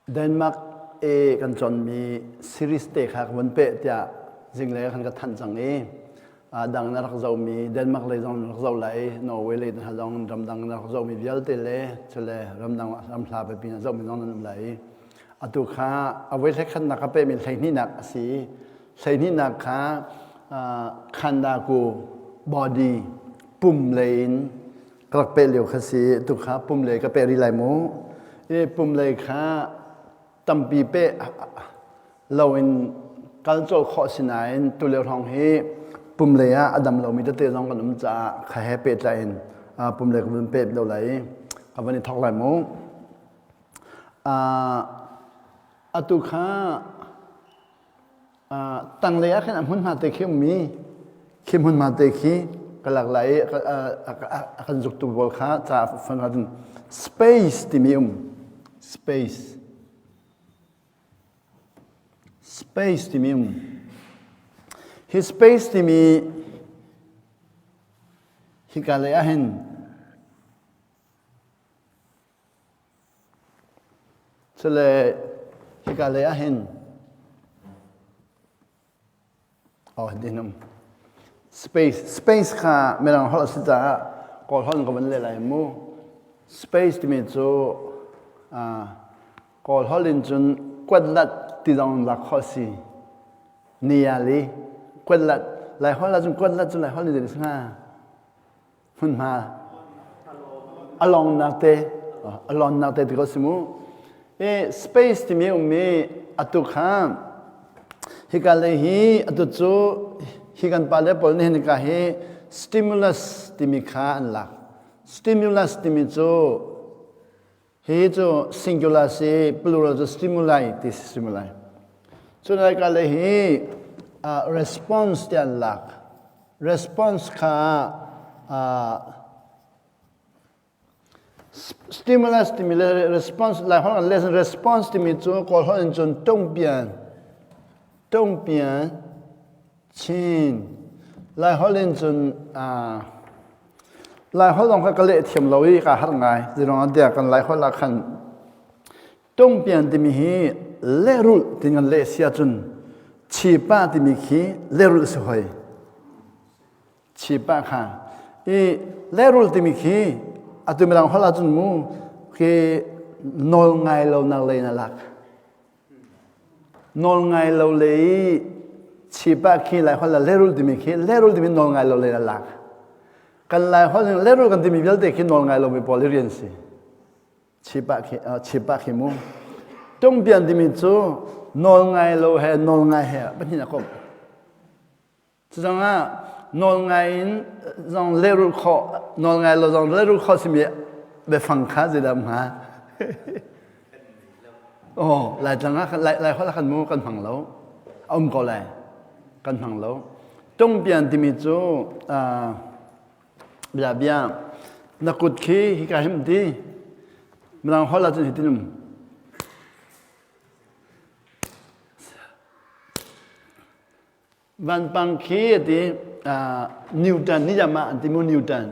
Denmark i kan cawnmi series te kha ka vun peh tiah zinglei ah khan ka thanh cang i dang na rak zohmi Denmark lei zong na rak zoh lai i Norway lei hna zong ramdang na rak zohmi vialte le cule ramdang ramhla pipi na zohmi zong nan um lai i atu kha a voi hlekhatnak ka pehmi hleihnihnak a si i hleihnihnak kha khandaku body pum lei in ka rak peh lio kha si tu kha pum lei ka peh rih lai mu i pum lei kha tampi peh loin kal colh khawh si nain tulio hrawng hi pum lei ah a dam lomi tete zong kan um caah kha he pehtlai in pum lei ka vun peh lo lai i ka van i thawk lai mu atu kha Tanglei ah khin a hmunhma te khi ummi khi hmunhma te khi ka lak lai i a kan zuktu pawl kha ca fan ahcun space timi um space space timi um hi space timi hika lei ah hin Cule hika lei ah hin oh din um space space kha mirang holh a si caah kawl holh in ka van leh lai mu space timi cu kawl holh in cun kuatlat ti zong lak khawh a si niali kuatlat lai holh ah cun kuatlat cu lai holh in zei si hnga Hmunhma a longnak te a lonnak te ti ko si mu. I space timi ummi atu kha hika lei hi atu cu hi kan pale pawl nih hika hi stimulus timi kha an lak. Stimulus timi cu hi cu singular si plural cu stimuli ti si stimuli. Cun hika lei hi response ti an lak. Response kha stimulus timi le response lai holh an lesson response timi cu kawl holh in cun tungpian tungpian chin lai holh in cun lai holh zong kha ka leh thiam lo i ka har ngai zirong tiah kan lai holh ah khan Tungpian timi hi lehrulh ti ngan leh si ahcun chipa timi khi lehrulh si hoi. Chipa kha. I lehrulh timi khi atu midang holh ahcun mu khi nawl ngai lo nak lei na lak. Nawl ngai lo lei chipa khi lai holh ah lehrulh timi khi lehrulh timi nawl ngai lo lei na lak. Kan lai holh lehrulh kan timi vialte khi nawl ngai lomi pawl i rian si. Chip ah khi chip ah khi mu tungpian timi cu nawl ngai lo he nawl ngai he pahnih a komh cucangah nawl ngai in zong lehrulh khawh nawl ngai lo zong lehrulh khawh simi biafang kha zeidah um hnga oh laitlang ah lai lai holh ah khan mu kan hmang lo a um ko lai kan hmang lo tungpian timi cu Bia bia na kut khi hika him ti Mirang holh ahcun hitin um vanpang khi a ti Newton ni jam ah an ti mu Newton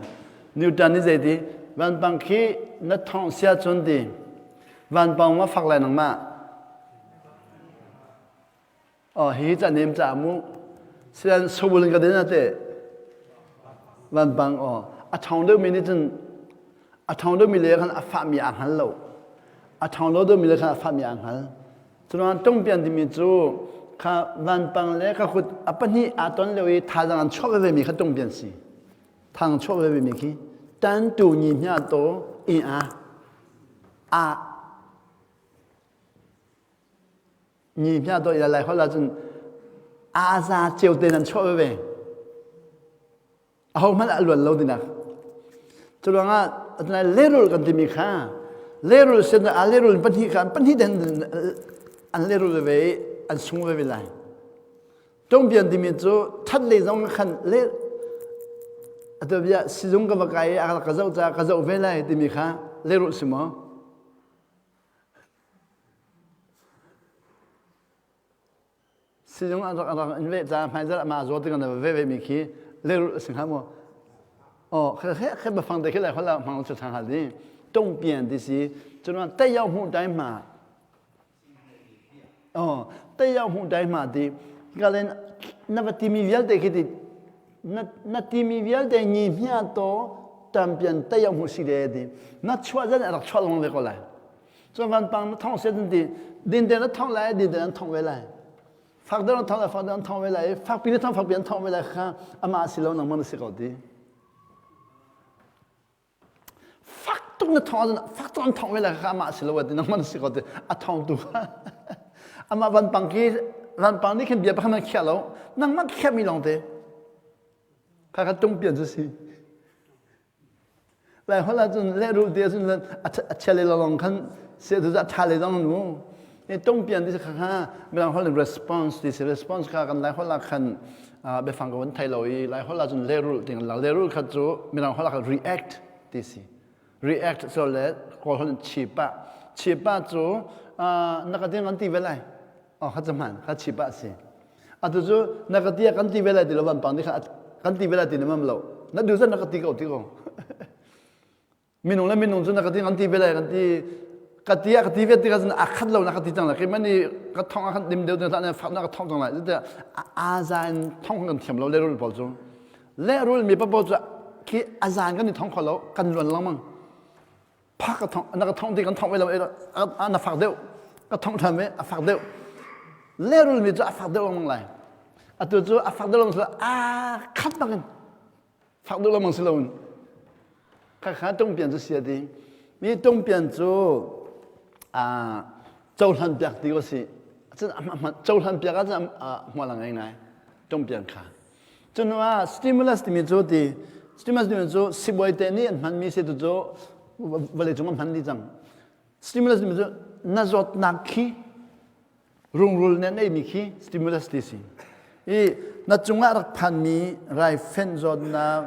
Newton ni zei ti vanpang khi na thong sia cun ti vanpang ma fak lai nangmah Oh hi ca nem ca mu sian sobul in ka den ate vanpang oh a ṭhawng deuhmi nih cun a ṭhawng deuhmi le khan a fahmi aa hngal lo a ṭhawng lo deuhmi le khan a fahmi aa hngal curuang tungpian timi cu kha vanpang le ka kut a pahnih aa ton lio i thazaang an chuah veve mi kha tungpian si thang chuah veve mi khi tan tu ni hnya to i a a Ni hna dawh ila lai holh ahcun aa za ceu te nan chuah veve. Aho hmanh a luan lo dinak. Cu ruangah lehrulh kan timi kha lehrulh sin ah lehrulh pahnih kha pahnih den an lehrulh veve i an sung veve lai. Tungpian timi cu that lei zong khan le atu bia sizung ka va kai i a ka zoh caah ka zoh ve lai timi kha lehrulh si maw? Sizung an rak rak in veh ca hmaizarh amah zaw ti kan ve ve mi khi lehrulh a si hnga maw? Oh, khe khe khe bafang te khi lai hol hmang chu thang hal di. Tong pian ti si. Cun tai yau hmu tai ma. Oh, tei hmu dai ma ti. Kalen na va timi vialte khi ti na na timi vialte ngi hmia to champion tei hmu si de ti. Na chuah zan rak chuah long ve ko lai. Cun van pang na thong se ti din te na thong lai din te an thong ve lai. Fak deuh na thong lai fak deuh an thong ve lai. Fak pi na thong fak pi an thong ve lai kha ama si lo nangmah na si ko ti. Fak tuk na thawng ahcun fak tuk an thawng ve lai kha amah si lo ti nangmah na si ko ti a thawng tu kha amah vanpang khi vanpang nih khin bia pakhat nan khiah lo nangmah khiahmi lawng te kha kha tungpian cu si lai holh ahcun lehrulh ti ahcun a chia le lawng khan sia tu a tha le zong nu tungpian ti kha kha mirang holh in response ti si response kha kan lai holh ah khan biafang ka van thei lo i lai holh ahcun lehrulh ti kan lak lehrulh kha cu mirang holh ah khan react ti si react so le kawl holh in chipa chipa cu na ka ding kan ti ve lai oh kha cu hman kha chipa si atu cu na ka ti kan ti ve lai ti lo van pang ni kha kan ti ve lai ti na mam lo na du zan na ka ti ko ti ko Minung le minung cu na ka ti kan ti ve lai kan ti ka ti ah ka ti ve ti ka a khat lo na ka ti cang lai keimah nih ka thong ah khan dim deuh deuh fak na ka thong cang lai tiah a za in thong kan thiam lo lehrul pawl cu lehrul mi pawl cu khi a zan kan i thong kho lo kan luan lengmang phak ka thong na ka thong ti kan thong ve lo na fak deuh ka thong than ve a fak deuh lehrul mi cu a fak deuh lengmang lai atu cu a fak deuh lengmang a khat bangin fak duh lengmang si loin khakha tungpian cu sia ti mi tungpian cu cohlan piak ti ko si cohlan piak ahcun hmual a ngei ngai tungpian kha cun ah stimulus timi cu ti stimulus timi cu sibawi te nih an hmanmi si tu cu vawlei cung an hman dih cang stimulus timi cu na zawtnak khi Rungrul nih an eimi khi stimulus ti si. I na cungah rak phanmi raifen zawtnak,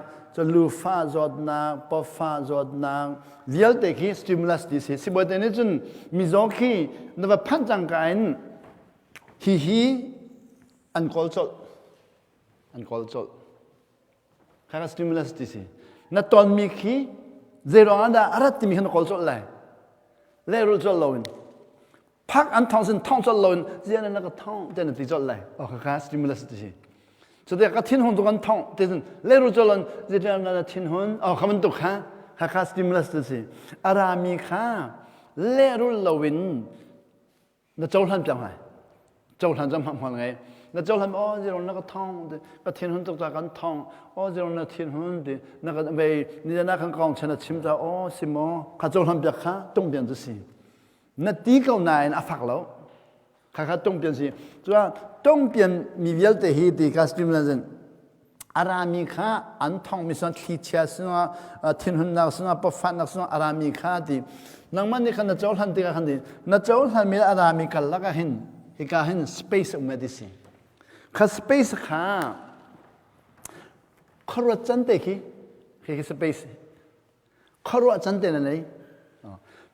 lufa zawtnak, pawfa zawtnak vialte khi stimulus ti si. Sibawi te nih cun mizaw khi na va phanh cangka in hihi an kawl colh. An kawl colh. Kha stimulus ti si. Na tonmi khi zeiruang ah dah a rat timi kha na kawl colh lai. Lehrulh colh loin. Phak an thong sin thong colh loin zian na ka thong te na ti colh lai. O kha kha stimulus ti si. Cu te ka thin hun tu kan thong te sin lehrulh colh loin zeitin na thin hun o kha bantuk kha kha kha stimulus ti si. A rami kha lehrulh loin na cohlan piak lai cohlan cu hmang ngei na cohlan oh zero na ka thong ti ka thin hun tuk ta kan thong oh zero na thin hun ti na ka vei ni na kan kong chen na chim ta oh simo kha cohlan piak kha tung pian cu si na ti ko nain a fak lo kha kha tung pian si cua tung pian mi vialte hi ti ka stream a rami kha an thongmi sinah thlichia sinah thinhunnak sinah pawfannak sinah a rami kha ti nangmah nih khan na cohlan tikah khan ti na cohlanmi le a rami karlak ah hin hika hin space um ti si kha space kha khuaruat can te khi khi space khuaruah can te na nei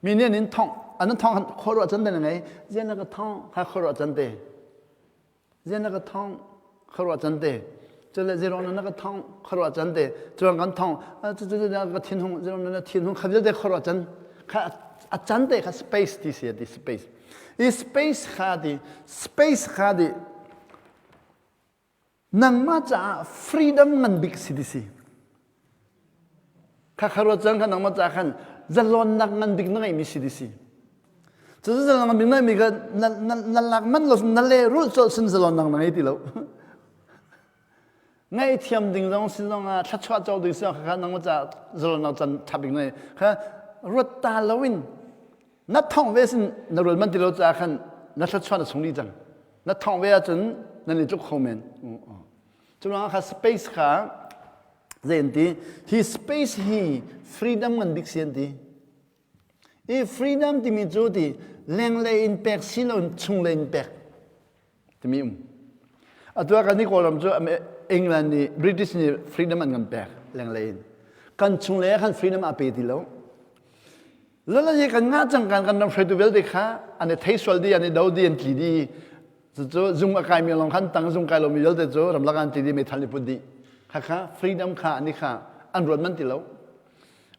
mi nih an in thong an thong khuaruah can te na ngei zian na ka thong kha khuaruah can te Zian na ka thong khuaruah can te. Cule zeirong na ka thong khuaruah can te. Cuang kan thong cu cu ka thin hung zeirong na thin hung kha vialte khuaruah can kha a can te kha space ti si ti space. I space kha ti space kha ti nangmah caah freedom ngan bik si ti si. Kha kha ruat cang kha nangmah caah khan zalonnak ngan bik na ngeihmi si ti si. Cu zalonnak ngan bik na ngeihmi kha na, na, na lak man lo na le rulh colh sin zalonnak na ngei ti lo. Ngaihthiam ding zong sin zong ah thluachuah co ding si kha nangmah caah zalonnak can ṭha bik na ngei. Kha ruat ta loin na thong ve sin na rual man ti lo caah khan na thluachuah na sung dih cang. Na thong ve ahcun nan i tluk kho men. Cu ruangah kha space kha zei an ti hi space hi freedom ngan bik si an ti i freedom timi cu ti lenglei in pek si lo chunglei in pek timi um atu ah kan i kawlram cu England nih British nih freedom an kan pek lenglei in kan chunglei ah khan freedom a pe ti lo Lala kan ngah cang kan kan ram hruaitu vialte kha an i thei sual dih an i do dih an tli dih cucu zung a kaimi lawng khan tang zung kai lomi vialte cu ramlak an tli dih meithal nih put dih khakha freedom kha an i kha an ruat man ti lo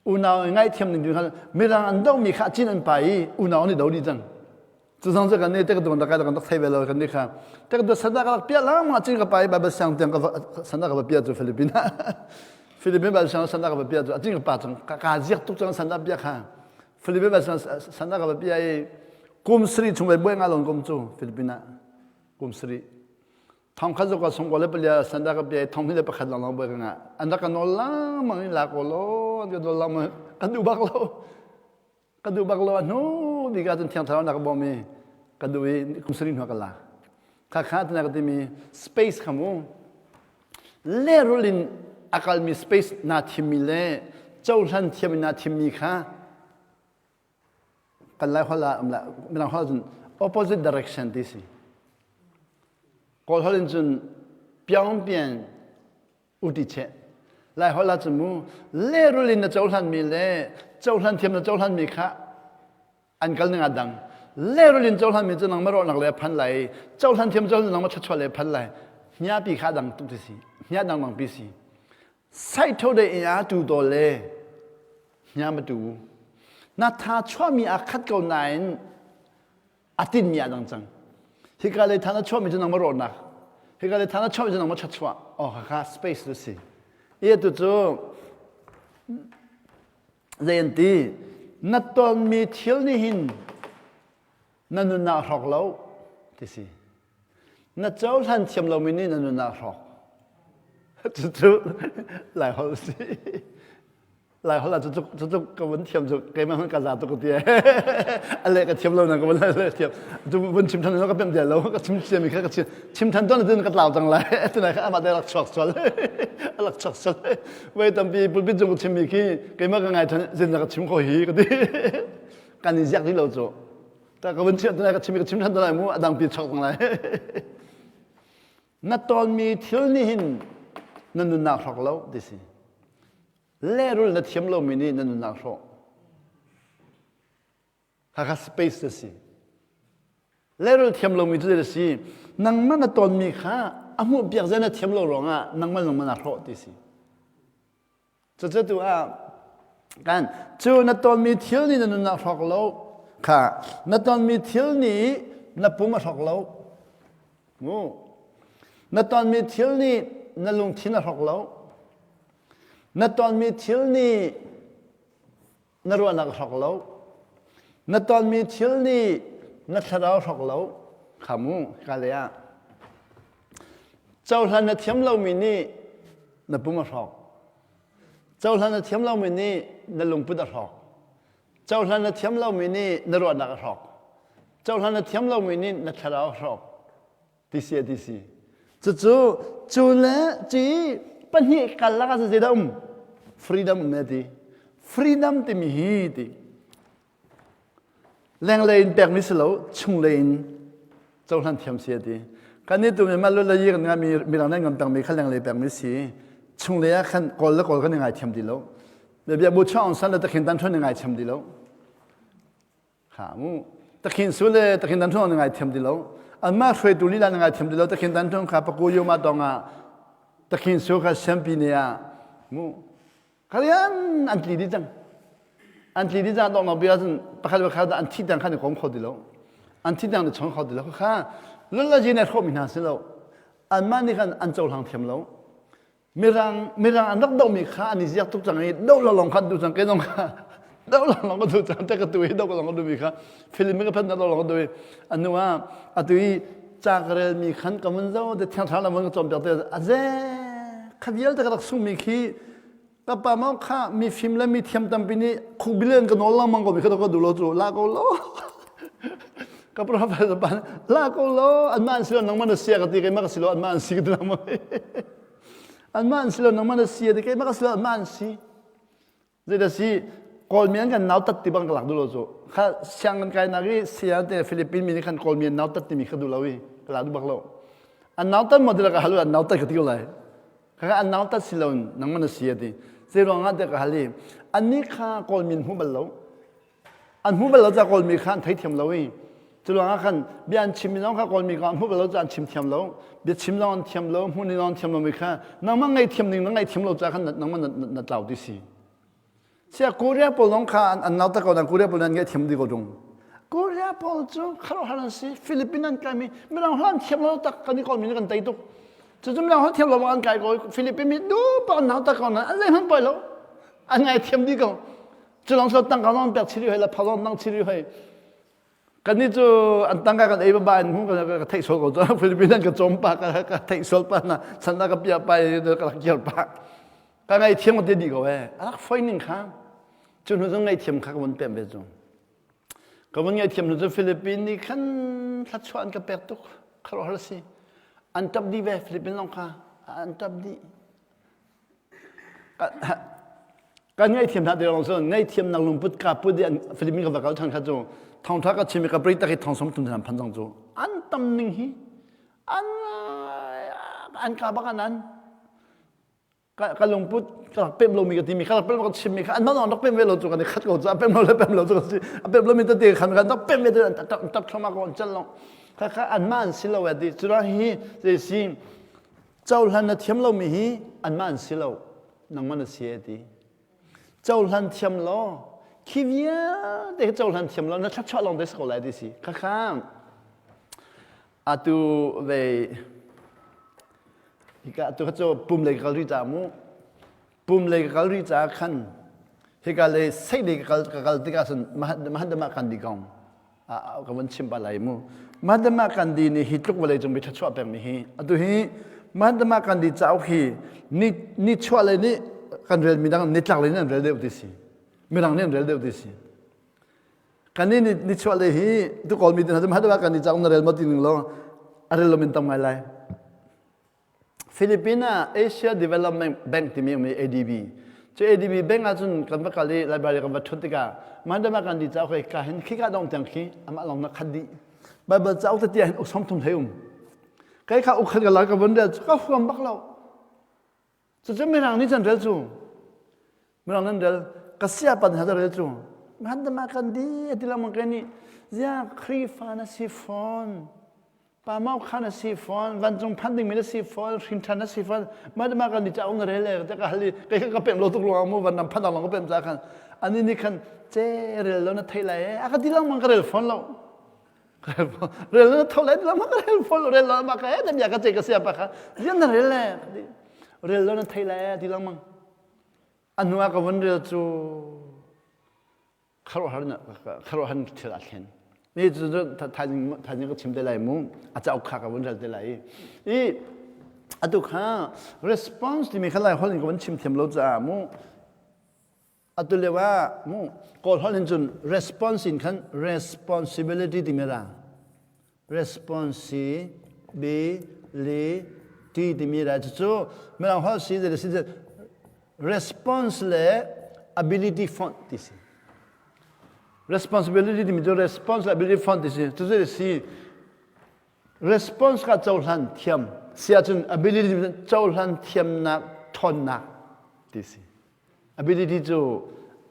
unau i ngaihthiam ning kha mirang an domi kha cin an pai i unau an i do dih cang. Cu zong cu kan nih tek duan kai kan rak thei ve lo kan nih kha tek du sana ka rak piah lang ma chin ka pai Bible siang tiang ka sana ka va piah cu Philippines ah Philippines Bible siang sana ka va piah cu a chin ka pa cang ka ka ziak tuk cang sana piah kha Philippines Bible siang sana ka va piah i kum sri chung ve buai nga lon kum cu Philippines ah kum sri thong khat zok sung ko le palia sanda ka piah thong hi le pakhat lang lang buai ka nga an rak ka nawl lang mang in la ko lo an ka nawl lang mang kan duh bak lo Ka duh bak lo a hnu bik ah cun thiang thlarau na ka bawm i ka duh i kum sarih hnu ah ka lak. Khakha tina ka timi space kha mu lehrul in a kalmi space naa thimmi le cohlan thiam in naa thimmi kha kan lai holh ah mirang holh ah cun opposite direction ti si. Kawl holh in cun piangpian uti cheh lai holh ah cun mu lehrul in na cohlanmi le cohlan thiam na cohlanmi kha an kal ning ah dang lehrul in cohlanmi cu nangmah rawhnak le phan lai cohlan thiam cohlan nangmah thluachuah le phan lai hniapi kha dang tuk ti si hnia dang dang pi si sai tho de in a tu to le hnia ma tu na tha chuahmi a khat ko nain a tinmi a dang cang hika lei than a chuahmi cu nangmah rawhnak hika lei than a chuahmi cu nangmah ṭhatchuah oh khakha space tu si i tu cu zei an ti na tonmi thil nih hin na nunnak hrawk lo ti si na cohlan thiam lomi nih na nunnak hrawk cucu lai holh si Lai holh ah cucuk cucuk ka vun thiam cu keimah hmanh ka za tuk ti a le ka thiam lo na ka vun le thiam cu vun chim than ka pem dia lo ka chim cia mi kha ka chim chim than ton tin ka tlau cang lai tunai kha amah te rak chuak sual rak chuak sual wei tampi pulpit cung ka chim mi khi keimah ka ngai than zin ka chim ko hi ka ti kan i ziak di lo cu ta ka vun chim tunai ka chim ka chim than lai mu adang pi chuak cang lai na tonmi thil nih hin na nunnak hrawk lo ti si Lehrul na thiam lomi nih na nunnak hrawh. Hakha space na si. Lehrul thiam lomi cu na si. Nangmah na tonmi kha a hmuh piak zia na thiam lo ruangah nangmah nangmah na hrawh ti si. Cucu ah kan cu na tonmi thil nih na nunnak hrawk lo kha na tonmi thil nih na pum a hrawk lo. Mu. Na tonmi thil nih na lungthin a hrawk lo. Na tonmi thil nih na ruahnak a hrawk lo. Na tonmi thil nih na thlarau a hrawk lo. Kha mu, hika lei ah. Cohlan na thiam lomi nih na pum a hrawk. Cohlan na thiam lomi nih na lungput a hrawk. Cohlan na thiam lomi nih na ruahnak a hrawk. Cohlan na thiam lomi nih na thlarau a hrawk. Ti si ti si. Cucu cu le ci pahnih karlak ah zeidah um? Freedom um ti. Freedom timi hi ti. Lenglei in pekmi si lo, chunglei in cohlan thiam si ti. Kan nih tu mi mah lo le yi kan mi mirang nan ngam pekmi kha lenglei pekmi si. Chunglei ah khan kawl le kawl kan i ngai thiam ti lo. Bia bu chaung san le takhin tan thon i ngai thiam ti lo. Kha mu takhin su le takhin dan thong na ngai thiam ti lo anmah hruaitu lila na ngai thiam ti lo takhin dan thong kha paku yo ma tong ah takhin su kha siampi ne ah mu kharian an tli di cang an tli di cang dong no bia cun pakhat pakhat an thi dang khan i kom kho ti lo an thi dang ni chong kho ti lo kha lula ji ne hro mi hna si lo anmah nih khan an cohlang thiam lo Mirang mirang an rak dohmi kha an i ziak tuk cang i doh lawng kha an duh cang kei zong kha doh lawng ka duh cang te ka tu i doh lawng ka duhmi kha film ka phan doh lawng ka duh i a hnu ah atu i ca ka relmi khan ka mun zo te thiang thlarau lam ka cawnpiak te a ze kha vialte ka rak sungmi khi ka pa mau kha mi fim le mi thiam tampi nih khukbil in ka nawl lengmang ko mi kha ka duh lo cu la ko lo ka professor pa la ko lo anmah an si lo nangmah na sia ka ti keimah ka si lo anmah an si ka ti lengmang anmah an si lo nangmah na si ti keimah ka si lo anmah an si zeidah si Kawlmi an kan nautat ti bang ka lak duh lo cu kha siang kan kai nak i sia te Philippine mi nih khan Kawlmi an nautat timi kha duh lo i ka lak duh bak lo an nautat maw ti ka hal an nautat ka ti ko lai kha an nautat si lo nangmah na si ati zei ruangah tiah ka hal i annih kha Kawlmi an hmu bal lo an hmu bal lo ca Kawlmi kha an theithiam lo i cu ruangah khan bia an chimmi zong kha Kawlmi kha an hmu bal lo ca an chim thiam lo bia chim zong an thiam lo hmuh ning zong an thiam lomi kha nangmah ngaihthiam ning na ngaihthiam lo ca khan nangmah na tlau ti si sia Korea pawl zong kha an nauta ko nan Korea pawl nan ngaihthiam dih ko tung. Korea pawl cu khuaruahhar an si. Philippines an kaimi Mirang holh an thiam lo tak kan i Kawlmi nih kan tei tuk. Cucu Mirang holh thiam lo an kai ko. Philippines mi duh an nau tak ko nain an zeihmanh poi lo. An ngai thiam dih ko. Cu lawng cu tangka zong pek chiri hoi la pha zong dang chiri hoi. Kannih cu an tangka kan ei ba in hung ka theih sual ko cu Philippines an ka cawm pa ka ka theih sual pa na chan ka pia pa ka rak kir pa. Ka ngai thiam ka te dih ko eh. A rak foi ning kha. Cu hnu zong ngaihthiam kha ka vun pem ve cu. Ka vun ngaihthiam hnu cu Philippines nih khan thluachuah an ka pek tuk. Khuaruahhar a si. An ṭap dih ve Philippines zong kha an ṭap dih. Kan ngaihthiam hna ti lawng cu ngaihthiamnak lungput ka put i an Philippines ka va kal ṭhan kha cu thawngṭha ka chim i ka pei tak i thong 30 an phan cang cu. An tam ning hi an an ka bak an an ka lungput ka rak pem lomi ka timi ka rak pem ka chimmi kha anmah rak pem ve lo cu kan i khat ko cu a pem lo le pem lo cu si a pem lomi tete khan kan rak pem ve te tap tap thluahmah ko an cal lo kha kha anmah an si lo ti cu hi zei si cohlan na thiam lomi hi anmah an si lo nangmah na si ti cohlan thiam lo khi vialte khi cohlan thiam lo na thluachuah lawng te si ko lai ti si kha kha atu ve Hika tu kha cu pum lei ka kal rih caah mu pum lei ka kal rih caah khan hika lei sei lei ka kal ka kal tikah cun Mahatma Gandhi kong ka vun chim pa lai mu Mahatma Gandhi nih hi tluk vawlei cung bi thluachuah pekmi hi atu hi Mahatma Gandhi cauk hi ni ni chuah lei nih kan rel midang nitlak lei nih an rel deuh ti si midang nih an rel deuh ti si kan ni ni chuah lei hi tu kawl mi tin Mahatma Gandhi cauk na rel maw ti ning law a rel lo min tam ngai lai Philippines ah Asia Development Bank timi um i ADB. Cu ADB bank ahcun kan va kal i library kan va ṭhut tikah Mahatma Gandhi cauk hei ka hin khika dong tiang khi amah lawng na khat dih. Bible cauk tete hin uk 30 hlei um. Kai kha uk khat ka la ka von rel cu ka huam bak lo. Cucu Mirang nih can rel cu. Mirang nan rel ka sia pan ha rel cu. Mahatma Gandhi ati lengmang ke nih zia Khrihfa na si fawn. Pa mau kha na si fawn, vancung phan dingmi na si fawn, hrin ṭhan na si fawn, mah mah kan ni cauk na rel le te ka hal i kei ka pem lo tuk ruangah mu van nam phan long ka pem ca khan ani nih khan ce rel lo na thei lai e a ka ti lengmang ka rel fawn lo rel lo na tho lai ti lengmang ka rel fawn lo rel lo ma ka e na bia ka ce ka sia pa kha zian na rel le rel lo na thei lai e ti lengmang a hnu ah ka vun rel cu khuaruahhar thil a thlen mi cu thaizing thaizing ka chim te lai mu a cauk kha ka vun rel te lai i atu kha response timi kha lai holh in ka vun chim thiam lo caah mu atu lio ah mu kawl holh in cun response in khan responsibility timi ra responsibility timi ra cucu mirang holh si le si response le ability font ti si responsibility timi cu response le ability font ti si cucu si response kha cohlan thiam si ahcun ability cohlan thiamnak ṭhawnnak ti si ability cu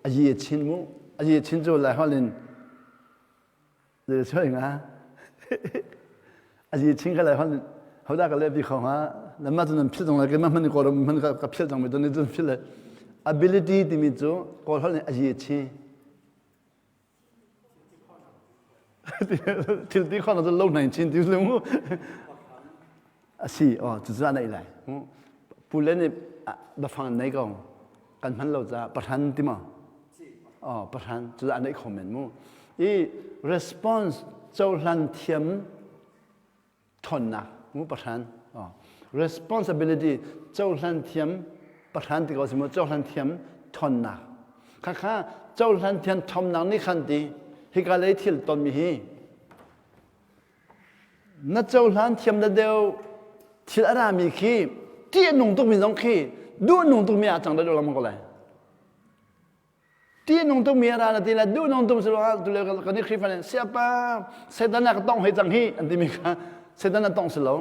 a yi a chin mu a yi a chin cu lai holh in Azi ching ka lai hon hoda ka le bi kho ha lamma cu nan phil zong lai keimah hman kawl hman ka phil cang mi tu ni cun phil le ability timi cu kawl holh nih azi chi thil ti khon cu lo nai chin ti lu mu asi oh cu cu a neih lai pu le nih bafang nei ko kan hman lo caah pahran ti maw oh pahran cu a neih kho men mu i response cohlan thiam ṭhawnnak mu pahran oh responsibility cohlan thiam pahran ti ko si mu cohlan thiam ṭhawnnak khakha cohlan thiam ṭhawnnak nih khan ti hika lei thil tonmi hi Na cohlan thiam da deuh thil a rami khi ṭih a nung tukmi zong khi duh a nung tukmi ah cang da deuh lengmang ko lai. Ṭih a nung tukmi a ra na ti le duh nung tuk si ruangah tule kan i Khrihfa nih siapa Satan a ka tong hoi cang hi an timi kha Satan a tong si lo.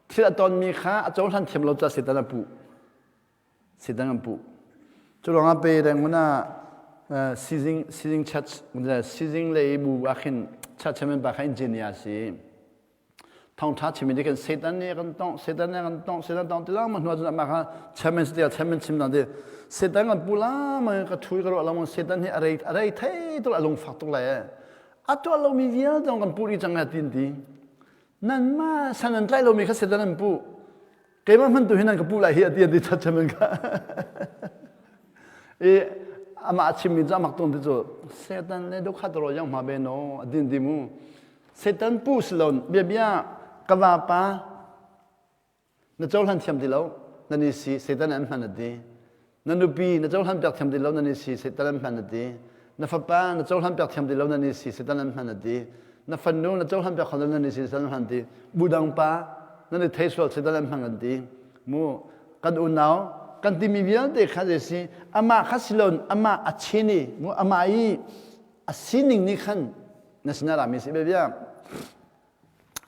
Thil a tonmi kha a cohlan thiam lo caah Satan a puh. Satan an puh. Cu ruangah pe reng ah sizing sizing church sizing lei bu ah khin church chairman pa kha engineer si. Thawngtha chimi nih khin Satan nih kan tong Satan nih kan tong Satan tong ti lang ma hnu cun amah kha chairman si chairman chim dan ti Satan kan pu la ma ka thui ka ruah lang Satan hi a rei a rei thei tuk a lungfak tuk lai e. A tuah lomi vialte zong kan puh dih cang lai ti an ti. Nanmah san an tlaih lomi kha Satan an puh. Keimah hmanh tu hi nan ka puh lai hi a ti an ti chat chan kha. I amah a chimmi cu amak tung ti cu Satan le dukhat ro yang hma be no a din ti mu. Satan puh si lo bia bia ka vapa Na cohlan thiam ti lo, nan i si, Satan an hman a ti. Na nupi na cohlan piak thiam ti lo, nan i si, Satan an hman a ti. Na fapa na cohlan piak thiam ti lo, nan i si, Satan an hman a ti. Na fanu na cohlan piak kho lo, nan i si, Satan an hman ti. Budang pa nan i thei sual, Satan an hman an ti. Mu kan unau kan timi vialte kha zei si amah kha silon amah a chin i mu amah i a sining nih khan na sinah rami si bia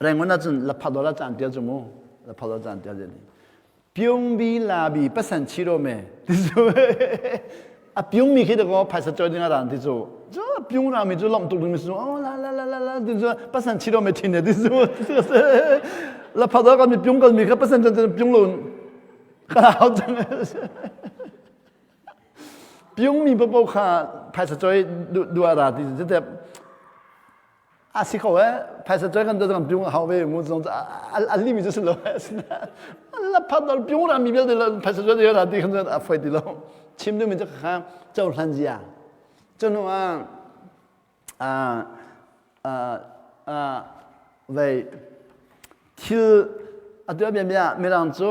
Rangoon ahcun laphadol ah caan tial cu mu laphadol caan tial ni pyung bi la bi pasan chi ro me ti cu a pyung mi khi dakaw phaisa choi ding a ran ti cu cu pyung ra mi cu lomh tuk ding mi cu oh la la la la la ti cu pasan chi ro me thin ne ti cu laphadol kan mi pyung kan mi kha pasan chan pyung lo ka hau cang pyung mi papo kha phaisa choi du a ra ti cu te A si ko eh phaisa choi kan kan piung a hau ve mu zong a li mi cu si lo la phat dal piung ra mi vialte la phaisa choi ra ti khan a foi ti lo chim du mi cu kha cohlan zia cunu ah a a a vei thil atu bia bia mirang cu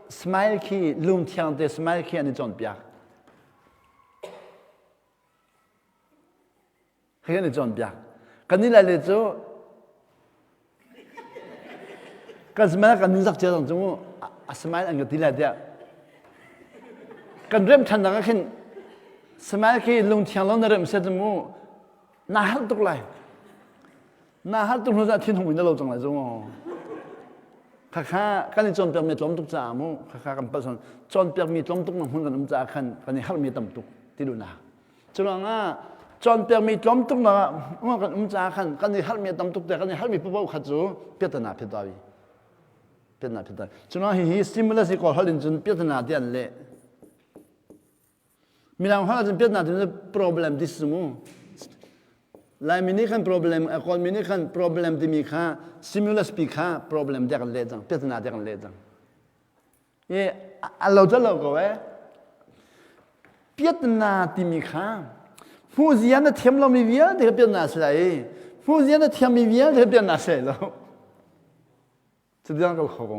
smile khi lungthiang te smile khi an i cawnpiak Hi kan i cawnpiak. Kan nih lai cu kan smile kan ning zak cia cang cu mu a smile an ka ti lai tiah kan rem ṭhan nak ah khin smile khi lungthiang lo na rem set mu na har tuk lai na har tuk hnu cah thin hung in na lo cang lai cu mu khakha kan i cawnpiak mi tlawm tuk caah mu khakha kan palh cawnpiak mi tlawm tuk na hmun kan um caah khan kan i harh mi tam tuk ti duhnak Curuangah cawnpiakmi tlawm tuk nak ah kan um caah khan kan i harhmi a tam tuk te kan i harhmi paoh kha cu piatana phet tawi piatana phet tawi curuangah hihi stimulus hi kawl holh in cun piatana ti an leh mirang holh ahcun piatana ti problem ti si mu Laimi nih khan problem Kawlmi nih khan problem timi kha stimulus pi kha problem tiah kan leh cang piatana tiah kan leh cang I a lo cu lo ko eh. Piatna timi kha hmuhzia na thiam lomi vialte kha piatna a si lai i hmuhzia na thiammi vialte kha piatna a si lai lo. Cutiang ka kho ko.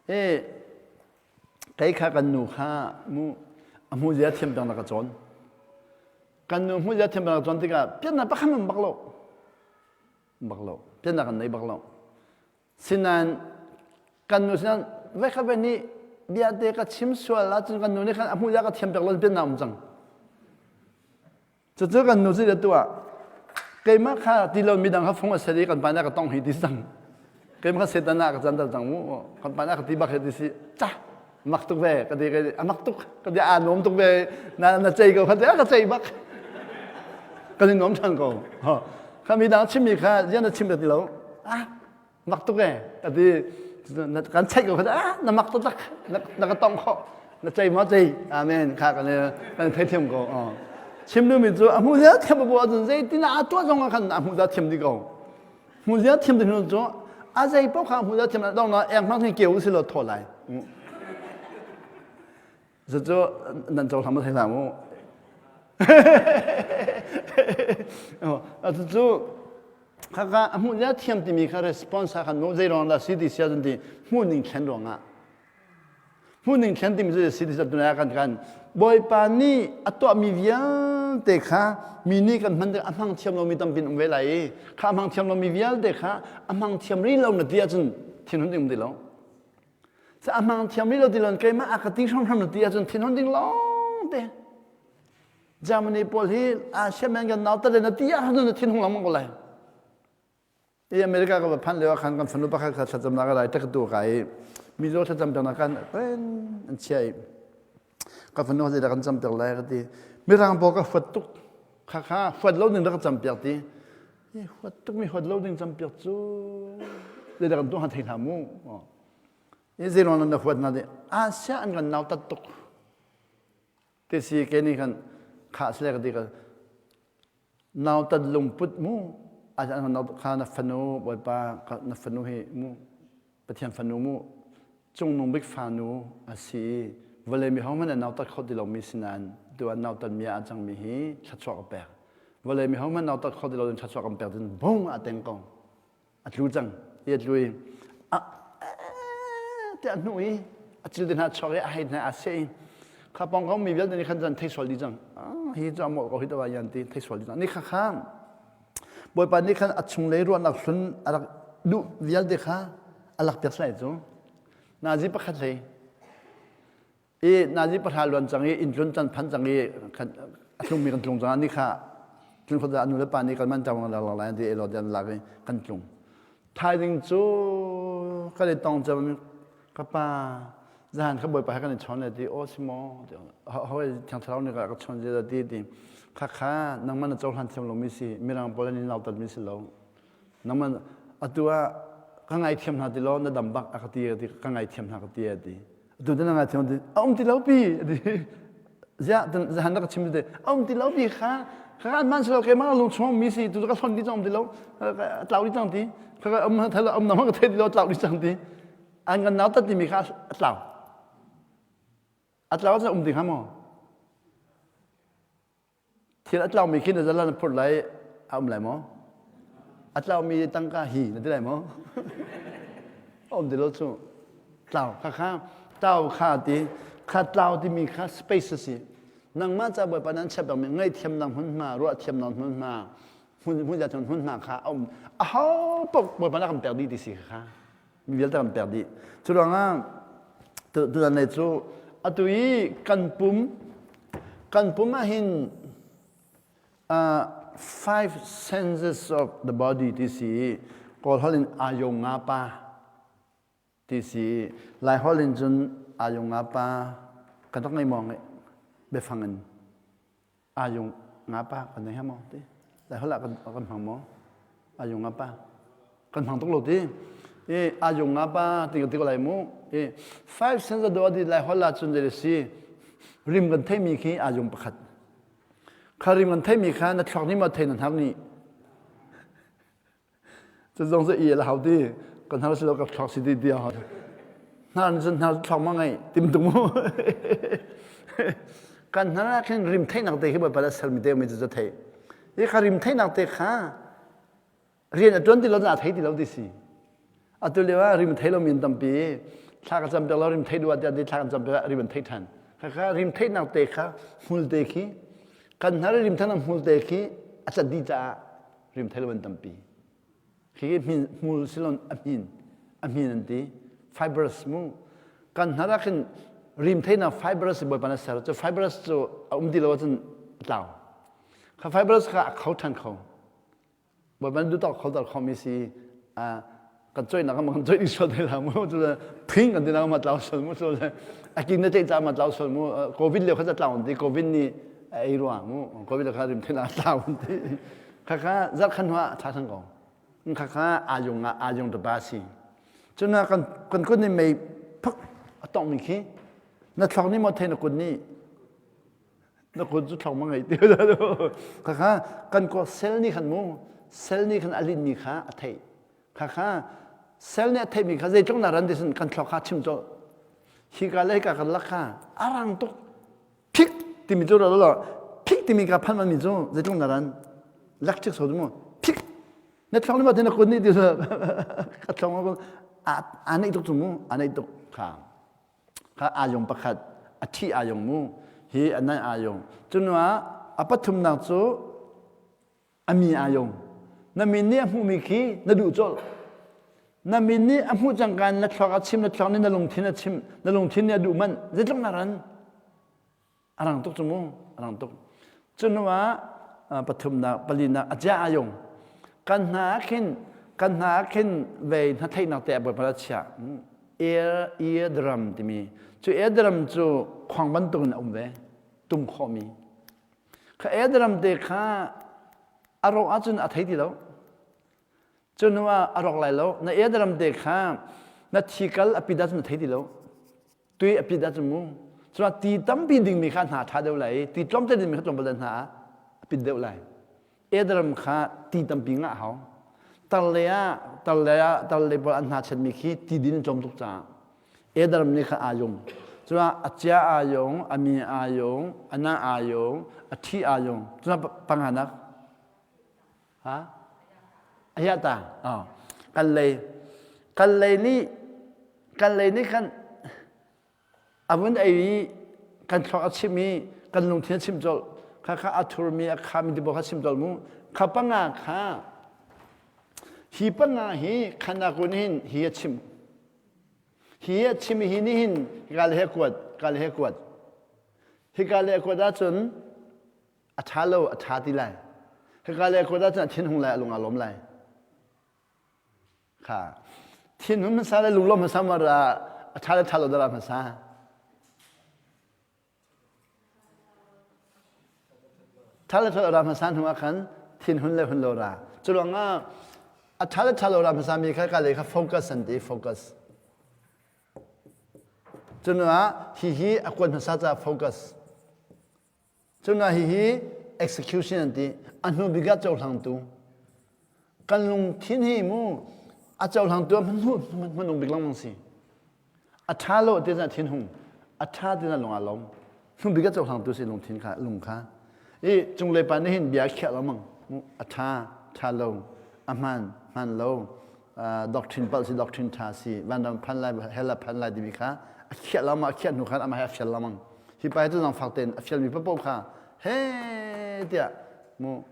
E kei kha kan nu kha mu a hmuhzia thiam peng na ka cawn. Kan nu hmuhzia thiam peng na ka cawn tikah piatna pakhat man bak lo. Bak lo. Piatna kan nei bak lo. Sinain kan nu sinan voikhat voi nih bia te ka chim sual ahcun kan nu nih khan a hmuh ka thiam pek lo pian um cang. Cucu kan nu cu tu ah keimah kha ti lo midang kha fung a ser i kan pa nih ka tong hi ti cang. Keimah kha setan ah ka canter cang mu. Kan pa nih ka ti bak hi ti si. Ca mak tuk ve ka ti ka a mak tuk ka ti aa nuam tuk ve na na cei ko kha ti ka cei bak. Kan i nuam ṭhan ko. Kha midang chimmi kha zian na chim ka ti lo. Ah mak tuk e ka ti kan check ko ah na mak taktak na ka tong kho na cei maw cei amen kha kan kan thei thiam ko chim duhmi cu a hmu zia thiam bu ahcun zeitin a tuah zong ah khan a hmu zia thiam di ko hmu zia thiam ti hnu cu a zei paoh kha hmu zia thiam dong na eng hmang hin keu si lo thaw lai Cucu nan cohlang ma thei hlah mu. Cucu khaka a hmuh nia thiam timi kha response kha no zei ruang dah si ti sia ti hmuh ning thlen ruangah hmuh ning thlen timi cu si ti sia tunai kan kan Bawipa nih a tuahmi vialte kha mi nih kan hman a hmang thiam lomi tampi um ve lai i kha a hmang thiam lomi vialte kha a hmang thiam rih lo na ti ahcun thinhun ding um ti lo a hmang thiam rih lo ti lon keimah a ka ti hramhram na ti ahcun thinhun ding lawng te Germany pawl hi a siamen kan nau tale na ti ahcun na thinhung lengmang ko lai i America ka va phan lio khan kan fanu pakhat kha thlacamnak a rai tak tu ka i mizaw thlacam piaknak kan ren an chia i ka fanu zeidah kan cam piak lai ka ti mirang pawl ka huat tuk kha kha huat lo ding rak cam piak ti huat tuk mi huat lo ding cam piak cu zeidah kan tuah thei hlah mu i zeiruang na huat na ti Asia an kan nautat tuk ti si ke nih khan kha sile ka ti ka. Nautat lungput mu kha na fanu Bawipa na fanu hi mu Pathian fanu mu cungnung bik fanu a si i vawlei mi hohmanh an nautat kho ti lomi sinain tu ah nautat mi ah a cangmi hi thluachuah ka pek. Vawlei mi hohmanh nautat kho ti lo in thluachuah kan pek cun bung a teng ko. A tlu cang. I a tlu i a tiah hnu i a cil te hna chuak i a hei hna a seh i kha pong ko mi vialte nih khan cun thei sual dih cang. Hi cu a mawh ko hi ta yan ti thei sual dih cang. Ni kha kha Bawipa nih khan a chunglei ruahnak hlun a rak duh vialte kha a lakpiak lai cu. Nazi pakhat hlei i nazi pahra luan cang i inn tlun can phan cang i a tlungmi kan tlung cang ni kha tlung khot nu le pa nih kan man cang la la lai ti elo dan lak i kan tlung. Thaizing cu kan i tong cang ka pa zahan kha bawipa he kan i chawn le ti aw si maw hawi thiang thlarau nih ka chawn zia ti ti kha kha nangmah na cohlan thiam lomi si mirang pawl an nautat mi si lo nangmah atu ah ka ngaithiam hna ti law na dam bak a ka ti ti ka ngaithiam hna ka ti a ti atu te na ngaithiam ti a um ti lo pi ti ziah zahan na ka chim ti a um ti lo pi kha kha an man si lo keimah lung chung mi si tu ka hlon di cang ti lo tlau di cang ti kha um thalo um na ma ka thei ti lo tlau di cang ti An kan nautat timi kha a tlau. A tlau ahcun um ding hnga maw? Thil a tlaumi khi na zalan na phurh lai a um lai maw? A tlaumi tangka hi na ti lai maw? A um ti lo cu. Tlau kha kha tlau kha ti kha tlau timi kha space a si. Nangmah ca Bawipa nan chiah bangmi ngaihthiamnak hmunhma, ruahthiamnak hmunhma, hmun hmun hmunhma kha a um. Aho paoh Bawipa na kan pek dih ti si kha. Mi vialte kan pek dih. Cu ruangah tutan lei cu atu i kan pum kan pum ah hin five senses of the body ti si i Kawl holh in ayo nga pa ti si i Lai holh in cun ayo nga pa kan rak ngei maw ngeih biafang in Ayung nga pa kan nei maw ti lai holh ah kan kan hmang maw ayung nga pa kan hmang tuk lo ti i ayung nga pa ti kan ti ko lai mu i five cents a do di lai holh ah cun zei si rim kan theimi khi ayung pakhat kha rim kan theimi kha na thluak nih maw thei na hnar nih Cu zong cu i la hau ti kan hnar si lo ka thlok si ti ti hau. Hnar cun hnar thlok ma ngei tim tung mu. Kan hnar ah khin rim theihnak te khi Bawipa le sermi te mi cu cu thei. I kha rim theihnak te kha rian a tuan ti lo a thei ti lo ti si. Atu lio ah rim thei lo mi an tampi. Thla ka cam piak lo rim thei duh ah tiah thla kan cam piak rim an thei than. Kha kha rim theihnak te kha hmul te khi kan hnar rim theihnak hmul te khi a cat dih caah rim thei lo an tampi. Khi hmul silon a hmin a hmin an ti fibrous mu kan hnar ah khin rim theinak fibrous bawipa na ser cu fibrous cu a um ti lo ahcun a tlau kha fibrous kha a kho ṭhan kho bawipa na duh kho tar khomi si kan coihnak ah kan coih ding sual te la mu cu phing kan ti nak ma tlau sual mu cu a kin na tleih ca ma tlau sual mu covid lio kha tlau an ti covid nih a ei ruang mu covid kha rim theinak tlau an ti Khakha zarhkhat hnu ah a ṭha ṭhan ko. Khakha ayung ah ayung ta ba si. Cun kan kan kut nih mei phak a tongmi khi na thlok nih maw thei na kut nih na kut cu thlok ma ngei ti khakha kan ko sel nih khan mu sel nih khan a lin mi kha a theih khakha sel nih a theih mi kha zeitluk na ran ti sin kan thlok kha chim colh hi ka le ka kan lak kha a rang tuk Phik timi cu lo phik timi ka phan mi cu zeitluk na ran electric so mu phik na thlong ni ma na kun ni ti ka thlong a nei tuk cu mu a nei tuk kha kha ayong pakhat a thi ayong mu hi a nai ayong cunua a pathumnak cu a mi ayong na min nih a hmuhmi khi na duh colh na min nih a hmuh cangka na thluak a chim na thluak nih na lungthin a chim na lungthin nih a duh manh zeitluk na ran a rang tuk cu mu a rang tuk cu hnu ah pathumnak palinak a cia ayong kan hna ah khin kan hna ah khin vei hna theihnak te a bawipa a chiah ear ear drum timi cu ear drum cu khuang bantuk in a um ve tum khawhmi Kha Adam te kha a rawk ahcun a thei ti lo. Cu hnu ah a rawk lai lo. Na Adam te kha na thi kal a pit ahcun a thei ti lo. Tui a pit ahcun mu. Cun ti tampi dingmi kha hna a ṭha deuh lai i ti tlawmte dingmi kha tlawmpal hna a pit deuh lai. Edram kha ti tampi ngah hau. Tar le ah tar le ah tar le pawl an hna chetmi khi ti din tlawm tuk caah Edram nih kha aa yung. Cun a cia aa yung, a mi aa yung, a na aa yung, a thi aa yung. Cun panganak ha a hiah ta. Oh. Kan lei kan lei nih kan lei nih khan A vun ei i kan thluak a chim i kan lungthin a chim colh. Khakha a thurmi a khami ti kha chim colh mu. Kha panga kha hi panga hi khanakun hin hi a chim. Hi a chim hi nih hin hika le he kuat, hika le he kuat. Hika le kuat ahcun a ṭha lo, a ṭha ti lai. Hika le kuat ahcun a thinhung lai, a lung aa lawm lai. Kha thinhun hmasa le lunglawm hmasa ma ra a ṭha le ṭha lo dara hmasa. Ṭha le ṭha lo ra hmasa hnu ah khan thinhun le hun lo ra. Cu ruangah a ṭha le ṭha lo ra hmasa mi kha ka le kha focus an ti focus. Cunuah hihi a kuat hmasa caah focus. Cun hihi execution an ti. A hnu bik ah cohlangtu. Kan lungthin hi mu a cohlangtu hmanung bik lengmang si. A ṭha lo ti cun thin hung. A ṭha ti cun lung aa lawm. Hnu bik ah cohlangtu si lungthin kha lung kha. I cunglei pa nih hin bia khiah lengmang. A ṭha, ṭha lo, a hman, hman lo. Doctrine palh si doctrine ṭha si vanram phan lai hell ah phan lai timi kha a khiah lengmang a khiah hnu khan amah he a fial lengmang. Hi pa hi cu zangfak tein a fialmi paohpaoh kha he tiah mu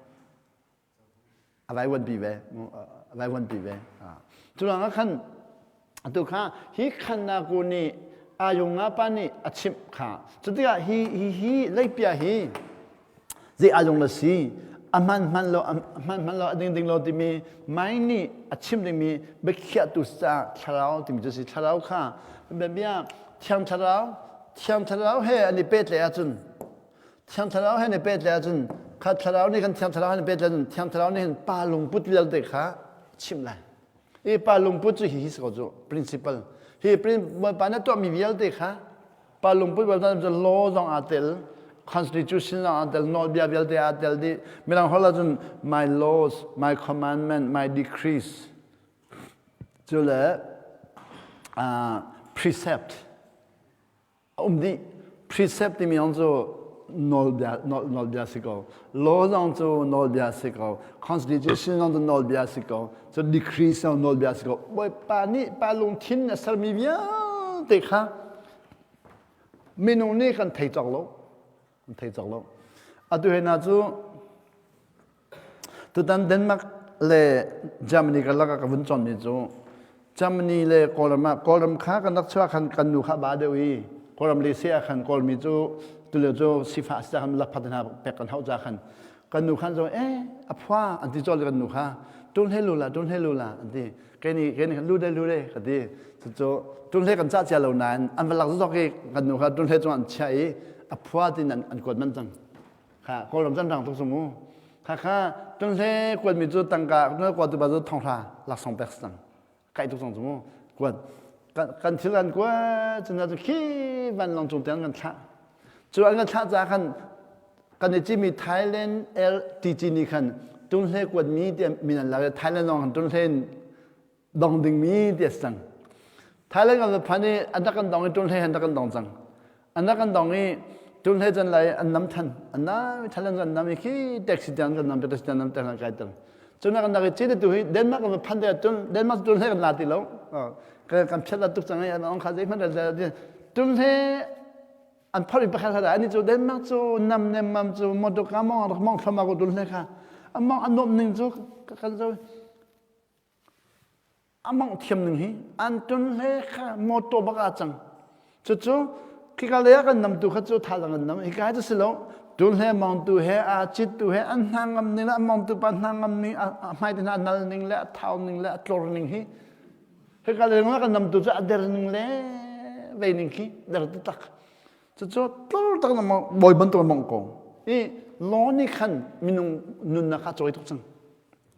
a vaivuanpi ve mu a vaivuanpi ve. Cu ruangah khan atu kha hi khannaku nih ayunga pa nih a chimh kha cu tikah hi hi hi leipia hi zei ayung la si a hman hman lo a hman hman lo a ding ding lo timi mai nih a chim dingmi biakhiahtu ca thlarau timi cu si thlarau kha bia thiang thlarau Thiang Thlarau he an i pehtlaih ahcun Thiang Thlarau he an i pehtlaih ahcun kha Thlarau nih khan Thiang Thlarau he an i pehtlaih ahcun Thiang Thlarau nih hin pa lungput vialte kha chimh lai. Hi pa lungput cu hihi si ko cu principle. Hi Bawipa nih a tuahmi vialte kha pa lungput vialte cu law zong aa tel, constitution zong aa tel, nawlbia vialte aa tel dih. Mirang holh ahcun my laws, my commandment, my decrees cu le uh, precept a um dih. Precept timi zong cu nawlbia, nawlbia si ko. Law zong cu nawlbia si ko. Constitution zong cu nawlbia si ko. Cu decree zong nawlbia si ko. Bawipa nih pa lungthin a sermi vialte kha minung nih kan thei cawk lo. Kan thei cawk lo. Atu he hna cu Tutan Denmark le Germany karlak ah ka vun cawnmi cu Germany le Kawlram ah Kawlram kha kan rak chuah khan kan nu kha ba deuh i Kawlram le se ah khan Kawlmi cu tulio cu sifah si khan lakphat hna pek kan hauh ca khan kan nu khan zo eh a phua an ti cawl kan nu kha tun hle lu la tun hle lu la an ti kei nih kei nih lu de lu de ka ti cucu tun hle kan cah cia lo nain an va lak zok i kan nu kha tun hle cung an chiah i a phua tin an an kuat man cang Kha Kawlram can rang tuk cu mu. Kha kha tunhle kuatmi cu tangka tunhle kuat tu pa cu thonghra laksawng pek cang. Kai tuk cang cu mu. Kuat kan thil an kuat cun cu khi vanlawng cung tiang kan thlah. Cu an kan thlah caah khan kan i cimi Thailand LTG nih khan tunhle kuatmi tiah min an lak i Thailand lawng khan tunhle in dong dingmi ti a si cang. Thailand kan va phan i an rak kan dong i ṭunhlei an rak kan dong cang. An rak kan dong i ṭunhlei can lai an nam than. An nam i Thailand an nam i khi taxi tiang kan nam taxi tiang nam tiang kan kai ter. Cun kan rak i cit tu hi Denmark kan va phan te cun Denmark ṭunhlei kan la ti lo. Kan phiat la tuk cang i an ong kha zeihmanh ṭunhlei an phar i pakhat khat ani cu Denmark cu nam nem mam cu motor ka mong rak mong thlama ko ṭunhlei kha among an nuam ning cu kan zo A mawngh thiam ning hi an tun hle kha mawtaw bak aa cang. Cucu khika lei ah kan namtu kha cu thazaang an nam. Hika hi cu si lo. Tun hle mawngtu he aa cittu he an hna ngam ning le a mawngtu pa hna ngam ning a hmai te hna a nal ning le a thau ning le a tlor ning hi hika lei kan namtu cu a der ning le vei ning khi der taktak. Cucu tlor tak na bawi bantuk mawngh ko. I law nih khan minung nunnak kha cawi tuk cang.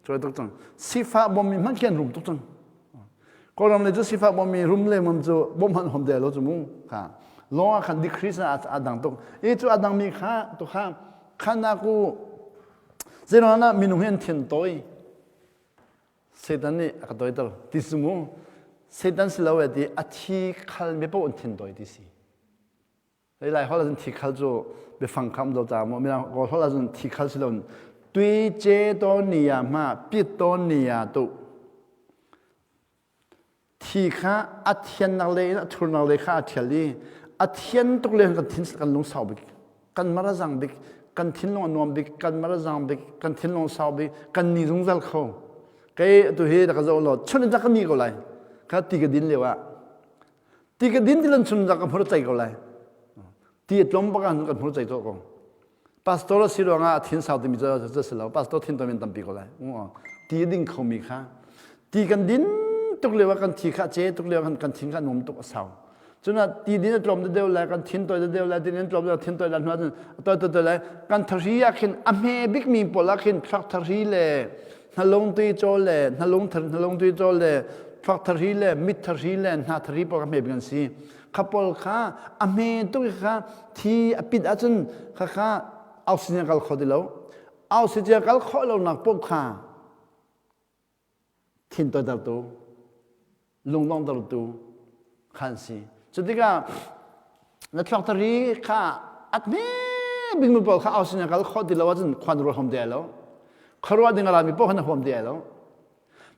Cuai tuk cang. Sifah bawmmi hmanh khi an rum tuk cang. Kawlram le cu sifah bawmmi rum le mam cu bawmh hmanh hom de lo cu mu kha. Law ah khan decrease a dang tuk. I cu a dangmi kha tu kha khanaku. Zeiruangah minung hi an thin tawi. Satan nih a ka toiter ti si mu. Satan si lo e ti a thi khal mi paoh an thin tawi ti si. Hei lai holh ahcun thi khal cu biafang kha um do ca mu. Mirang kawl holh ahcun thi khal si lo tui ce to ni ya ma pit to ni ya tu. Thi kha a thiannak le in a thurnak le kha a ṭhial i a thian tuk le kan thin kan lungsau bik kan mar a zang bik kan thinlung a nuam bik kan mar a zang bik kan thinlung sau bik kan ni zungzal kho kei atu hi ka zoh law chun in ka ni ko lai kha ti ka din lio ah ti ka din ti lan chun ka hmur cei ko lai ti a tlawm bak ah kan hmur cei cawh ko Pastor a si ruangah a thin sau timi cu cu si lo. Pastor thin tamin tampi ko lai. Ti ding khomi kha ti kan din tuk lio ah kan thi kha ce tuk lio kan kan thin kha nuam tuk a sau. Cuna ti din a tlawm deuh lai kan thin toi deuh lai tin tlawm deuh thin toi lai hnu toi toi toi lai kan thari ah khin a hme bik mi pawl ah khin thluak thari le hnalung tui chawl le hnalung thar hnalung tui chawl le thluak thari le mit thari le hna thari pawl kha hme bik an si. Kha pawl kha a hme tuk kha thi a pit ahcun kha kha oxygen kal kho ti lo. Oxygen kal khawh lo nak paoh kha thin toitertu lungdongtertu kha an si. Cu tikah na thluak thari kha at hme bikmi pawl kha oxygen kal khawh ti lo ahcun khuan ruah huam ti ai lo. Khuaruah ding a rami paoh kha na huam ti ai lo.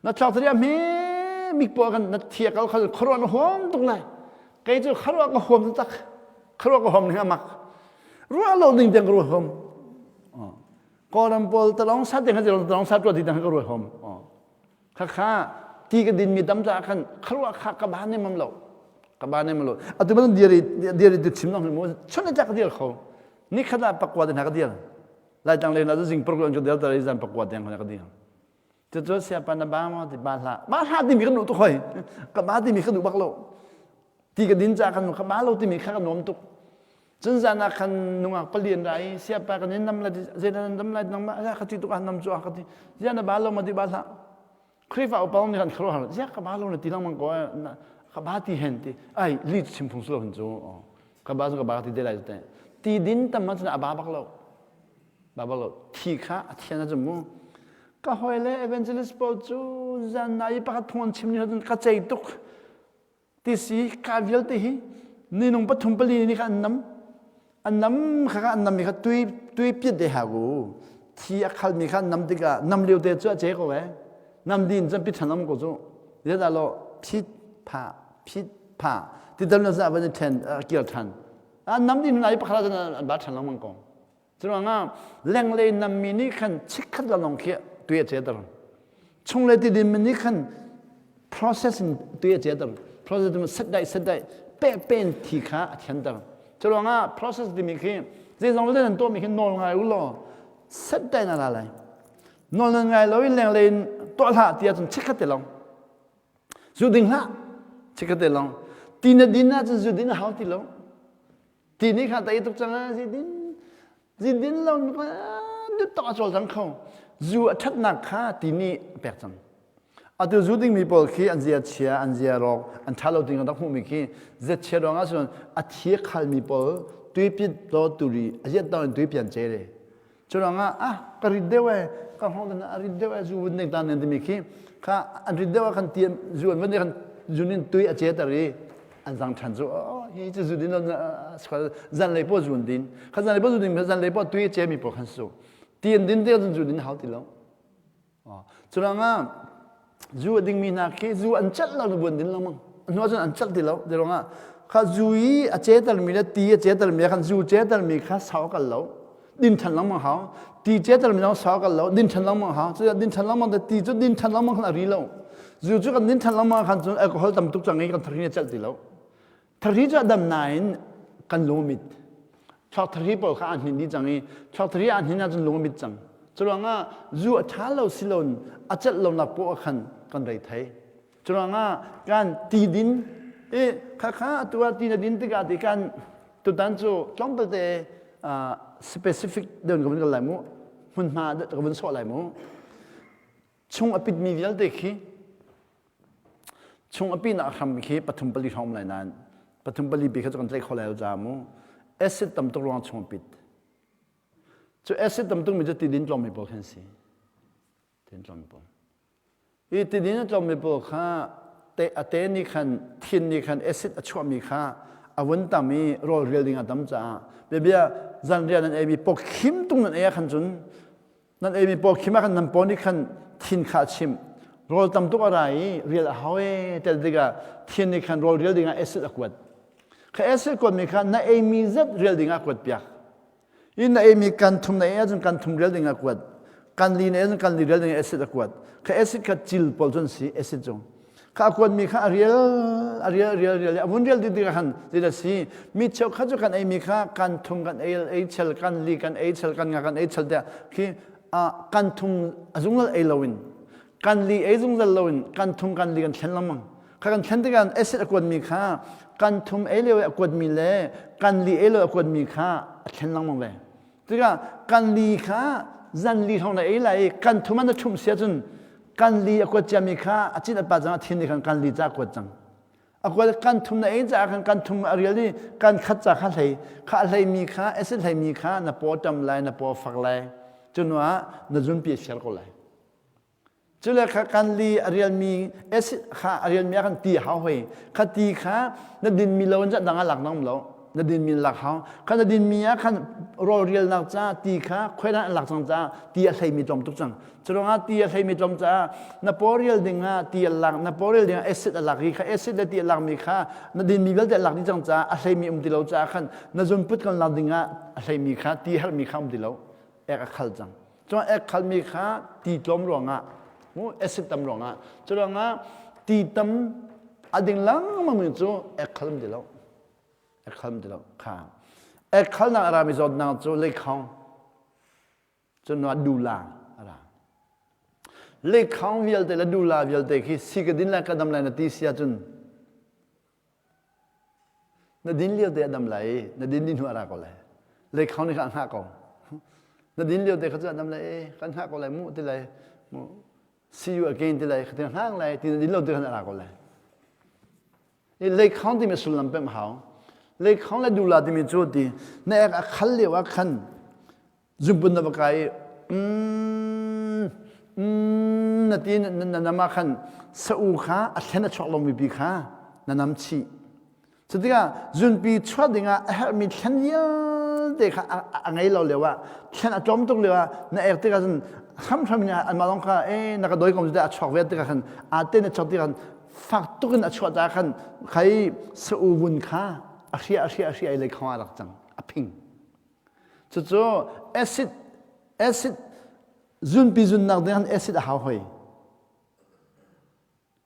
Na thluak thari a hme bik pawl kan na thia kal kha khuaruah na huam tuk lai. Kei cu khuaruah ka huam tak. Khuaruah ka huam ning a mak. Ruah lo ding tiang ka ruah huam. Kawlram pawl talong sat ding talong sat ruah ti dang ka ruah huam. Khakha ti ka din mi tam caah khan kharuah kha ka ba nem lo. Ka ba nem lo. Atu ban dir dir tu chim long mu chun ta ka dir kho. Ni khat ah pakwa den ha ka dir. Lai tang le na zing program ka dir ta zan pakwa deng ka dir. Cucu siapa na ba maw ti ba hlah. Ba hlah timi kan duh tuk hoi. Ka ba timi ka duh bak lo. Ti ka din ca kan ka ba lo timi kha ka nuam tuk. Cun zan ah khan nungak palian ra i siapa kan in nam la zei nan dam lai nang ma ka ti tuk ah nam cu ka ti. Zia na ba lo ma ti ba hlah. Khrihfa upa nih kan kharuah har. Zia ka ba lo na ti lengmang ko ka ba ti hen ti. Ai li chim phung sulo hin cu. Ka ba cu ka ba ti te lai te. Ti din tam ma cun a ba bak lo. Baibal lo thi kha a thian ahcun mu ka hawile evangelist pawl cu zan na i pakhat phung an chim ni cun ka cei tuk ti si ka vialte hi ninung pathum pali ni kha an nam an nam kha kha an nam mi kha tui tui piat de ha gu thi a khal mi kha an nam tikah nam lio te cu a ce ko e nam din cun pi than am ko cu zedah lo phit pha phit pha ti dal na za van i then kir than an nam din na i pakhat cun an ba than lengmang ko Curuangah lenglei nammi nih khan chikkhat lalong khi tui a ceter. Chunglei tidin mi nih khan process in tui a ceter. Process in set dai set dai pe pen thi kha a thianter. Curuangah process timi khi zeizong le nan tuahmi khi nawl ngai u law set dai na la lai. Nawl nan ngai lo in lenglei in tuah hlah ti ahcun chikkhat te long. Zu ding hlah chikkhat te long. Ti na din ahcun zu din a hau ti lo. Ti nih kha tei tuk cang zidin zidin lo dut tok a cawlcang kho zu a ṭhatnak kha ti nih a pek cang atu zu dingmi pawl khi an zia chia an zia rawk an ṭha lo ting rak hmuhmi khi zet chia ruangah cun a thi khalmi pawl tuipit to turi a ziat to in tuipian ce le Curuangah ah ka rit deuh e ka hngawng tan a rit deuh e zu vun ding ta nan timi khi kha an rit deuh ah khan ti zu an vun khan zun in tui a ceter i an zang ṭhan cu oh hi cu zu din zan lei po zun din kha zan lei po zu din zan lei po tui a ce mi po khan su ti an din te cun zu din hau ti lo Curuangah zu a dingmi hna khi zu an celh lo na buan din lengmang. A hnu ahcun an celh ti lo. Ti ruangah kha zu i a cetermi le ti a cetermi khan zu cetermi kha sau a kal lo. Din ṭhan lengmang hau. Ti cetermi zong sau a kal lo. Din ṭhan lengmang hau. Cucaah din ṭhan lengmang te ti cu din ṭhan lengmang khan a ri lo. Zu cu kan din ṭhan lengmang khan cun alcohol tam tuk cang i kan thari a celh ti lo. Thari cu a dam nain kan lung a mit. Thluak thari pawl kha aa hnin dih cang i thluak thari aa hnin ahcun lung a mit cang. Curuangah zu a ṭha lo siloin a celh lonak poah khan kan rei thei. Curuangah kan ti din i khakha atu ah ti na din tikah ti kan tutan cu tlawmpalte specific deuh in ka vun kal lai mu hmunhma ka vun sawh lai mu. Chung a pitmi vialte khi chung a pinak hram khi pathum pali hrawng lai nain pathum pali pi kha cu kan tlaih kho lai lo ca mu acid tam tuk ruang chung a pit. Cu acid tam tukmi cu tidin tlawmmi pawl khan si. Tidin tlawmmi pawl. I tidin a tlawmmi pawl kha te a te nih khan thin nih khan acid a chuahmi kha a vun tam i rawl rial ding a tam caah biabia zanriah nan eimi pawkhim tung nan ei ah khan cun nan eimi pawkhim ah khan nan paw nih khan thin kha a chimh rawl tam tuk a ra i rial a hau e tel tikah thin nih khan rawl rial ding ah acid a kuat kha acid kuatmi kha na eimi zat rial ding ah kuat piak In na eimi kan thum na ei ahcun kan thum rial ding a kuat. Kan li na ei ahcun kan li rial ding acid a kuat. Kha acid kha cil pawl cun si acid cu. Kha a kuatmi kha a rial a rial rial rial a vun rial dih tikah khan zei dah si mi cheukhat cu kan eimi kha kan thum kan ei ei chel kan li kan ei chel kan nga kan ei chel tiah khi kan thum a zungzal ei loin kan li ei zungzal loin kan thum kan li kan thlen lengmang kha kan thlen tikah acid a kuatmi kha kan thum ei lio i a kuatmi le kan li ei lio a kuatmi kha a thlen lengmang ve tikah kan li kha zan li hrawng na ei lai i kan thum an na ṭhumh si ahcun kan li a kuat ciami kha a cin a pa cang a thin nih khan kan li ca a kuat cang a kuat kan thum na ei caah khan kan thum a rial i kan khat ca kha hlei kha a hleimi kha acid hleimi kha na paw ṭam lai na paw fak lai cu hnu ah na zunpi a siar ko lai Cule kha kan li a rialmi acid kha a rialmi ah khan ti a hau hoi. Kha ti kha na dinmi lo in dang ah lak na um lo. Na dinmi lak hau. Kha na dinmi ah khan rawl rialnak ca ti kha khuaidan an lak cang caah ti a hleimi tlawm tuk cang. Curuangah ti a hleimi tlawm caah na paw rial ding ah ti a lak na paw rial ding ah acid a lak i kha acid le ti a lakmi kha na dinmi vialte a lak dih cang caah a hleimi um ti lo caah khan na zunput kan lak ding ah a hleimi kha ti herhmi kha um ti lo. Ek a khal cang. Cun ek khalmi kha ti tlawm ruangah mu acid tam ruangah cu ruangah ti tam a ding lengmang mi cu ek khal ti lo ek khal ti lo kha ek khalnak a rami zawtnak cu leikhong cun dula a ra leikhong vialte le dula vialte khi si ka din lai ka dam lai na ti si ahcun Na din lio te a dam lai, na din dih hnu a ra ko lai. Leikhong nih khan a hngah ko. Na din lio te kha cu a dam lai, eh, kan hngah ko lai mu ti lai. Mu see you again ti lai, kha ti hngak lai, ti na din lo te khan a ra ko lai. I leikhong timi sullam pem hau. Leikhong le dula timi cu ti na ek a khal lio ah khan Zunpun na va kai i mm, mm, na ti na nam ah khan sa-u kha a thlen a chuak lomi pi kha na nam chih. Cutikah zunpi chuah dingah a herhmi thlen vialte kha a ngei lo lio ah thlen a tlawm tuk lio ah na ek tikah cun hramhram in anmah lawng kha e na ka dawi ko cu a chuak ve tikah khan aa te na chuak tikah khan fak tuk in a chuah caah khan khai sa-u vun kha a hria a hria a hria i leikhong ah rak cang a phing. Cucu acid acid zunpi zunnak ding acid a hau hoi.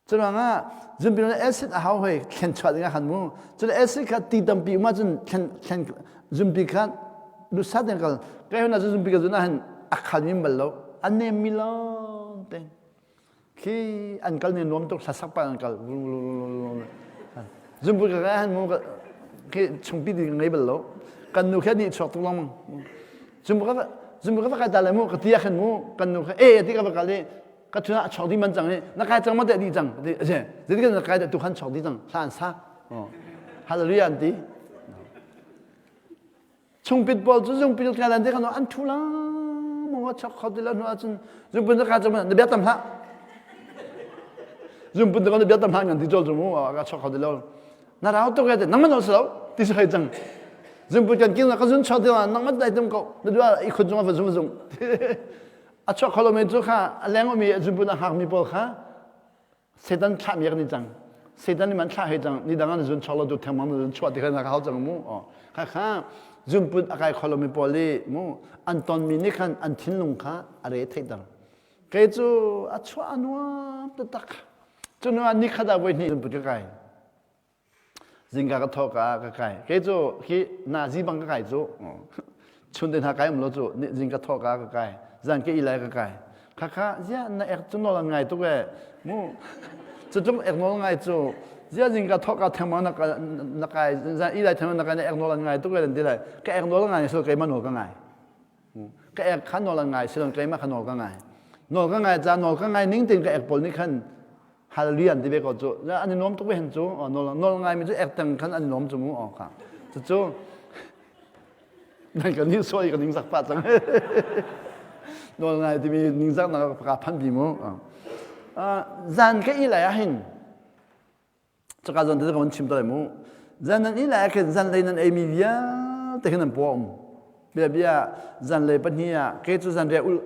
Curuangah zunpi acid a hau hoi thlen chuah ding ah khan mu. Cun acid kha ti tampi um ahcun thlen thlen zunpi kha lusat in kal. Kai hon ah zunpi ka zun ah hin a khal mi bal lo. A nem mi lawng te. Khi an kal ni nuam tuk hlasak pa an kal zumpu ka kai han mu khi chungpi ti ngei bal lo kan nu khe ni chuak tuk lengmang zumpu ka zumpu ka va kai ta le mu ka tia khan mu kan nu khe e ti ka va kal i ka thuna a chuak di man cang i na kai cang ma te di cang ti aje zeti kan na kai tu khan chuak di cang hla an sa hallelujah an ti Chungpit pawl cu zungpit ka lan te kan an thu lang maw chok kho ti lo hnu ahcun zungput ka cu na bia tam hlah zungput ka na bia tam hlah ngan ti chol cu mu ka chok kho ti lo na rau tuk te nang man lo lo ti si khoi cang zungput kan king ka zun chok ti la nang man dai tum ko na dua i khut zung va zung zung a chok kho lo me cu kha a leng mi zungput a hak mi pawl kha Satan thlah mi kan cang Satan nih man thlah hei cang ni dang an zun chuak lo tu thengmang na zun chuah ti kha na ka hau cang mu kha kha zunput a kai kholo mi pawl i mu an ton mi nih khan an thinlung kha a re theihter kei cu a chuah a nuam taktak cu nu ah ni khat ah voi hnih zunput ka kai Zingka ka thawk ah ka kai. Kei cu khi nazi bang ka kai cu. Chun te hna kai um lo cu zingka thawk ah ka kai. Zan ke ilai ka kai. Khakha zia na ek cu nawl an ngai tuk e. Mu cu tluk ek nawl ngai cu zia zingka thawk ah thengmang na na kai zan ilai thengmang na kai na ek nawl an ngai tuk e an ti lai. Ka ek nawl ngai sil keimah nawl ka ngai. Ka ek kha nawl an ngai silon keimah kha nawl ka ngai. Nawl ka ngai ca nawl ka ngai ning tein ka ek pawl nih khan hallelujah an ti ve ko cu an i nuam tuk ve hen cu nawl ngai mi cu ek tang khan an i nuam cu mu kha cucu. Nan kan nih sawi ka ningzak pah cang. Nawl ngai timi ningzak nak ka phan bi mu. Zan ka i lai ah hin caka zon te ka van chim to lai mu. Zan nan i lai ah khin zan lei nan ei mi vialte khin nan paw um. Bia bia zan lei pahnih ah ke cu zan ria ul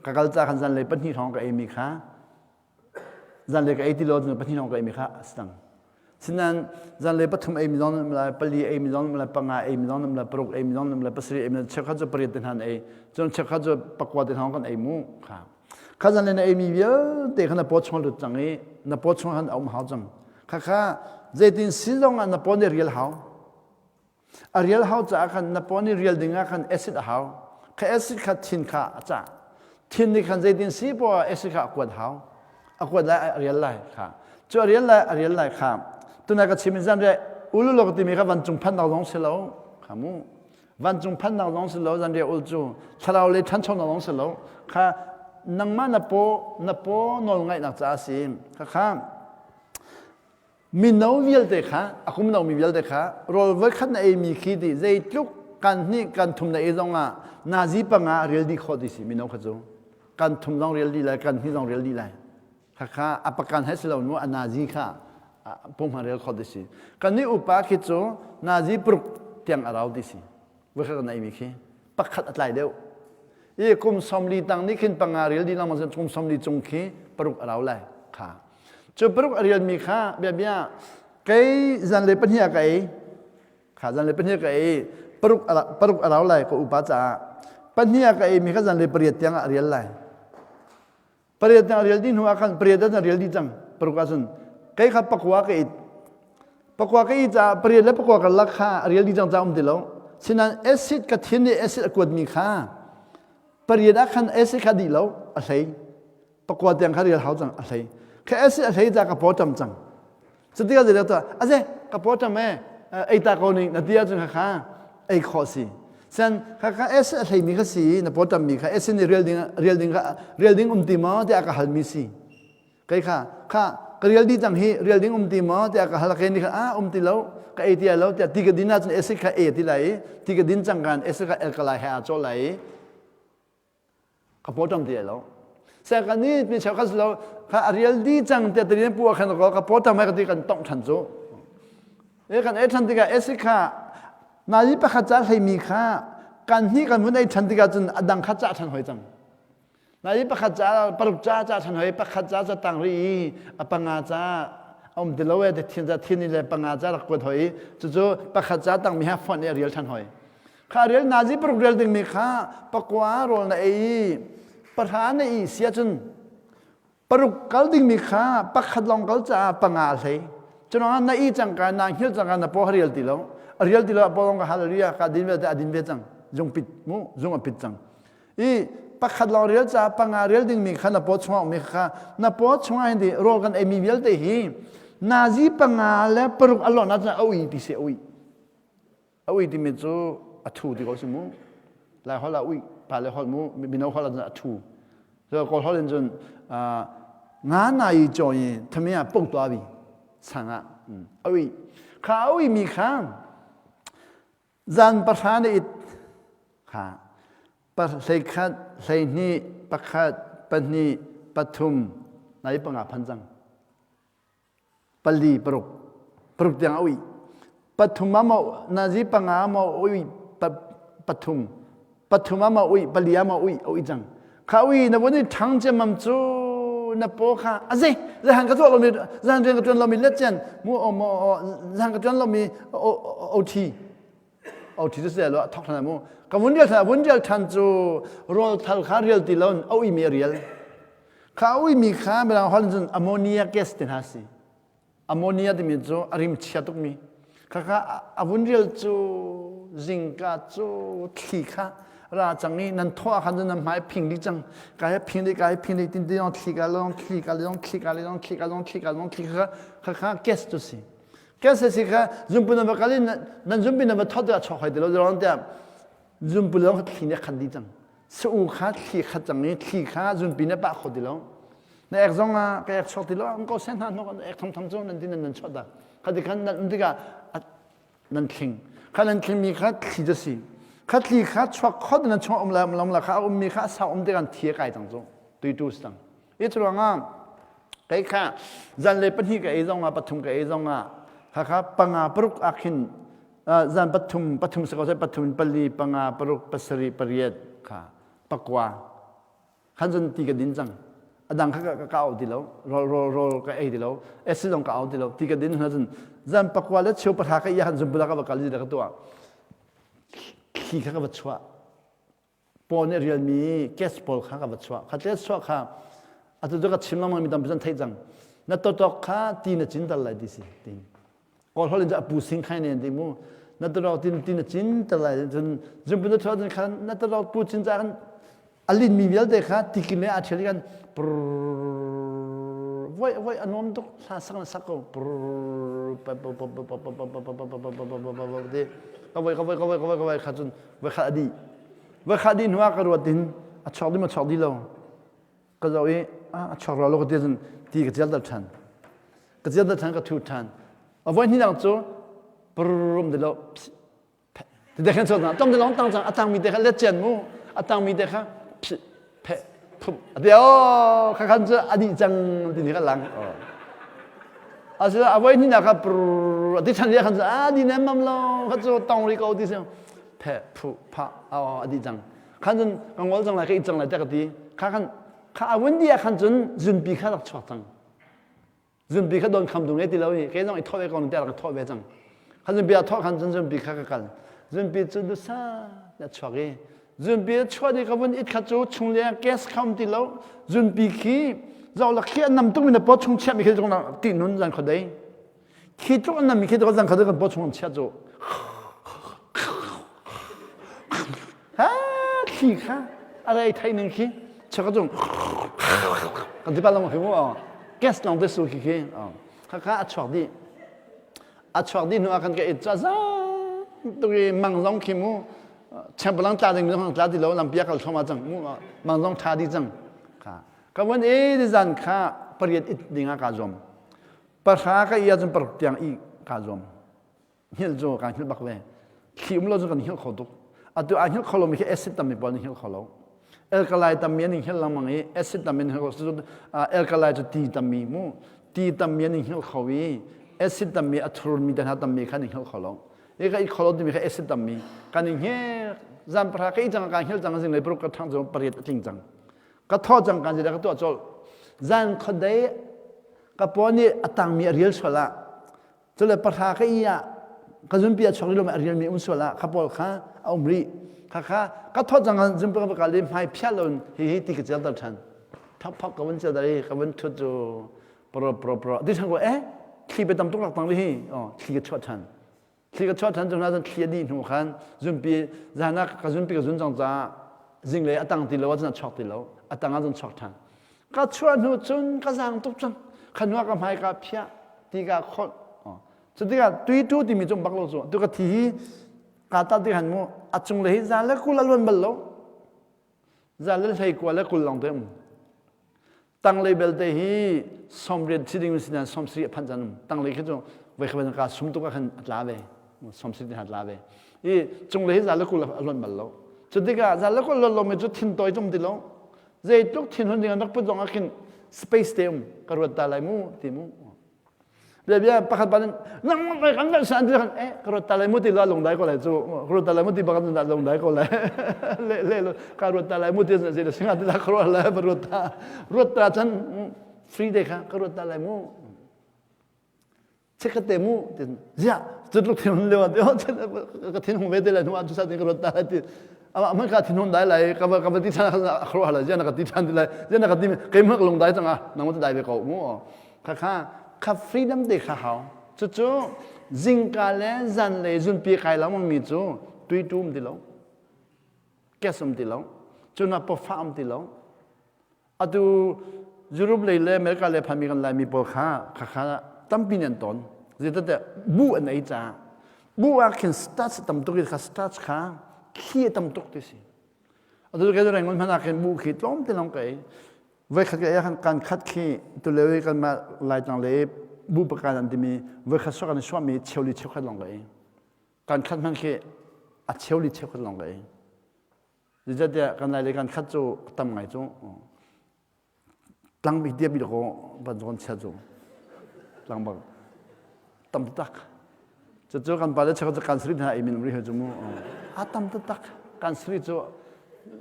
ka kal ca khan zan lei pahnih hrawng ka ei mi kha Zanlei ka ei ti lo cun pahnih lawng ka eimi kha a si cang. Sinain zanlei pathum eimi zong nan um lai, pali eimi zong nan um lai, panga eimi zong nan um lai, paruk eimi zong nan um lai, pasarih eimi zong cheukhat cu pariat te hna an ei, cun cheukhat cu pakua te hna kan ei mu kha. Kha zanlei na eimi vialte kha na paw chung lut cang i na paw chung khan a um hau cang. Kha kha zeitin si zong ah na paw nih rial hau. A rial hau caah khan na paw nih rial ding ah khan acid a hau. Kha acid kha thin kha a cah. Thin nih khan zeitin si poah acid kha a kuat hau. A kuat lai a rial lai kha. Cu a rial lai a rial lai kha. Tunai ka chim in zan re ululok timi kha vancung phannak zong si lo kha mu. Vancung phannak zong si lo zan re ul cu thlarau le ṭhanchonak zong si lo kha nangmah na paw na paw nawl ngaihnak caah si. Kha kha Mino vialte kha, a kum nomi vialte kha rawl voikhat na eimi khi ti zeitluk kan hnih kan thum na ei zongah nazi panga rial dih khawh ti si mino kha cu. Kan thum zong rial dih lai, kan hnih zong rial dih lai. Khakha a pakan he si lo nu a nazi kha punghman rial khawh ti si. Kan nih upa khi cu nazi paruk tiang a rau ti si. Voikhat kan eimi khi pakhat a tlai deuh. I kum 40 tang nih khin panga rial dih lengmang kum 40 cung khi paruk a rau lai kha. Cu paruk a rialmi kha biabia kei zanlei pahnih ah ka ei. Kha zanlei pahnih ka ei. Paruk paruk a rau lai ka upa caah. Pahnih ah ka eimi kha zanlei pariat tiang ah a rial lai. Pariat tiang a rial dih hnu ah khan pariat ah rial dih cang. Paruk ah cun kei kha pakua ka it. Pakua ka i caah pariat le pakua karlak kha a rial dih cang caah um ti lo. Sinain acid ka thin nih acid a kuatmi kha pariat ah khan acid kha dih lo a hlei. Pakua tiang kha rial hau cang a hlei kha acid a hlei ca ka paw ṭam cang cutikah zei dah aze ka paw ṭam e ei ta ko ning na ti ahcun kha kha ei khawh si sen kha kha acid a hleimi kha si na paw ṭammi kha acid nih rial ding rial ding kha rial ding um ti maw tiah ka halmi si kei kha kha ka rial dih cang hi rial ding um ti maw tiah ka hal ke ni kha ah um ti lo ka ei ti lo tiah ti ka din ahcun acid kha e ti lai i ti ka din cang kan acid kha alkali he aa cawh lai i Ka pawṭam ti lo. Se kan ni mi cheu kha lo kha a rial di cang te trin pu khan ko ka pawṭam hai ka ti kan tong ṭhan cu. E kan ei ṭhan tikah esi kha nazi pakhat ca hleimi kha kan hni kan vun ei ṭhan tikah cun a dang kha ca ṭhan hoi cang. Nazi pakhat ca paruk ca ca ṭhan hoi pakhat ca ca tang ri i a panga ca a um ti lo e te thin ca thin le panga ca rak kuat hoi cucu pakhat ca tang mi ha font i a rial ṭhan hoi. Kha rial nazi paruk rial dingmi kha pakua rawl na ei i pahra na i si ahcun paruk kal dingmi kha pakhat lawng kal caah panga a hlei. Curuangah na i cangka na hngilh cangka na paw a rial ti lo. A rial ti lo a paw lawng ka hallelujah ka din vialte a din ve cang. Zung pit mu zung a pit cang. I pakhat lawng rial caah panga rial dingmi kha na paw chungah ummi kha na paw chungah hin ti rawl kan eimi vialte hi nazi panga le paruk a lawnh ahcun a ui ti si a ui. A ui timi cu a thu ti ko si mu. Lai holh ah ui, pa le holh mu, mino holh ah a thu. So Kawl holh in cun nga na i chaw i thamia pung tua bi sang ah a ui. Kha a ui mi kha zan pahra na it kha hleikhat, hleihnih, pakhat, pahnih, pathum, na i panga phan cang. Pali paruk paruk tiang a uih pathum ah maw nazi panga ah maw uih pathum pathum ah maw uih pali ah maw uih a uih cang kha ui na vun i ṭhang ciammam cu na paw kha a zei zehan ka tuah lomi zehan rian ka ṭuan lomi let cian mu o mo zehan ka ṭuan lomi o thi o thi cu se lo thok ṭhan mu ka vun rial ṭhan vun rial ṭhan cu rawl thal kha rial ti lo a uimi a rial Kha a uimi kha mirang holh cun ammonia gas ti hna si. Ammonia timi cu a rim chia tukmi. Khakha a vun rial cu zingka cu thli kha ra cang i nan thawh ah khan cun nan hmai phing dih cang. Ka he phing dih, ka he phing dih, tin ti thli ka long, thli ka long, thli ka long, thli ka long, thli ka long, thli kha kha kha gas cu si. Gas si kha zumpu nan va kal i nan zumpi nan va thawt tikah chuak hoi ti lo zong tiah zumpu lawng kha thli nih a khat dih cang. Sa-u kha thli khat cang i thli kha zunpi na pah kho ti lo. Na ek zong ah ka ek chuak ti lo, an ko sen hna hnok an ek thong thong cu nan ti nan nan chuah dah. Kha ti khan nan um tikah nan thling. Kha nan thling mi kha thli cu si. Kha thli kha chuak khot na chung um la um la kha a ummi kha a sau um te kan thi a kai cang cu. Tuitu si cang. I curuangah kei kha zanlei pahnih ka ei zongah pathum ka ei zongah kha kha panga paruk ah khin zan pathum pathum si ko sai pathum pali panga paruk pasarih pariat kha pakua khan cun ti ka din cang a dang kha ka ka au ti lo rol rol rol ka ei ti lo acid zong ka au ti lo ti ka din hna cun zan pakua le cheu pahra ka iya khan zumbula ka va kal ka tuah thli kha ka va chuah paw nih a rialmi gas pawl kha ka va chuah kha tle chuah kha atu cu ka chim lengmang mi tampi cun theih cang na tawtawk kha ti na cin tal lai ti si ti kawl holh in cu a pu sing khai ne ti mu na tawtawk tin ti na cin tal lai cun zumpu na chuah cun khan na tawtawk pu cin ca khan a linmi vialte kha tikin le a ṭhial kan voi voi a nuam tuk hla sak na sak ko ka voi ka voi ka voi ka voi ka voi kha cun voi khat a dih voi khat dih hnuah ka ruat in a chuak ding ma chuak dih lo ka zoh i a chuak rua lo ka ti cun ti ka cial ṭhan ka cial ṭhan ka thu ṭhan a voi hnih dang cu prum ti lo Ti khan chuak na tom te long tang cang a tang mi te kha let cian mu a tang mi te kha phi phe phum ati o kha khan cu a dih cang ti ni kha lang asila avoi ni na kha prr ati than ria khan cu a di nem mam lo kha cu tong ri ko ti si phe phu pha a a di cang khan cun ka ngol cang lai ka i cang lai te ka ti kha khan kha a vun di ah khan cun zunpi kha rak chuak cang Zunpi kha don kham tu ngei ti lo i kei zong i thawh ve ko te rak thawh ve cang. Kha zunpi a thawh khan cun zunpi kha ka kal. Zunpi cu dusa na chuak i zunpi a chuah di ka vun it kha cu chung le gas kha um ti lo. Zunpi khi zoh la khi an nam tuk mi na paw chung chiah mi khi zong ti nun zan khodei. Khi tluk an nam mi khi zan khodei kan paw chung an chiah cu. Ha thli kha a rei thei ning khi chaka cung kan ti pa long khi mu gas long te su khi khi kha kha a chuak dih a chuak dih hnu ah kan ka it cha za tu i mang zong khi mu chempalang tla ding zong tla ti lo lampi kal thoma cang mu mang zong tha di cang kha ka vun e di zan kha pariat it ding ah ka zuam pahra ka ia cun paruk tiang i ka zuam Hngilh cu kaa hngilh bak ve. Thli um lo cu kan hngilh kho tuk. Atu aa hngilh kho lomi khi acid tammi pawl an hngilh kho lo. Alkali tammi an hngilh lengmang i acid tammi an hngilh kho. Alkali cu ti tammi mu. Ti tammi an hngilh kho i acid tammi a thurmi te hna tammi kha an hngilh kho lo. I ka i kho lo timi kha acid tammi kan i hngilh. Zan pahra ka i cang ka hngilh cang zinglei paruk ka ṭhang cu pariat a tling cang. Ka thaw cang kan zeidah ka tuah colh. Zan khuadei ka paw nih a tangmi a rial sual ah Cule pahra ka i ah ka zunpi a chuak rih lo a rialmi um sual ah kha pawl kha a um rih. Kha kha ka thawt cang ah zunpi ka kal i hmai phiah lo in hi hi ti ka celter ṭhan. Thak phak ka vun celter i ka vun ṭhut cu pro pro pro ti ṭhan ko eh thli pe tam tuk rak tang rih hi oh thli ka chuah ṭhan. Thli ka chuah ṭhan cu hna cun thli a dih hnu khan zunpi zan ah ka zunpi ka zun cang caah zinglei a tang ti lo ahcun a chuak ti lo a tang ah cun chuak ṭhan. Ka chuah hnu cun ka zaang tuk cang. Kha hnu ah ka hmai ka phiah ti ka kholh. Cu tikah tuitu timi cu bak lo cu. Tu ka thi hi ka ta ti han mu a cung le hi za le 20 a luan bal lo. Za le hlei kua le 20 lawng te um. Tanglei belte hi 80 si ding si nain 70 a phanh caan um. Tanglei khi cu voi khat ka sum tuk ah khan a tla ve. 70 ti a tla ve. I cunglei hi za le 20 a luan bal lo. Cu tikah za le 20 luan lomi cu thin tawi tum ti lo. Zeitluk thinhun ding an rak put zong ah khin space te um ka ruat ta lai mu ti mu. Bia bia pakhat pa nang mai kan kan san ti kan eh ka ruat ta lai mu ti la lung dai ko lai cu ka ruat ta lai mu ti bak an lung dai ko lai le le ka ruat ta lai mu ti zei singa ti la ka ruat lai ruat ta ruat ta chan free day kha ka ruat ta lai mu Chikkhat te mu tin ziah cutluk thin hun lio ah ka thin hung ve te lai hnu ah cu sa tin ka ruat ta lai ti amah hmanh ka thin hun dai lai ka va ka va ti than a khruah lai ziah na ka ti than ti lai ziah na ka ti keimah ka lung dai cang ah nang ti dai ve ko mu kha kha kha freedom te kha hau cucu zingka le zanlei zunpi kai lengmang mi cu tuitum ti lo gas um ti lo cuna pawfa um ti lo Atu Europe lei le America lei phanmi kan Laimi pawl kha khakha tampi nih an ton. Zeicahtiah buh an ei caah buh ah khin starch tam tuk i kha starch kha thli a tam tuk ti si. Atu kai Rangoon hmanh ah khin buh khi tlawm te lawng ka ei. Voikhat ka ei ah khan kan khat khi tulio i kanmah Laitlang lei buh pakan an timi voikhat suak an i suahmi cheuli cheukhat lawng ka ei. Kan khat hmanh khi. A cheu li cheukhat lawng ka ei. Zeicahtiah kan lai le kan khat cu tam ngai cu tlang bik dia bi ko ban zawn chia cu tlang bak tam tak cucu kan pa le cheukhat cu kan sri hna ei min ri cu mu a tam tak kan sri cu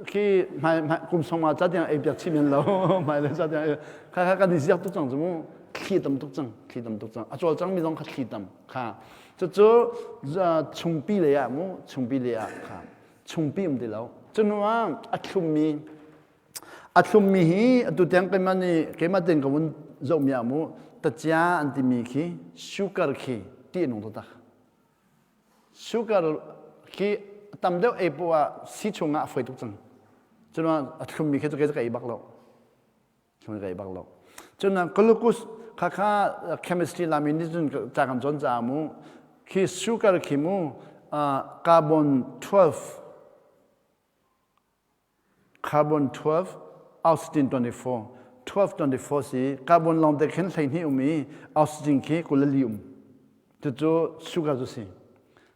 khi hmai kum songma ca tiang ei piak chim men lo hmai le ca tiang kha kha kan i ziak tuk cang cu mu thli tam tuk cang thli tam tuk cang a cawl cang mi zong kha thli tam kha cucu chungpi lei ah mu chungpi lei ah kha chungpi um ti lo cunu ah a thlummi a thlummi hi atu tiang keimah nih keimah ten ka vun zohmi ah mu tacia an timi khi sugar khi ti a nung taktak Sugar khi tam deuh ei poah ah si chungah a fawi tuk cang. Cun a thlummi khi cu kei cu ka ei bak lo. Thlummi ka ei bak lo. Cun glucose kha kha chemistry lami nih cun ca kan cawn caah mu khi sugar khi mu carbon 12 Carbon 12, oxygen 24. 12 24 si carbon lawng te khin 12 um i oxygen khi 24 um. Cucu sugar cu si.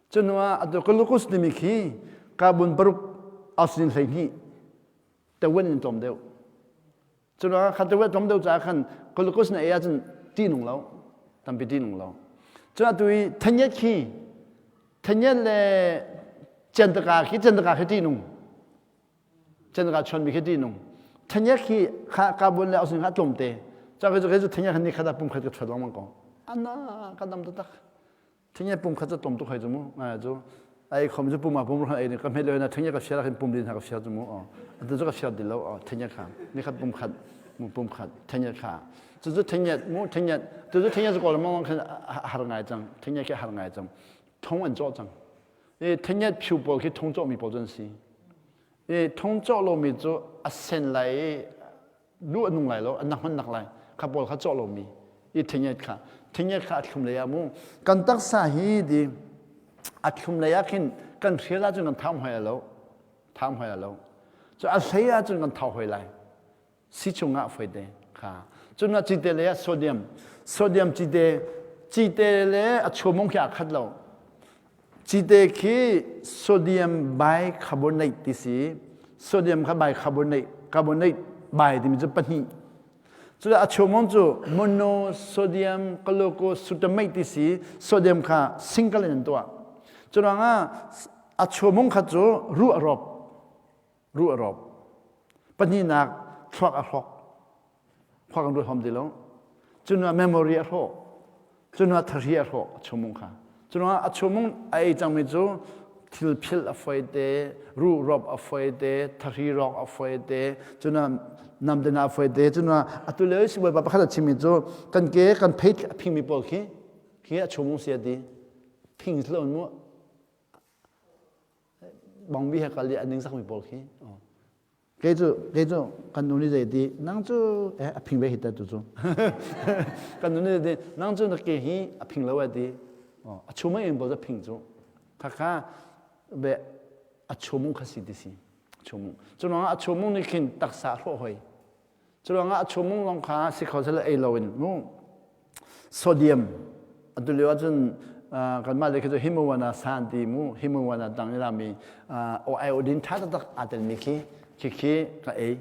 Cu hnu ah atu glucose timi khi carbon paruk oxygen 12 tewen in tlawm deuh. Cu ruangah kha tewen tlawm deuh caah khan glucose na ei ahcun ṭih nung lo. Tampi ṭih nung lo. Cun atu i thanyet khi thanyet le cantaka khi cantaka khi ṭih nung. Cantaka chuanmi khi ṭih nung. Thanyet khi kha carbon le oxygen kha tlawmte. Cun khi cu thanyet kha ni khat ah pum khat ka chuat lengmang ko. Ana ka dam taktak. Thinge pum khat cu tlawm tuk hei cu mu ngai cu ai khom cu pum ah pum ruang ei ka hmet le na thinge ka fiar khin pum din ha ka fiar cu mu atu cu ka fiar dil lo thinge kha ni khat pum khat mu pum khat thinge kha cu cu thinge mu thinge tu cu thinge cu kawl mong khin har ngai cang thinge khi har ngai cang thong an cawh cang i thinge phiu pawl khi thong cawh mi pawl cu an si i thong cawh lo mi cu a sen lai i lu a nung lai lo a nak hman nak lai kha pawl kha cawh lomi i thinget kha thinget kha a thlum lei ah mu kan taksa hi di a thlum lei ah khin kan hrial ahcun kan thau hoi lo thau hoi lo cu a hlei ahcun kan thau hoi lai si chungah foi te kha cun a cite lei ah sodium sodium cite cite le a chuamong khi a khat lo Cite khi sodium bicarbonate ti si. Sodium kha bicarbonate, carbonate bi timi cu pahnih. Cu a chungmong cu monosodium glucosutamate ti si. Sodium kha single in an tuah. Cu ruangah a chungmong kha cu ruh a rawp. Ruh a rawp. Pahnihnak thluak a hrawk. Khua kan ruat hom ti lo. Cun memory a hrawh. Cun thahri a hrawh a chumung kha. Cun a chumung a ei cangmi cu thil philh a foi te, ruh rop a foi te, thahri rawk a foi te, cun namdena a foi te, cun atu lio si bawipa pakhat a chimmi cu kan ke kan phei a phingmi pawl khi khi a chumung si a ti. Phing lo mu bongbi he kal i a ningzakmi pawl khi. Kei cu kei cu kan nu nih zei ti nang cu eh a phing ve hi ta tu cu kan nu nih ti nang cu na ke hi a phing lo a ti a chum in bol phing cu kha kha be a chumung kha si ti si chumung cu a chumung nih khin taksa hrawh hoi Cu ruangah a chumung lawng kha si kho sel ei loin mu sodium atu lio ahcun kanmah le khi cu himawana san ti mu himawana tang i rami iodine tha taktak aa telmi khi khi khi ka ei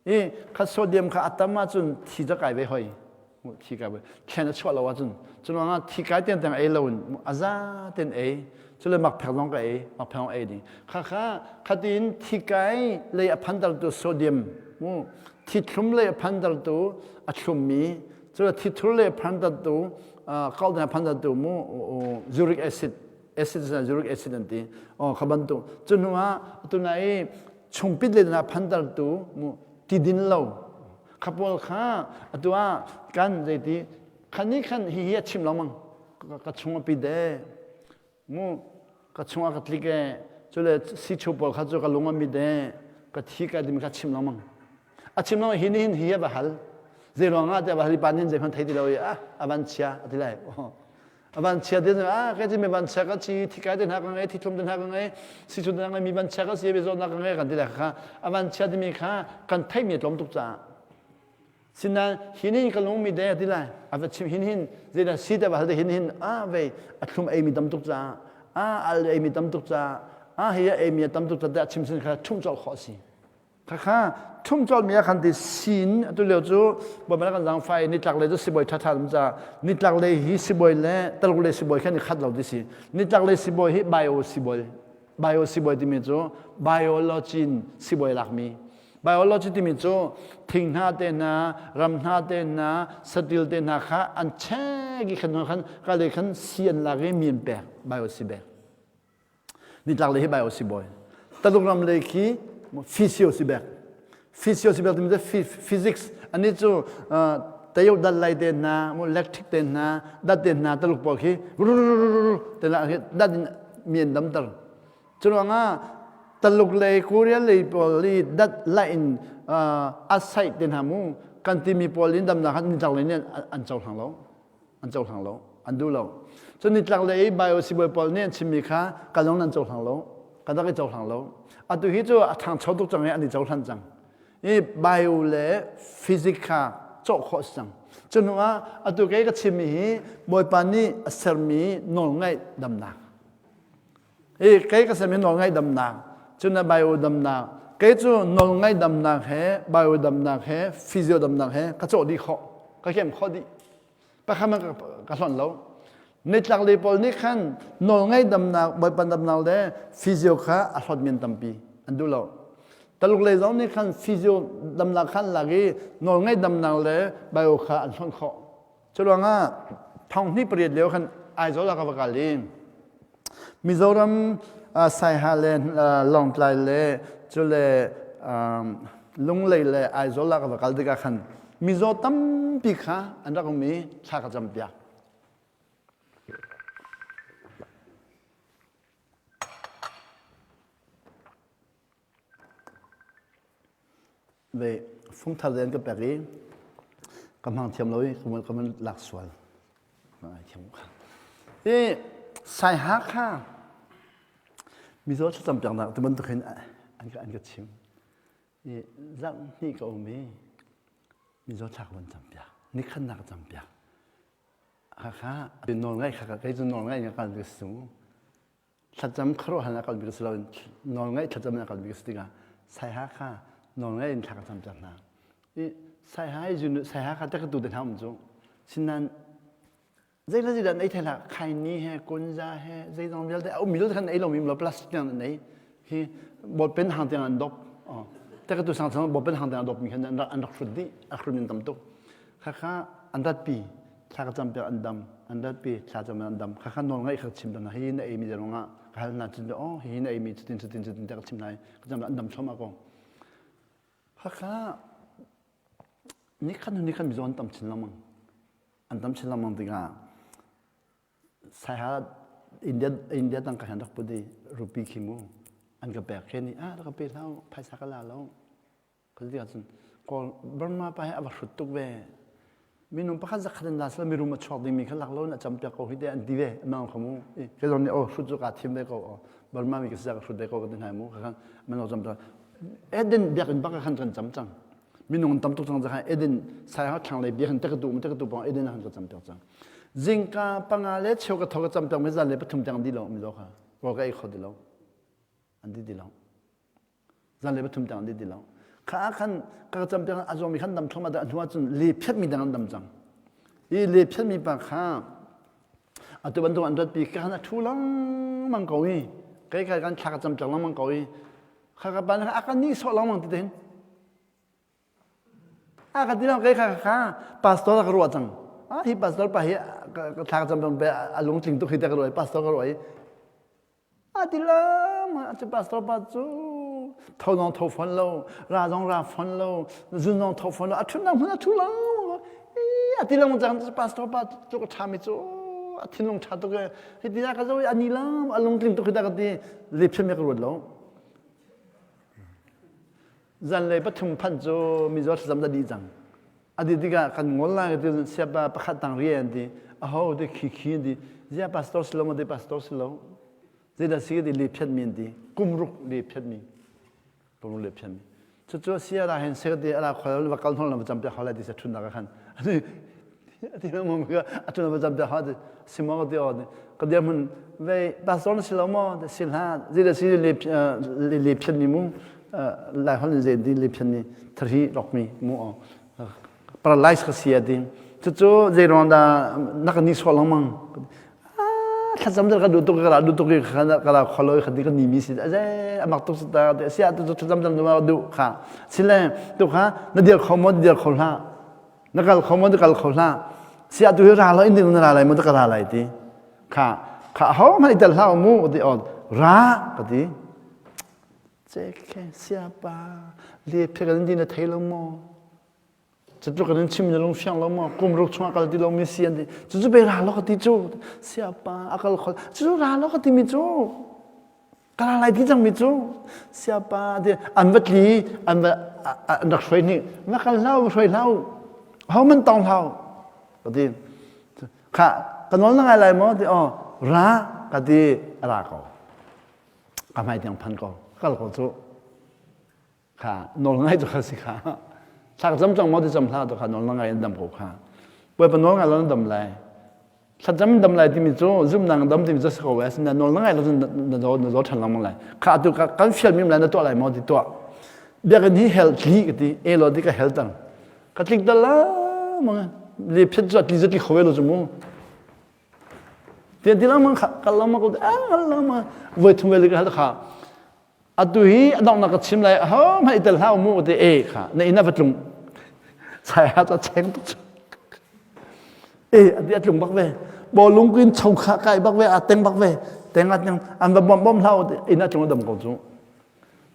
i kha sodium kha a tam ahcun thi ca kai ve hoi thi kai ve thlen a chuah lo ahcun cu ruangah thi kai tiang tiang ei loin a za ten ei cule makphek zong ka ei makphek zong ei ding kha kha khatin thikai lei a phantertu sodium mu thithlum lei a phantertu a thlummi cule thithur lei a phantertu kauh a phantertu mu uric acid acid uric acid an ti oh kha bantuk cu hnu ah tuna i chungpit le na phantertu mu tidin lo kha pawl kha atu ah kan zeiti khan ni khan hi hi a chim lengmang ka chung a pi de mu ka chung a ka tlik e cule si chu pawl kha cu ka lung a mit e ka thi ka dim ka chim lengmang a chim lengmang hi ni hin hi a va hal zei ruang ah tiah va hal i pa nin zei hmanh thei ti lo i ah a van chia a ti lai a van chia ti ah ka ti mi van chia ka chi thi kai te hna ka ngei thi thlum te hna ka ngei si chu te hna mi van chia ka si bi zawtnak ka ngei kan ti lai kha a van chia timi kha kan theih mi tlawm tuk caah Sinain hin hin ka lung mi de ti lai a va chim hin hin zeidah si te va hal te hin hin a vei a thlum ei mi tam tuk caah a al ei mi tam tuk caah A hi a eimi a tam tuk tat a chim sin kha ṭhumh colh khawh a si. Khakha ṭhumh colhmi ah khan ti sin atu lio cu bawipa kan zaangfah i nitlak lei cu sibawi ṭhaṭha an ca nitlak lei hi sibawi le Taluk lei sibawi khan i khat lo ti si. Nitlak lei sibawi hi bio sibawi bio sibawi timi cu biology in sibawi lakmi biology timi cu thing hna te hna ram hna te hna satil te hna kha an check i khan khan ka le khan si an lak i mi an pek bio si bek nitlak lei hi bio si bawi Taluk ram lei khi physio si bek physio si bek timi cu physics ani cu tayo dal lai te hna electric te hna dat te hna Taluk pawl khi te la dat in mi an damter Curuangah Taluk lei Korea lei pawl i dat laih in a saih te hna mu kan timi pawl in damnak khan nitlak lei nih an cohlang lo an cohlang lo an duh lo cun nitlak lei i bio sibawi pawl nih an chimmi kha kan zong nan cohlang lo kan rak i cohlang lo atu hi cu a ṭhangcho tuk cang i an i cohlan cang i bio le physics kha cawh khawh si cang cu hnu ah atu kei ka chimmi hi Bawipa nih a sermi nawlngaih damnak Hi kei ka sami nawlngaih damnak, cun a bio damnak, kei cu nawlngaih damnak he bio damnak he physio damnak he ka cawh dih khawh, ka kem khawh dih. Pakhat man ka hlonh lo. Nitlak lei pawl nih khan nawlngaih damnak, bawipa damnak le physio kha a hlawt men tampi an duh lo. Taluk lei zong nih khan physio damnak khan lak i nawlngaih damnak le bio kha an hlonh khawh. Curuangah thonghnih pariat lio khan Aizawl ah ka va kal i Mizoram Saiha le Lawngtlai le cule Lunglei le Aizawl ah ka va kal tikah khan mizaw tampi kha an rak um i thla ka campiak. Ve fungthar te an ka pek i ka hmang thiam lo i ka van lak sual. Thiam kha. I Saiha kha mizaw thlacam piaknak ti bantuk hin an ka an ka chim. I zarh hnih ka um i mizaw thla ka van cam piak. Nikhatnak ka cam piak. Hakha nawl ngaih kha kei cu nawl ngaih in ka kal ka si mu. Thlacam khuaruahhal a kalmi ka si lo nawlngaih thlacam in a kalmi ka si tikah Saiha kha nawlngaih in thla ka cam piak hna. I Saiha i zun Saiha kha te ka tu te hna um cu. Sinan zei le zeidah an ei thai hlah khaini he kunza he zeizong vialte a ummi vialte khan ei lomi lo plastic tiang an ei hi bawlpen hang tiang an dop te ka tu sang sang bawlpen hang tiang an dop mi khan an rak an rak hrut dih a hrut in tam tuk Khakha an ratpi thla ka campiak an dam an ratpi thla cam an dam khakha nawl ngaih kha chim na hi na ei mi ruangah ka hal na cun oh hi na ei mi cutin cutin cutin te ka chim nai ka cam an dam thom ko khakha ni khan ni khan mizaw an tam chin lengmang an tam chin lengmang tikah saiha India India tangka han rak put i rupi khi mu an ka pek khe ni ah ka pe hlau phaisa ka la lo Kan ti ahcun Kawl Burma pa hi a va hrut tuk ve. Minung pakhat zakhat in la sila mirum a chuak dingmi kha lak lo in a campiak ko hi te an ti ve. Amang kha mu. Kei zong nih oh hrut cu kaa thim ve ko. Oh Burma mi ka si ka hrut ve ko ka ti hna mu. Kha man lo cam Eden biakinn bak khan kan cam cang. Minung tam tuk cang khan Eden sai ha thlang lei biakinn te ka tu te ka tu pong Eden han ka cam piak cang. Zingka panga le cheu ka tho ka cam piak mi zan le pathum tiang di lo mi lo kha. Rawl ka ei kho di lo. An di di lo. Zan le pathum tiang an di ti lo. Kha ah khan ka cam piak a zawmi khan dam thluahmah a hnu ahcun le phiatmi dang an dam cang. I le phiatmi pa kha atu bantuk an ratpi ka khan a ṭhu lengmang ko i kei kai kan thla ka cam piak lengmang ko i kha ka pa nih a ka nihsawh lengmang ti tein a ka ti kei kha kha pastor ka ruah cang ah hi pastor pa hi ka thla ka cam piak pe a lungtling tuk hi te ka ruah i pastor ka ruah i A ti lam a cu pastor pa cu tho zong tho fawn lo ra zong ra fawn lo zun zong tho fawn lo a ṭhutnak hmun a ṭhu lo a ti lengmang cang pastor pa cu ka ṭhami cu a thinlung ṭha tuk e hi ti ka zo a ni lam a lungtling tuk hi ta ka ti lephiam ka ruat lo zanlei pathum phanh cu mizaw thlacam da dih cang a ti tikah kan ngol lai ti siapa pakhat tang ri an ti aho ti khi khi an ti zia pastor si lo ma ti pastor si lo zeidah si ti le phiat mi an ti kum ruk le phiat mi kum ruk le phiat mi cucu sia ra hen se ti ala khol va kal hnol na va cam piak holai ti se thun nak khan ani. Ati mo ka atu na jam ha si mo ka ti o ka dir mun ve pastor na si lo mo si hla zi le si le le phian mi mu lai hol ze di le phian ni thari rok mi mu o paralyze ka si ati cu cu zei ruang dah na ka ni sual lengmang thlacam dal ka duh tuk ka ra duh tuk i ka ra kholoi kha ti ka ni mi si aze amak tuk ta te sia tu thlacam dal nu duh kha sile tu kha na dir kho mo dir kho hlah na kal kho mo na kal kho hlah sia tu hi ra lo in ding na ra lai mo ta ka ra lai ti kha kha ho hmanh i tel hlah mu ti on ra ka ti che khe siapa le phe kan din na thei lo mo Cutluk in chim na lung fiang lo maw? Kum ruk chungah kal ti lo mi si an ti. Cucu pe ra lo ka ti cu. Siapa a kal khol. Cucu ra lo ka ti mi cu. Ka ra lai ti cang mi cu. Siapa ti an va tli an va an rak hruai hni. Va kal hlau va hruai hlau. Ho man tong hlau. Ka ti. Kha ka nawl na ngai lai maw? Ti oh ra ka ti a ra ko. Ka hmai tiang phan ko. Kal ko cu. Kha nawl ngai tu kha si kha. Thlak cam cang maw ti cam hlah tu kha nawl ngai in dam ko kha. Bawipa nawl ngai lo na dam lai. Thlacam dam lai timi cu zumnak dam timi cu si ko e. Sinain nawl ngai lo cun na zaw na zaw ṭhan lengmang lai. Kha atu kan fial mi lai na tuah lai maw ti tuah. Biakinn hi hell tli ka ti. E lo ti ka hell tang. Ka tlik dal la mang. Le phet cu tli zati kho ve lo cu mu. Tian ti lengmang kha kal lengmang ko ah kal lengmang voi thum ve ka hal kha Atu hi a donghnak ka chim lai ahohmanh i tel hlah u mu ti e kha na inn ah va tlung. Sai ha ta cheng tuk cu. E ati a tlung bak ve. Bawlung kuin cho kha kai bak ve a teng bak ve. Teng a teng an va bom bom hlah u ti inn ah tlung a dam ko cu.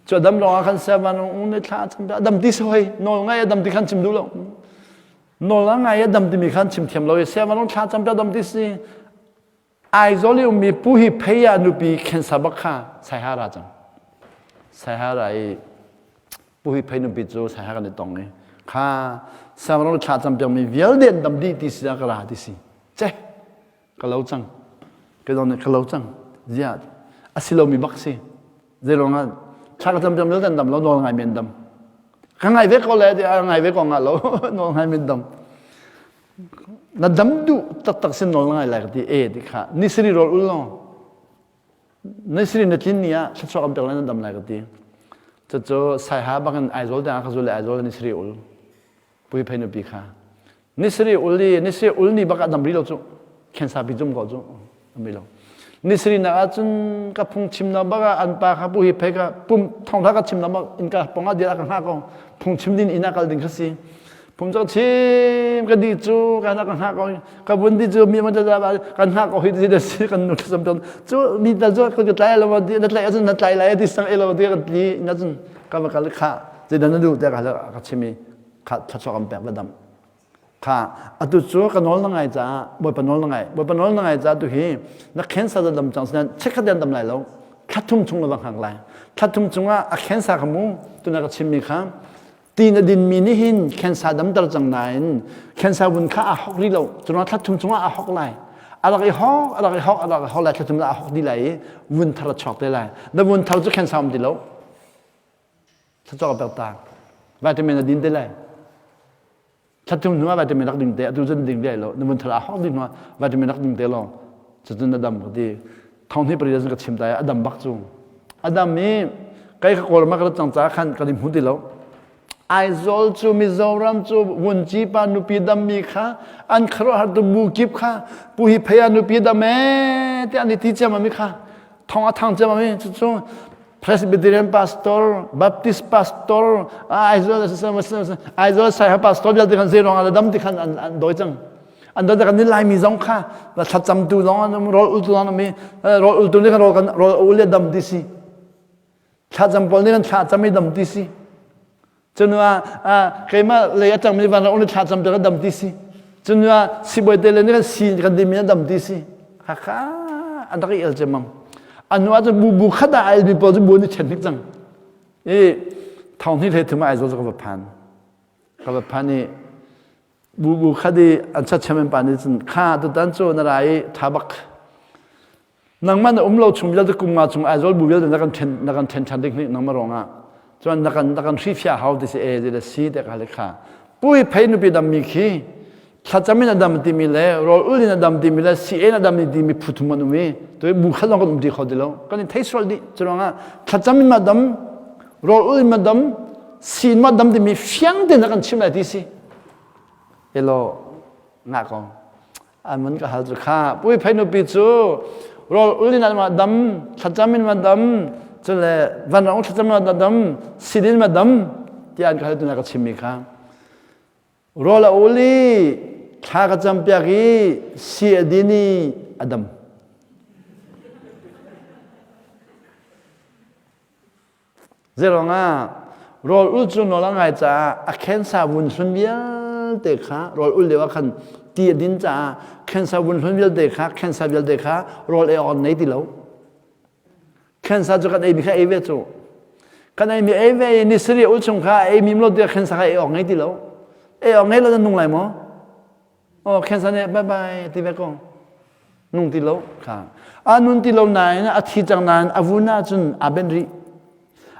Cu a dam lawng ah khan sevan ung ne thla chim a dam ti si hoi nawl ngai a dam ti khan chim duh lo. Nawl a ngai a dam timi khan chim thiam lo i sevan ung thla cham ta dam ti si. Aizawl i ummi Pu Hi Phei ah nupi khensa bak kha Saiha ra cang. Saiha ra i Pu Hi Phei nupi cu Saiha kan i tong i kha Samrong thla cam piakmi vialte an dam dih ti si ah ka ra ti si. Ce ka lo cang. Ka zong nih ka lo cang. Ziah a si lomi bak si. Zeiruang ah thla ka cam piak vialte an dam lo nawl ngai men dam. Ka ngai ve ko le ti a ngai ve ko nga lo nawl ngai men dam. Na dam duh taktak sin nawl na ngai lai ka ti e ti kha ni sari rawl ul law ni sari na tlin ni ah thluachuah kan pek lai na dam lai ka ti. Cucu Saiha bangin Aizawl tiang ka zul le Aizawl ni sari ul pui phei nupi kha ni sari ul i ni sari ul ni bak ah dam ri lo cu khensa pi zum ko cu dam ri lo. Ni sari nak ah cun ka phungchim na bak ah an pa kha pu hi phei ka pum thongtha ka chim na bak innka pong ah dir ah ka hngak ko phungchim din inn ah kal ding kha si. Phung cu chim ka di cu ka na ka hngak ko ka vun di cu mi man ta kan hngak ko hi ti da si kan nu sam ton cu mi ta cu ka tlai lo di na tlai ahcun na tlai lai ti sang e lo ti ka tli na cun ka va kal kha zeidah na duh tiah ka ka chim i kha thluachuah kan pek va dam kha atu cu ka nawl na ngai caah bawipa nawl na ngai bawipa nawl na ngai caah tu hi na cancer da dam cang sinan chikkhat an dam lai lo thla thum chung na va hngak lai thla thum chungah a cancer kha mu tuna ka chimmi kha Ti na dinmi nih hin khensa damter cang nain khensa vun kha aa hok rih lo. Cuna thla thum chungah aa hok lai. A rak i hok, a rak i hok, a rak i hok lai thla thum aa hok dih lai i vun thar a chuak te lai. Na vun thar cu khensa um ti lo. Thla a pek ta. Vitamin a din te lai. Thla thum hnu ah vitamin rak ding te, atu cun ding ve lo. Na vun thar aa hok dih hnu ah vitamin rak ding te lo. Cucun na dam ka ti. Thong hnih pari ka chim ta i a dam bak cu. A dam i kai ka kawl ma ka cang ca khan kan i hmu ti lo. Aizawl cu Mizoram cu Vunci pa nupi dammi kha an khuaruahhar tu bu kip kha pu hi phei ah nupi dam ee tiah an i ti ciammam i kha thong a thang ciammam i cucu Presbyterian pastor, Baptist pastor, Aizawl Aizawl Saiha pastor vialte khan zei ruangah dam ti khan an dawi cang. An dawi kan Laimi zong kha thlacamtu zong an um, rawl ultu zong an um i rawl ultu nih kan rawl kan rawl ul le dam ti si. Thlacam pawl nih kan thlacam i dam ti si. Cun ah keimah lei a cangmi van rak thla cam ka dam ti si. Cun ah sibawi te le nih kan si kan dimi a dam ti si. Hakha an rak i el cemam. Anu ah cun bu bu khat ah ai mi pawl cu bu an i ṭhen hnik cang. I thong hnih hlei thum ah Aizawl cu ka va phan. Ka va phan i bu bu khat i an chat chairman pa nih cun kha tutan cu na ra i ṭha bak. Nangmah na um lo chung vialte kum nga chung Aizawl bu vialte na kan ṭhen na kan ṭhen ṭhan ding hnik nangmah ruangah cun na kan na kan hrifia hau ti si e ti le si te ka le kha pui phei nupi dammi khi Thlacam in a dam timi le rawl ul in a dam timi le sii in a dam timi phu thum an um i tu bu khat lawng kan um ti kho ti lo. Kan i thei sual dih. Cu ruangah thlacam in ma dam, rawl ul in ma dam, sii in ma dam timi fiang tein a kan chim lai ti si. Elaw ngah ko. An mun ka hal cu kha pui phei nupi cu rawl ul in ma dam, thlacam in ma dam, cule vanrang thlacam in ma dam, sidin ma dam tiah an ka hal tu na ka chimmi kha. Rawl a ul i thla ka campiak i si a din i a dam. Zeiruangah rawl ul cu nawl a ngai caah a khensa vun hlun vialte kha rawl ul lio ah khan ti a din caah khensa vun hlun vialte kha khensa vialte kha rawl ei awk an nei ti lo. Khensa cu kan eimi kha ei ve cu. Kan eimi ei ve i ni sarih ul chung kha eimi lo tiah khensa kha ei awk ngei ti lo. Ei awk ngei lo na nung lai maw? Oh, khensa nih bye bye ti ve ko. Nung ti lo kha. A nun ti lo nain a thi cang nain a vun ahcun aa ben rih.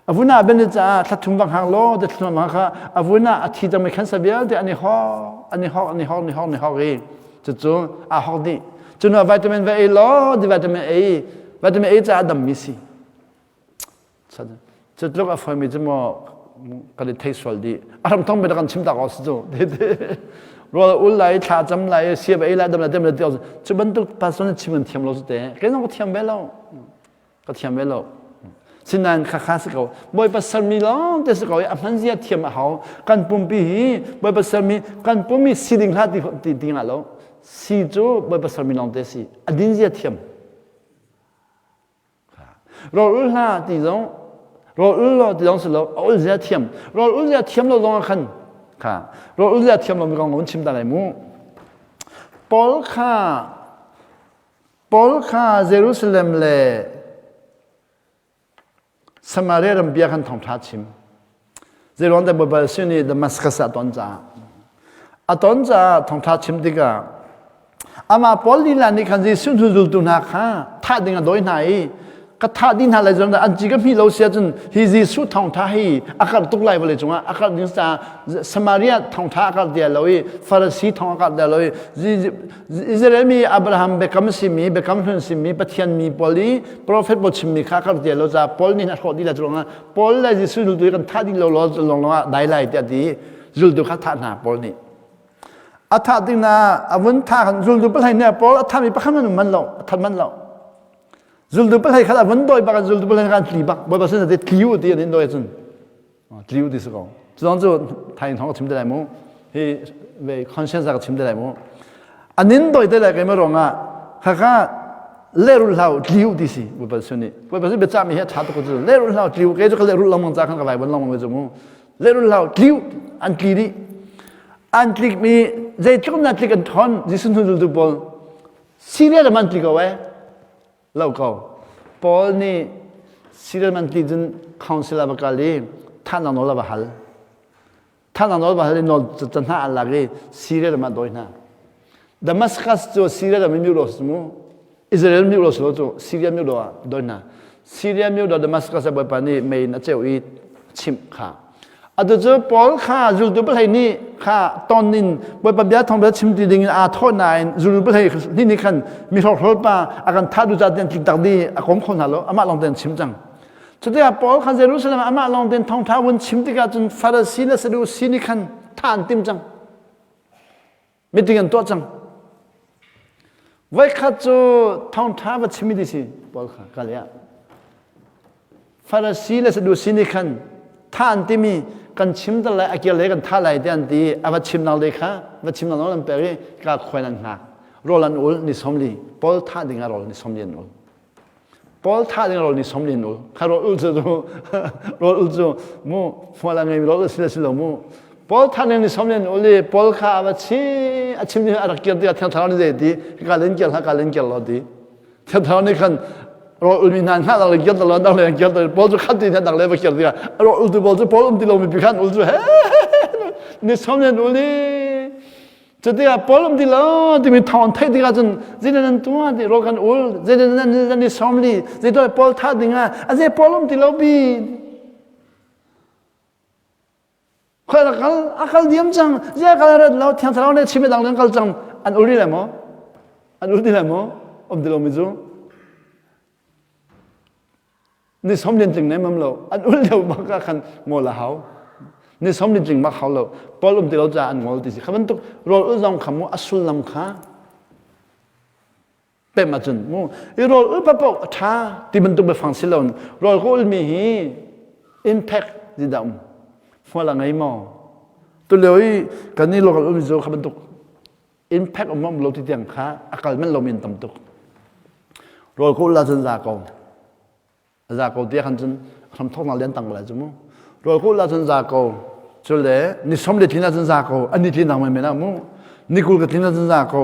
A vun ah ben caah thla thum bang hang law te thla bang kha a vun ah a thi cangmi khensa vialte an i hawk an i hawk an i hawk an i hawk an i hawk i cucu aa hawk dih. Cun vitamin va ei law di vitamin A vitamin A caah dammi si. Cu tluk a fawi mi cu maw kan i thei sual dih. A ram thong kan chim tak awk si cu. Rawl ul lai, thla cam lai, siab ei lai, dam lai, dem lai ti cu bantuk pastor nih chim an thiam lo cu te. Kei zong ka thiam ve lo. Ka thiam ve lo. Sinain khakha si ko. Bawipa sermi lawng te si ko i a hman zia thiam a hau. Kan pumpi hi Bawipa sermi kan pummi si ding hlah ti ti ti ngah lo. Si cu Bawipa sermi lawng te si. A din zia thiam. Rawl ul hlah ti zong rawl ul lo ti zong si lo a ul zia thiam. Rawl ul zia thiam lo zong ah khan kha rawl ul zia thiam lo mi kong kan chim ta lai mu. Paul kha Paul kha Jerusalem le Samaria ram bia khan thawngṭha chim. Zeiruang dah Baibal sin i Damascus ah ton caah. A ton caah thawngṭha chim tikah amah Paul lila nih khan Jesuh hnu zultu hna kha thah ding a dawi hna i ka thah dih hna lai zong an ci ka hmi lo si ahcun hi Jesuh thawngṭha hi a karh tuk lai vawlei cungah a karh ding caah Samaria thawngṭha a karh ti lo i Farasi thawng a karh ti lo i Israel mi Abraham biakam simi biakam hlun simi Pathian mi pawl i profet pawl chimmi kha kar ti lo ca Paul nih a hrawh dih la cu ruangah Paul le Jesuh zultu kan thah dih lo lo long long ah dai lai tiah ti zultu kha thah hna Paul nih a thah ding na a vun thah kan zultu palhai ne Paul a thah mi pakhat man man lo a that man lo zultu palhai khat a vun doi bak zultu palhai kan tli bak bawipa sin te tli u ti an in doi cun Tliu ti si ko. Cu cu thai thong ka chim te lai mu. Hi ve conscience ka chim te lai mu. Anin doi te lai keimah ruangah khakha lerul hlau tliu ti si Bawipa sun nih. Bawipa sun biacah mi hi a ṭha tuk cu lerul hlau tliu ke cu ka lerul lengmang ca khan ka vai bon lengmang ve cu mu. Lerul hlau tliu an tli dih. An tlik mi zeitluk na tlik an thon Jesuh hnu zultu pawl Syria ram an tli ko eh. Lo ko. Paul nih Syria man ti cun council a va kal i thahnak nawl a va hal. Thahnak nawl va hal i nawl ca hna an lak i Syria ram ah dawi hna. Damascus cu Syria ram i myo si mu. Israel myo si lo cu Syria myo ah dawi hna. Syria myo Damascus ah Bawipa nih mei in a ceuh i chimh kha. Atu cu Paul kha zultu pahlei nih kha ton in Bawipa bia thawng bia chim ti ding in aa thawh nain zultu pahlei ni nih khan mi hrokhrawl pa a kan thah duh ca tiang tlik tak di a kom kho hna lo amah lawng tein chim cang. Cutikah Paul kha Jerusalem ah amah lawng tein thawngṭha vun chim tikah cun Farasi le Sadusi nih khan thah an tim cang. Meeting an tuah cang. Voikhat cu thawngṭha va chim ti si Paul kha kal ah. Farasi le Sadusi nih khan tha an timi kan chim tal lai a kir le kan tha lai te an ti a va chim nak le kha va chim nak nawl an pek i ka khuan an hngak rawl an ul ni 40 Paul tha ding ah rawl ni 40 an ul Paul thah ding rawl ni 40 an ul. Kha rawl ul cu rawl ul cu mu hmual a ngeimi rawl a si lo mu. Paul thah ding ni 40 an ul i Paul kha a va chi a chim ni a rak kir tikah Thiang Thlarau nih zei ti ka len kir hlah ka len kir lo ti. Thiang Thlarau nih khan rawl ulmi hna hna dang le kir lo dang le kir Paul cu khat ti dang le va kir tikah rawl ul tu Paul cu Paul um ti lomi pi khan ul cu he ni 40 an ul i Cutikah Paul um ti lo timi thawng an theih tikah cun zeidah nan tuah ti rawl kan ul zeidah nan nan i sawm li zeidah Paul thah ding ah a zei Paul um ti lo bi. Khoi a kal a kal diam cang zia kal rat lo thiang thlarau ne chim dang dang kal cang an ul rih lai maw an ul ti lai maw um ti lo mi cu ni som lian tling nei mam lo an ul lio bak ah khan ngol a hau ni som lian tling bak hau lo Paul um ti lo caah an ngol ti si kha bantuk rawl ul zong kha mu a sullam kha pem ahcun mu i rawl ul papoh a ṭha ti bantuk biafang si lo rawl ka ulmi hi impact ti dah um hmual a ngei maw tulio i kan i local ulmi cu kha bantuk impact um um lo ti tiang kha a kal men lo men tam tuk rawl ka ul ahcun za ko za ko tiah khan cun hramthawknak lian tang lai cu mu rawl ka ul ahcun za ko cule ni som le tlin ahcun za ko ani tlin nang men ah mu ni kul ka tlin ahcun za ko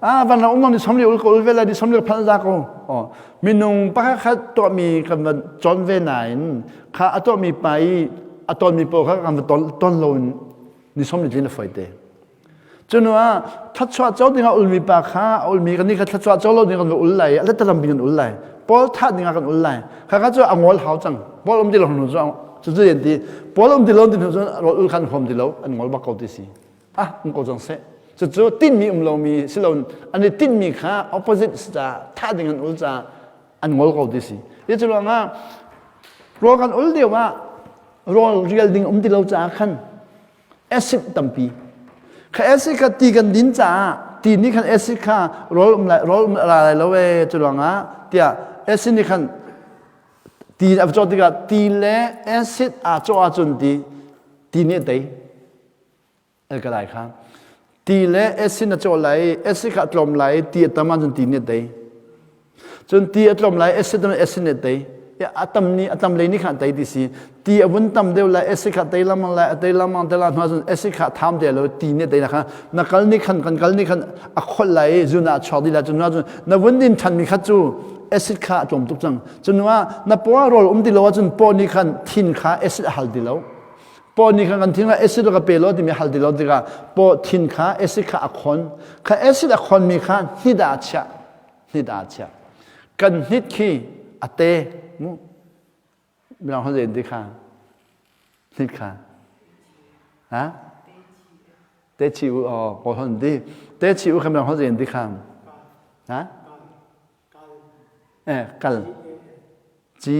ah van um ni som le ul ka ul ve lai ni som le phan za ko oh minung pakhat khat tuahmi kan van cawn ve nain kha a tuahmi pa i a tonmi pawl kha kan va ton ton lo in ni som le tlin a foi te Cunu ah thluachuah co dingah ulmi pa kha a ulmi kan nih kha thluachuah co lo ding kan ul lai a letalam bing kan ul lai Paul thah dingah kan ul lai kha kha cu a ngol hau cang Paul um ti lo hnu cu cu cu yan ti Paul um ti lo ti hnu cun rawl ul khan huam ti lo an ngol bak ko ti si ah um ko cang seh cucu tinhmi um lomi si lo an i tinhmi kha opposite ca thah ding an ul ca an ngol ko ti si hi cu ruangah rawl kan ul lio ah rawl rial ding um ti lo caah khan acid tampi kha acid kha ti kan din caah ti nih khan acid kha rawl um lai rawl um ra lai lo e cu ruangah tiah acid nih khan ti a cawh tikah ti le acid aa cawh ahcun ti ti nih a tei alkali kha ti le acid a cawh lai acid kha a tlawm lai ti a tam ahcun ti nih a tei Cun ti a tlawm lai, acid in acid nih a tei. A tam ni a tam lei nih khan a tei ti si. Ti a vun tam deuh lai, acid kha a tei lengmang lai, a tei lengmang te lai hnu ahcun acid kha a tham te lo, ti nih a tei na kha na kal nih khan kan kal nih khan a kholh lai i zun ah a chuak dih lai. Cun ahcun na vun din ṭhan mi kha cu acid kha a tlawm tuk cang. Cun hnu ah na paw ah rawl um ti lo ahcun paw nih khan thin kha acid a hal ti lo. Paw nih khan kan thin kha acid ka pe law timi hal ti lo tikah paw thin kha acid kha a khon. Kha acid a khonmi kha hnit ah a chiah. Hnit aa chiah. Kan hnit khi a te mu. Mirang holh ti kha. Hnit kha. Ha? Te chi u o kawl hon ti. Te chi u kha mirang holh ti kha. Ha? Eh kal. Ci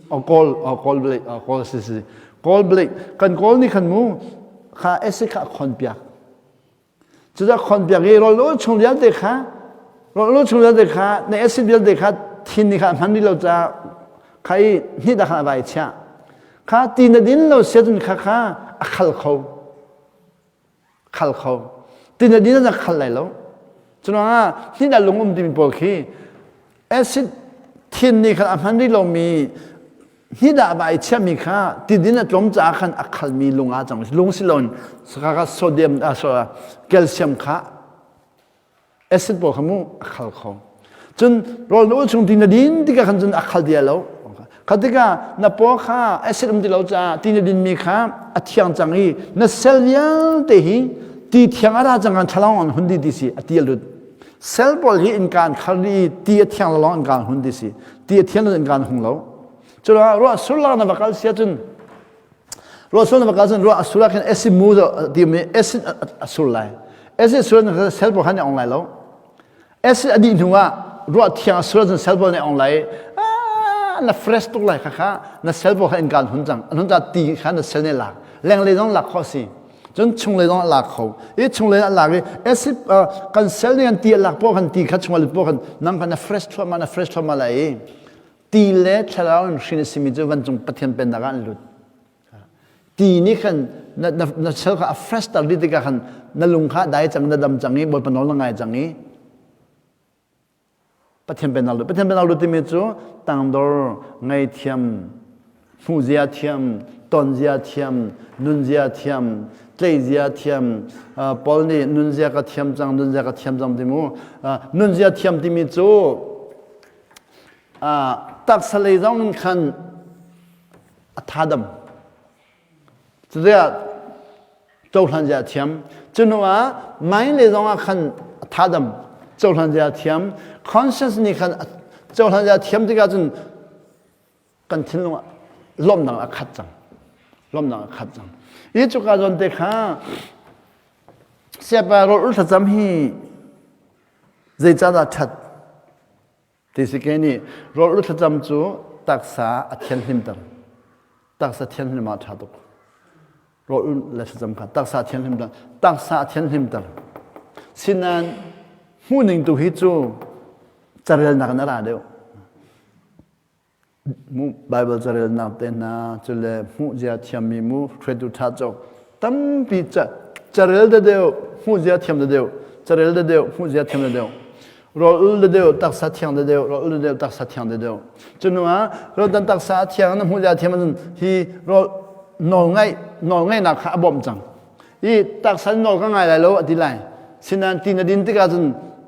o kawl o kawl blake o kawl si si. Kawl blake kan kawl ni khan mu kha acid kha khon piak. Cucaah khonpiak i rawl ul chung vialte kha rawl ul chung vialte kha na acid vialte kha thin nih kha a hman rih lo caah kha i hnit ah khan a vai chiah. Kha ti na din lo sia cun kha kha a khal kho. Khal kho. Ti na din ah khal lai lo. Curuangah hnit ah lung um timi pawl khi acid thin nih khan a hman rih lomi hnidah va ai chiahmi kha tidin a tlawm caah khan a khalmi lung ah cang lung si loin saka sodium calcium kha acid pawl kha mu a khal kho cun rawl na ul chung ti na din tikah khan cun a khal dia lo kha tikah na paw kha acid um ti lo caah ti na dinmi kha a thiang cang i na cell vialte hi ti thiang a ra cang kan thlalong an hun di ti si a ti a lut Cell pawl hi innka an khar dih i ti a thiang lo lawng innka an hun ti si. Ti a thiang lo innka an hung lo. Cu ruah sur lak na va kal sia cun ruah sur na va kal cun ruah a sur ah khin acid mu ti mi acid a sur lai. Acid sur na cell pawl khan ong lai lo. Acid a dih hnu ah ruah thiang a sur cun cell pawl nih ong lai. Na fresh tuk lai kha kha na cell pawl kha innka an hun cang. An hun ca ti kha na cell nih lak. Lenglei zong lak khawh si. Cun chunglei zong a lak kho. I chunglei a lak i acid kan cell nih kan ti a lak poah kan ti kha chungah lut poah kan nang kha na fresh thluahmah na fresh thluahmah lai i ti le thlarau in hrin a simi cu vancung Pathian pennak ah an lut. Ti nih khan na, na, na cell kha a fresh tar dih tikah khan na lung kha dai cang na dam cang i Bawipa nawl na ngai cang i Pathian pennak lut. Pathian pennak lut timi cu tangdor, ngaithiam, hmuhzia thiam, tonzia thiam, nunzia thiam, tleizia thiam. Paul nih nunzia ka thiam cang, nunzia ka thiam cang ti mu. Nunzia thiam timi cu taksa lei zong in khan a thadam. Cuticah cohlan zia a thiam. Cu hnu ah mind le zong ah khan a thadam cohlan zia a thiam. Conscience nih khan cohlan zia a thiam tikah cun kan thinlung ah lawmnak a khat cang. Lawmnak a khat cang. Hi cuka zawn te kha siapa rawl ul thlacam hi zeicahdah ṭhat ti si ke nih rawl ul thlacam cu taksa a thianhlimter. Taksa thianhlim ah ṭha tuk. Rawl ul le thlacam kha taksa a thianhlimter. Taksa a thianhlimter. Sinain hmuhning tu hi cu carelnak in a ra deuh. Baibal carelnak te hna cule hmuh zia thiammi mu hruaitu ṭha cawk tampi carel da deuh hmuh zia thiam da deuh carel da deuh hmuh zia thiam da deuh rawl ul da deuh taksa thiang da deuh rawl ul da deuh taksa thiang da deuh cunu ah rawl dan taksa thiang na hmuh zia thiam ahcun hi rawl nawl ngaih nawl ngaihnak kha a bawmh cang i taksa nawl ka ngai lai lo a ti lai sinain ti na din tikah cun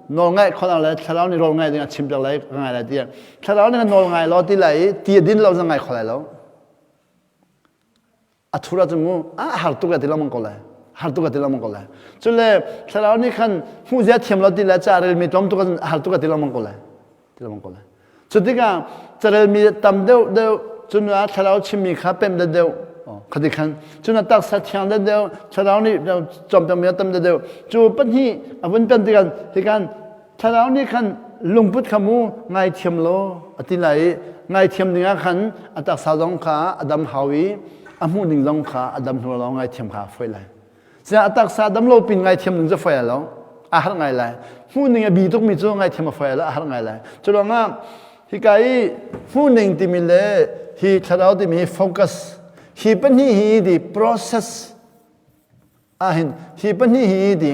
nawl ngaih khawh le thlarau nih rawl ngai ding a chim piak lai ka ngai lai tiah thlarau nih nawl ngai law ti lai i ti a din lo zong ngai kho lai lo a thur ahcun mu a har tuk ti lengmang ko lai har tuk ti lengmang ko lai cule thlarau nih khan hmuh zia thiam lo ti le ca relmi tlawm tuk ahcun a har tuk ti lengmang ko lai ti lengmang ko lai Cu tikah carelmi tam deuh deuh cun ah thlarau chimmi kha pemh deuh deuh khati khan cun a taksa thiang deuh deuh thlarau nih cawmpiakmi a tam deuh deuh cu pahnih a vun pemh tikah hikan thlarau nih khan lungput kha mu ngaithiam law a ti lai i ngaithiam dingah khan a taksa zong kha a dam hau i a hmuh ning zong kha a dam hnu lawng ngaithiam kha a fawi lai Sia a taksa dam lo pin ngaithiam ning cu fawi lo. A har ngai lai. Hmuh ning a bi tukmi cu ngaithiam a fawi lo, a har ngai lai. Cu ruangah hika i hmuh ning timi le hi thlarau timi hi focus hi pahnih hi di process ahhin hi pahnih hi di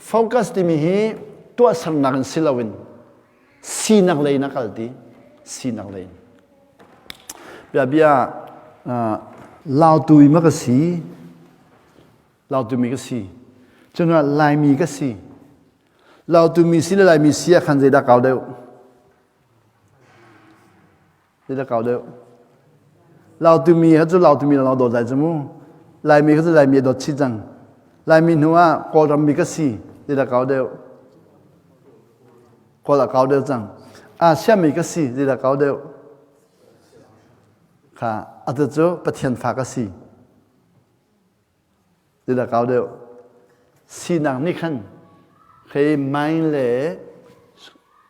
focus timi hi tuahsernak in si loin sinak lei in a kal ti sinak lei in bia bia lautu i ma ka si Lautumi ka si. Cun Laimi ka si. Lautumi si le Laimi si ah khan zeidah kau deuh? Zeidah kau deuh? Lautumi kha cu Lautumi lo dawt lai cu mu. Laimi kha cu Laimi a dawt chih cang. Laimi hnu ah Kawlram mi ka si. Zeidah kau deuh? Kawl a kau deuh cang. Asia mi ka si. Zeidah kau deuh? Kha atu cu Pathian fa ka si. Zeidah kau deuh? Sinak nih khan khi mind le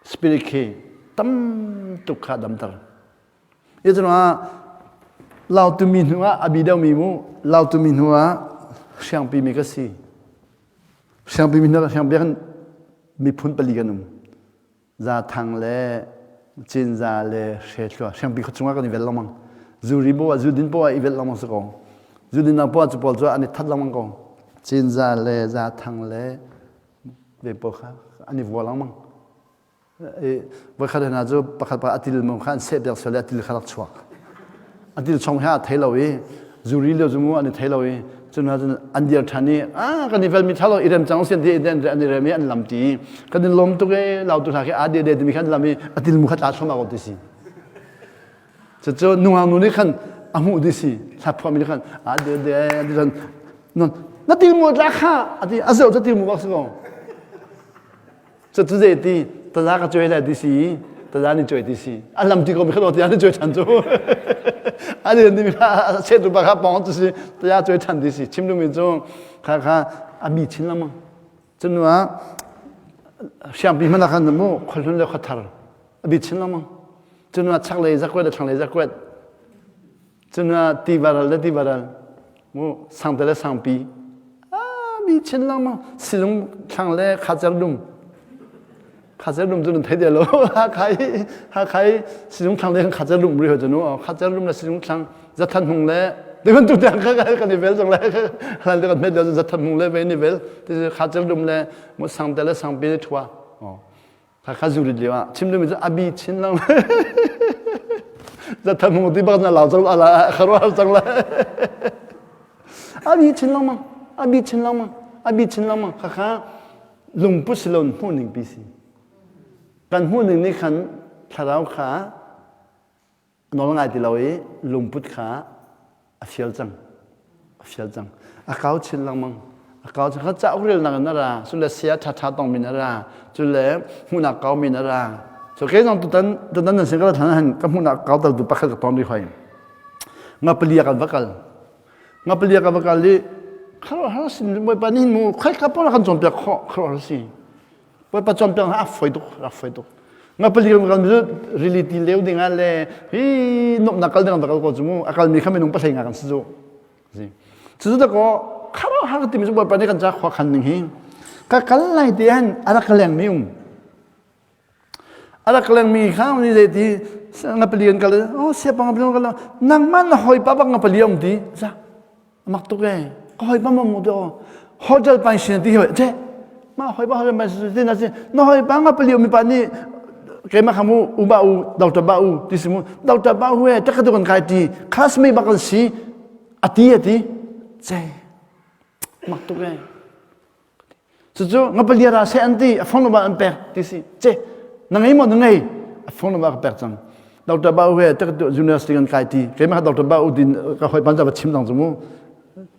spirit khi tam tuk kha damter. Hi ah Lautumi hnu ah a bi deuhmi mu Lautumi hnu ah hriangpi mi ka si. Hriangpi mi hnu ah hriangpi kan miphun pali kan um. Zathang le Cinza le Hrethlua Hriangpi khua chungah kan i vel lengmang. Zuri poah zudin poah i vel lengmang si ko. Zudin dang poah cu pawl cu an i that lengmang ko. Cinza le Zathang le ve pawl kha an i vua lengmang. I voikhat hna cu pakhat pakhat a til mu kha an seh piak sual i a til kha rak chuak. A til chung he a thei lo i zuri lio cu mu an i thei lo i cun cun an dir ṭhan i ah kan i velmi ṭha lo i rem cang usin ti an i rem i an lam ti kan in lawm tuk e lautu hna khi a de de timi khan lam i a til mu kha tla thluahmah ko ti si cucu nungak nu nih khan a hmuh ti si hla phuahmi nih khan a de de ti cun na til mu tla kha a ti a zoh cu til mu bak si ko Cucu zei ti taza ka cuai lai ti si taza ni cuai ti si a lam ti ko mi kha ti an cuai than cu a ni ni kha set tu pa kha pong tu si taza cuai than ti si chim dumi cu kha kha a mi chin lama cunu ah siangpi hmana khan mu kholhlun le khothar a bi chin lama cunu ah chaklei zakuat le thlanglei zakuat cun ah tivaral le tivaral mu sangte le sangpi ah mi chin lengmang silung thlang le khacer dum khacer dum cu nan thei de lo hakhai hakhai silung thlang le khacer dum ri ho cu nu khacer dum le silung thlang zathan hmung le ti bantuk tiang kha kan i vel cang lai hlan te kan hmet le zathan hmung le ve ni vel ti khacer dum le mu sangte le sangpi le thua Kha zu rit lio ah chim dumi cu abi chin lang zathan hmung ti bak na lau cang ala kharuar cang la abi chin lengmang abi chin lengmang abi chin lengmang kha kha lungput silon hmuh ning pi si kan hmuh ning nih khan thlarau kha nawl ngai ti lo i lungput kha a fial cang a fial cang a kau chin lengmang a kau chin kha cauk relnak in a ra cule sia ṭhaṭha tongmi in a ra cule hmuhnak kaumi in a ra so kei zong tutan tutan nan sin ka than han ka hmuhnak kau tal tu pakhat ka ton rih hoi nga pali kan va kal. Ngapalia ka va kal i khuaruahhar sin Bawipa nih mu khoika paoh kan cawnpiak khawh khuaruahhar si. Bawipa cawnpiak a foi tuk a foi tuk. Ngapali kan kal cu rili ti leu ding ah le hi nuamhnak kal ding ah kal ko cu mu a kalmi kha minung pahlei nga kan si cu. Cucu da kaw khuaruahhar timi cu Bawipa nih kan ca khua khan ning hi ka kal lai ti han a rak lengmi um. A rak lengmi kha ni zei ti ngapali an kal oh siapa ngapali an kal nangmah na hawipa bak ngapali um ti za mak tuk e ka hawipa ma mu to hotel pain sin ti hoi che ma hawipa hotel pain sin ti na si na hawipa ngapali um mi pa nih keimah kha mu u ba u doctor ba u ti si mu doctor ba u he takatu kan kai ti classmate bak kan si ati ati che mak tuk e Cucu ngapalia ra seh an ti, a phone number an pek ti si. Ce, na ngei maw na ngei? A phone number ka pek cang. Dr. Ba U he tak university kan kai ti. Keimah Dr. Ba U din ka hoi pan va chim dang cu mu.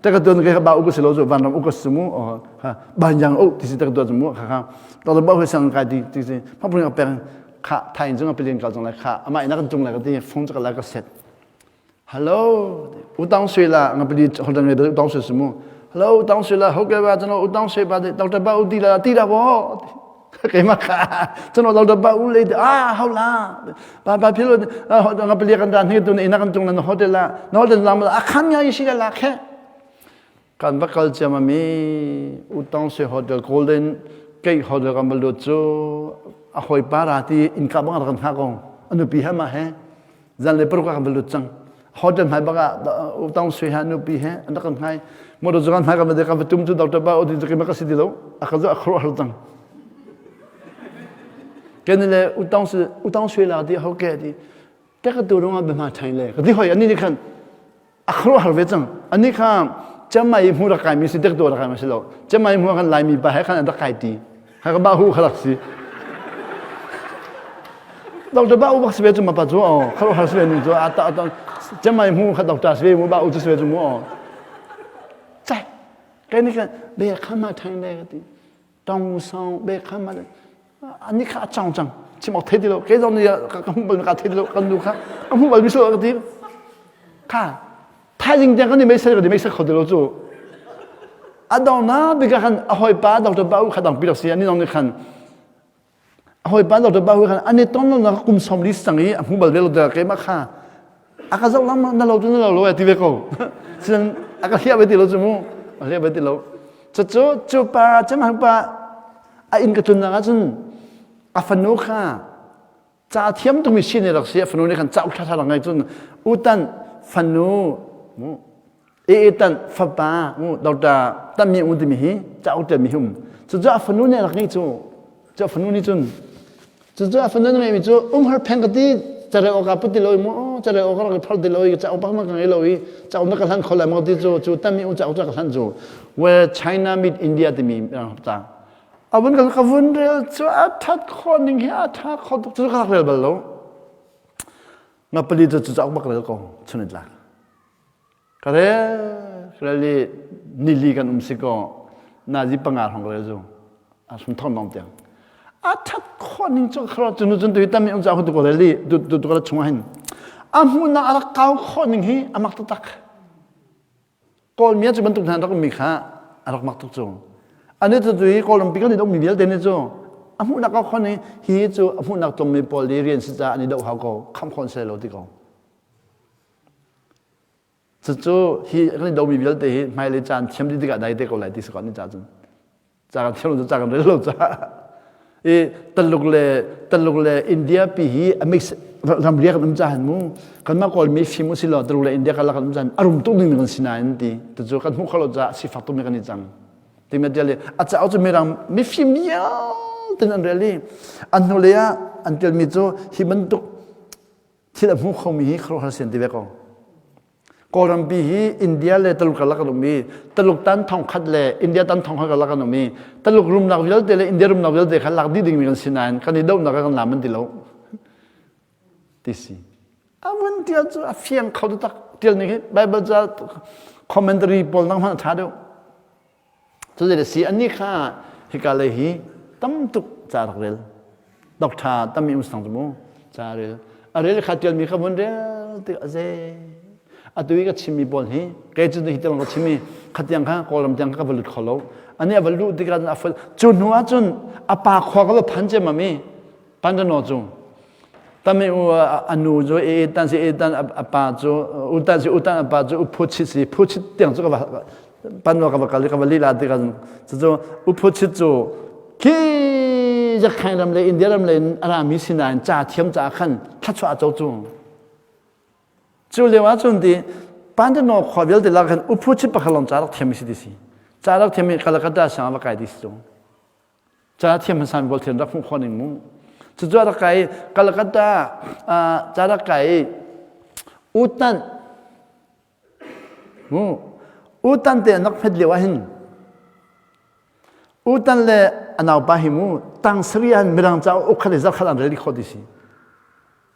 Tak tu ke ba U ka si lo cu vanram u ka si mu. Ha ban yang u ti si tak tu cu mu. Kha kha Dr. Ba U he sang kai ti ti si. Ma pun ka pek kha thain cung a pilin kal cang lai kha ama ina kan tung lai ka ti phone cu ka lai ka set. Hello, utang sui la nga pali hotel ngai utang sui simu. Hello, utang sui la hoke ba chano utang sui ba doctor ba u ti la ti la bo. Keima kha chano doctor ba u le ah hau la. Ba ba philo nga pali kan dan he tu ina kan tung na hotel la. Na hotel lam la akhan ya isi la khe. Kan va kal ciam ami utang sui hotel golden gate hotel kan ba lut cu a hoi pa ra ti in ka bang kan ha kong anu pi ha ma he zan le paruk ah kan va lut cang hotel hmai bak ah utang sui ha nupi he an rak kan hngai motor cu kan hmai kan va kan va tum cu doctor ba odin cu ka si ti lo a ka zo a khro har cang ken le utang sui utang sui la ti ho ke ti te ka tu rong ah bema thain le ka ti hoi ani ni khan a khuaruahhar ve cang ani kha Chiangmai hmu rak kaimi si tek rak kaimi si lo Chiangmai hmu kan Laimi pa he khan an rak kai ti ha ka ba hu kha rak si Dr. Ba u bak si ve cu ma pa cu o khuaruahhar si ve ning cu a ta ta Chiangmai hmu kha doctor si ve mu ba u cu si ve cu mu o cai kai ni kan be khan ma thang le ka ti tong song be khan ma ani kha a cang cang chim awk thei ti lo kei zong nih ka hmuh bal ka thei ti lo kan nu kha ka hmuh bal mi so ka ti kha thaizing tiang kan i meisel kan i meisel kho ti lo cu a dong na bika khan a hoi pa doctor ba u kha dang pi rak si ani nong nih khan a hoi pa doctor ba u khan ani ton lo na kum som li sang i a hmu bal ve lo da keimah kha a ka zoh lam na lo tu na lo lo ti ve ko sin a ka hliah ve ti lo cu mu a hliah ve ti lo cucu cu pa cemhang pa a inn ka tlun ahcun a fanu kha ca thiam tukmi si ne rak si a fanu nih khan cauk ṭhaṭha rak ngei cun utan fanu mu e tan fapa mu doctor tammi u timi hi cauk ṭialmi hi um cucu a fanu nih rak ngei cu cu a fanu nih cun Cucu a fanu na ngeihmi cu umhar pheng ka ti carel awk ah put ti lo i mu carel awk rak i phor ti lo i cauk bak ma ka ngei lo i cauk na ka hlan kho lai maw ti cu cu tami u cauk cu ka hlan cu where China meet India timi ca a vun ka ka vun rel cu a that khawh ning hi a tha kho tuk cu ka rak rel bal lo ngapali cu cu cauk bak rel ko chunit lak Ka rel rel i nili kan um si kaw nazi panga hrawng ka rel zu a sum thong dong tiang a that khawh ning cu kharo cu nu cun tu tam um cha tu ko rel i tu tu tu ka chung hin a hmuhnak a rak kau khawh ning hi a mak taktak kawl mi cu bantuk hna rak mi kha a rak mak tuk cu ani tu tu hi kawlram pi kan i mi vialte ni cu a hmuhnak kau khawh ning hi cu a hmuhnak tlawm mi pawl i rian si ca an i doh hau ko kham khon se lo ti ko Cucu hi kan i domi vialte hi hmailei caan thiam dih tikah dai te ko lai ti si ko ni ca cun. Ca kan thiam lo ca kan rel lo ca. I Taluk le Taluk le India pi hi a mix ramriak kan um ca han mu kanmah Kawlmi fim usih law Taluk le India karlak kan um caan a rum tuk ding kan si nain ti tucu kan hmuh kho lo caah sifak tukmi kan i cang timi tial i a cauk cu mirang mifim vialte an rel i an hnulei ah an tialmi cu hi bantuk thil a hmu khomi hi khuaruahhar sian ti ve ko. Kawlrampi hi India le Taluk karlak an um i Taluk tan thong khat le India tan thong khat karlak an um i Taluk rumnak vialte le India rumnak vialte kha lak dih dingmi kan si nain kan i dohnak ah kan lam an ti lo ti si. A vun tial cu a fiang kho taktak tial ning hi Bible ca commentary pawl nang hmanh a ṭha deuh. Cu si annih kha hika lei hi tam tuk ca rak rel. Doctor tammi um sang cu mu ca rel. A rel kha tialmi kha vun rel tik a ze. Atu i ka chimmi pawl hi kei cu hi tiang ka chim i khatiang kha Kawlram tiang kha ka va lut kho lo. Ani a va luh tikah a fal cu hnu ah cun a pa khua ka va phan ciammam i Pandano cu tami u a nu cu e tan si e tan a pa cu u tan si u tan a pa cu u phu chit si phu chit tiang cu ka va panno ka va kal i ka va lila tikah cu u phu chit cu khi Yakhain ram le India ram le in a rami sinain ca thiam caah khan thluachuah a co cu Cu lio ah cun ti Pandano khua vialte lak khan uphu chip pakhat lawng ca rak thiam si ti si. Ca rak thiam i Calcutta sang va kai ti si cu. Ca thiam hmasa mi pawl thiam rak hmuh khawh ning mu. Cucu rak kai Calcutta ca rak kai Utan mu Utan te an rak hmet lio ah hin Utan le a naupa hi mu tang sarian mirang ca uk khat i zarkhat an rel dih khawh ti si.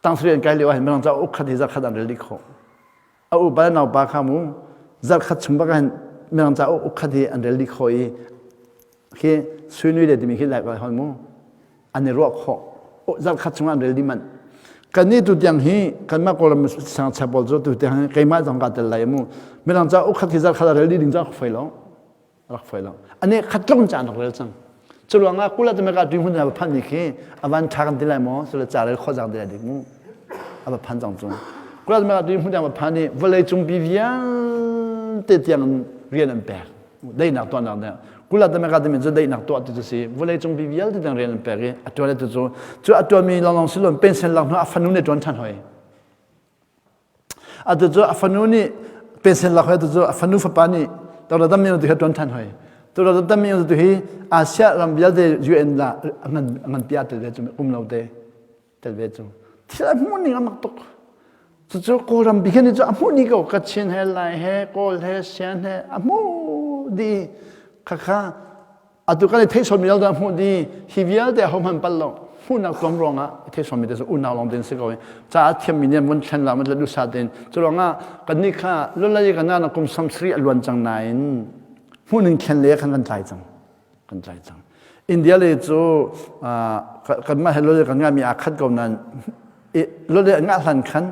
Tang sarih an kai lio ah hin mirang ca uk khat hi zarkhat an rel dih khawh. A upa le naupa kha mu zarkhat chung bak hin mirang ca uk khat hi an rel dih khawh i khi suinui le timi khi lai hon mu an i ruah khawh. Zarkhat chung an rel dih manh. Kan nih tu tiang hi kanmah Kawlram sangchia pawl cu tu tiang hi keimah zong kaa tel lai mu. Mirang ca uk khat hi zarkhat a rel dih ding cu a fai lo. rak foi lo ane khat tlung caan rak rel cang cu ruangah kula te meka tui hun va phan ni khi avan tha kan ti lai maw sule ca rel kho jang ti lai dik mu ava phan cang cu kula te meka tui hun va phan ni vawlei cung pi vialte tiang rian an pek deinak tuahnak ne kula te meka te cu deinak tuah ti cu si vawlei cung pi vialte tiang rian an pek i a tuan tu cu cu a tuan mi longlong silon pension lak hnu a fanu ne tuan than hoi Atu cu a fanu nih pension lak hoi atu cu a fanu fapa nih Dr. Dam tu hi tuan than hoi. Tu Dr. Dam tu hi Asia ram vialte UN la ngan ngan pia tel ve cu kum lo te tel ve cu. Thil a hmuh ning a mak tuk. Cucu Kawlram bi khin cu a hmuh ni ko Kachin he Lai he Kawl he Sian he a hmuh di khakha Atu kan i theih sawmmi lo dah hmuh di hi vialte ho hmanh pal lo hmuhnak tlawm ruangah i theih sawmmi te cu unau lawng tein si ko i ca a thiammi nih an thlen la man dusa tein cu ruangah kannih kha lulai kan na kum samsari a luan cang nain hmuhning thlen le khan kan tlai cang kan tlai cang India le cu kanmah he lulai kan ngahmi aa khat ko nain lulai ngah hlan khan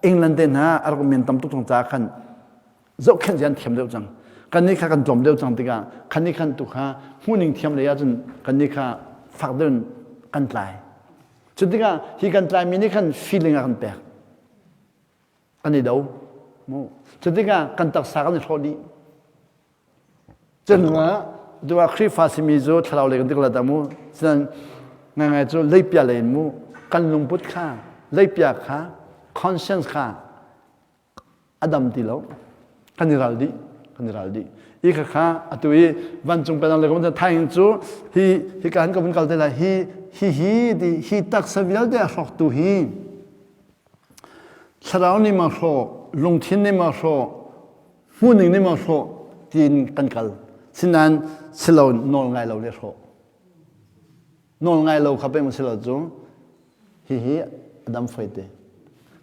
England te hna a rak men tam tuk cang ca khan zohkhenh zia an thiam deuh cang kannih kha kan tlawm deuh cang tikah kannih khan tu kha hmuhning thiam lei ahcun kannih kha fak deuh in kan tlai cu tikah hi kan tlaimi nih khan feeling a kan pek kan i do mu cu tikah kan taksa kan i hrawh dih Cun duah Khrihfa simi cu thlarau lei kan tik la mu. Sinan ngai ngai cu leipia lei in mu kan lungput kha leipia kha conscience kha a dam ti lo kan i ral dih kan i ral dih i kha kha atu i vancung penang le kan thaing cu hi hi ka han ka vun kal te lai hi hi hi ti hi taksa vialte a hrawktu hi thlarau nih ma hrawk lungthin nih ma hrawk hmuhning nih ma hrawk tiin kan kal sinain silo nawl ngai lo le hrawk nawl ngai lo kha peng si lo cu hihi a dam foi te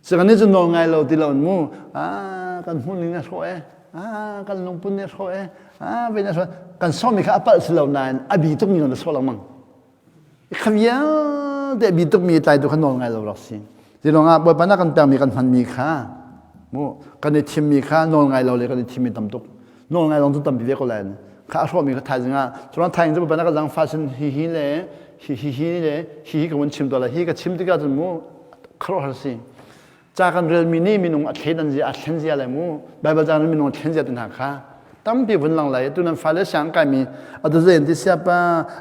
Sika nih cun nawl ngai lo ti lo in mu ah kan hmun ning a hrawh e ah kan lungpun nih a hrawh e ah ve na hrawh kan sawmi kha a palh si lo nain a bi tuk mi na sawh lengmang kha vialte a bi tuk mi tlai tu kha nawl ngai lo rak si Zilong ah Bawipa na kan pekmi kan hmanmi kha mu kan i thimmi kha nawl ngai lo le kan i thimmi tam tuk nawl ngai lawng cu tampi ve ko lai kha a hrawhmi kha thaizing ah cuan thaizing cu Bawipa na ka zangfah sin hi hi le hi hi hi le hi hi ka vun chim tuah lai hi ka chim tikah cun mu khuaruahhar si ca kan relmi nih minung a thleidan zia a thlen zia le mu Bible ca minung a thlen zia te hna kha tampi vun lang lai tu nan fale siang kaimi atu zei ti siapa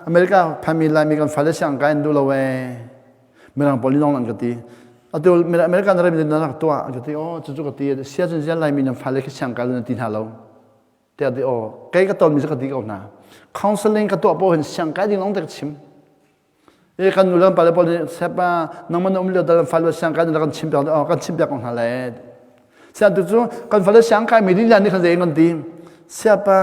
America phami laimi kan fale siang kai an duh lo ee mirang pawl nih an ka ti atu America na rem na rak tuah an ka ti oh cucu ka ti sia cun zian laimi nan fale khi siang kai na ti hna lo tiah ti oh kei ka tonmi cu ka ti ko hna counseling ka tuah paoh hin siang kai ding lawng te ka chim e kan nu le kan pale pawl nih sepa nangmah na um lio dal fale siang kai na kan chim piak oh kan chim piak ko hna le siang tu cu kan fale siang kai mi lila nih khan zei kan ti siapa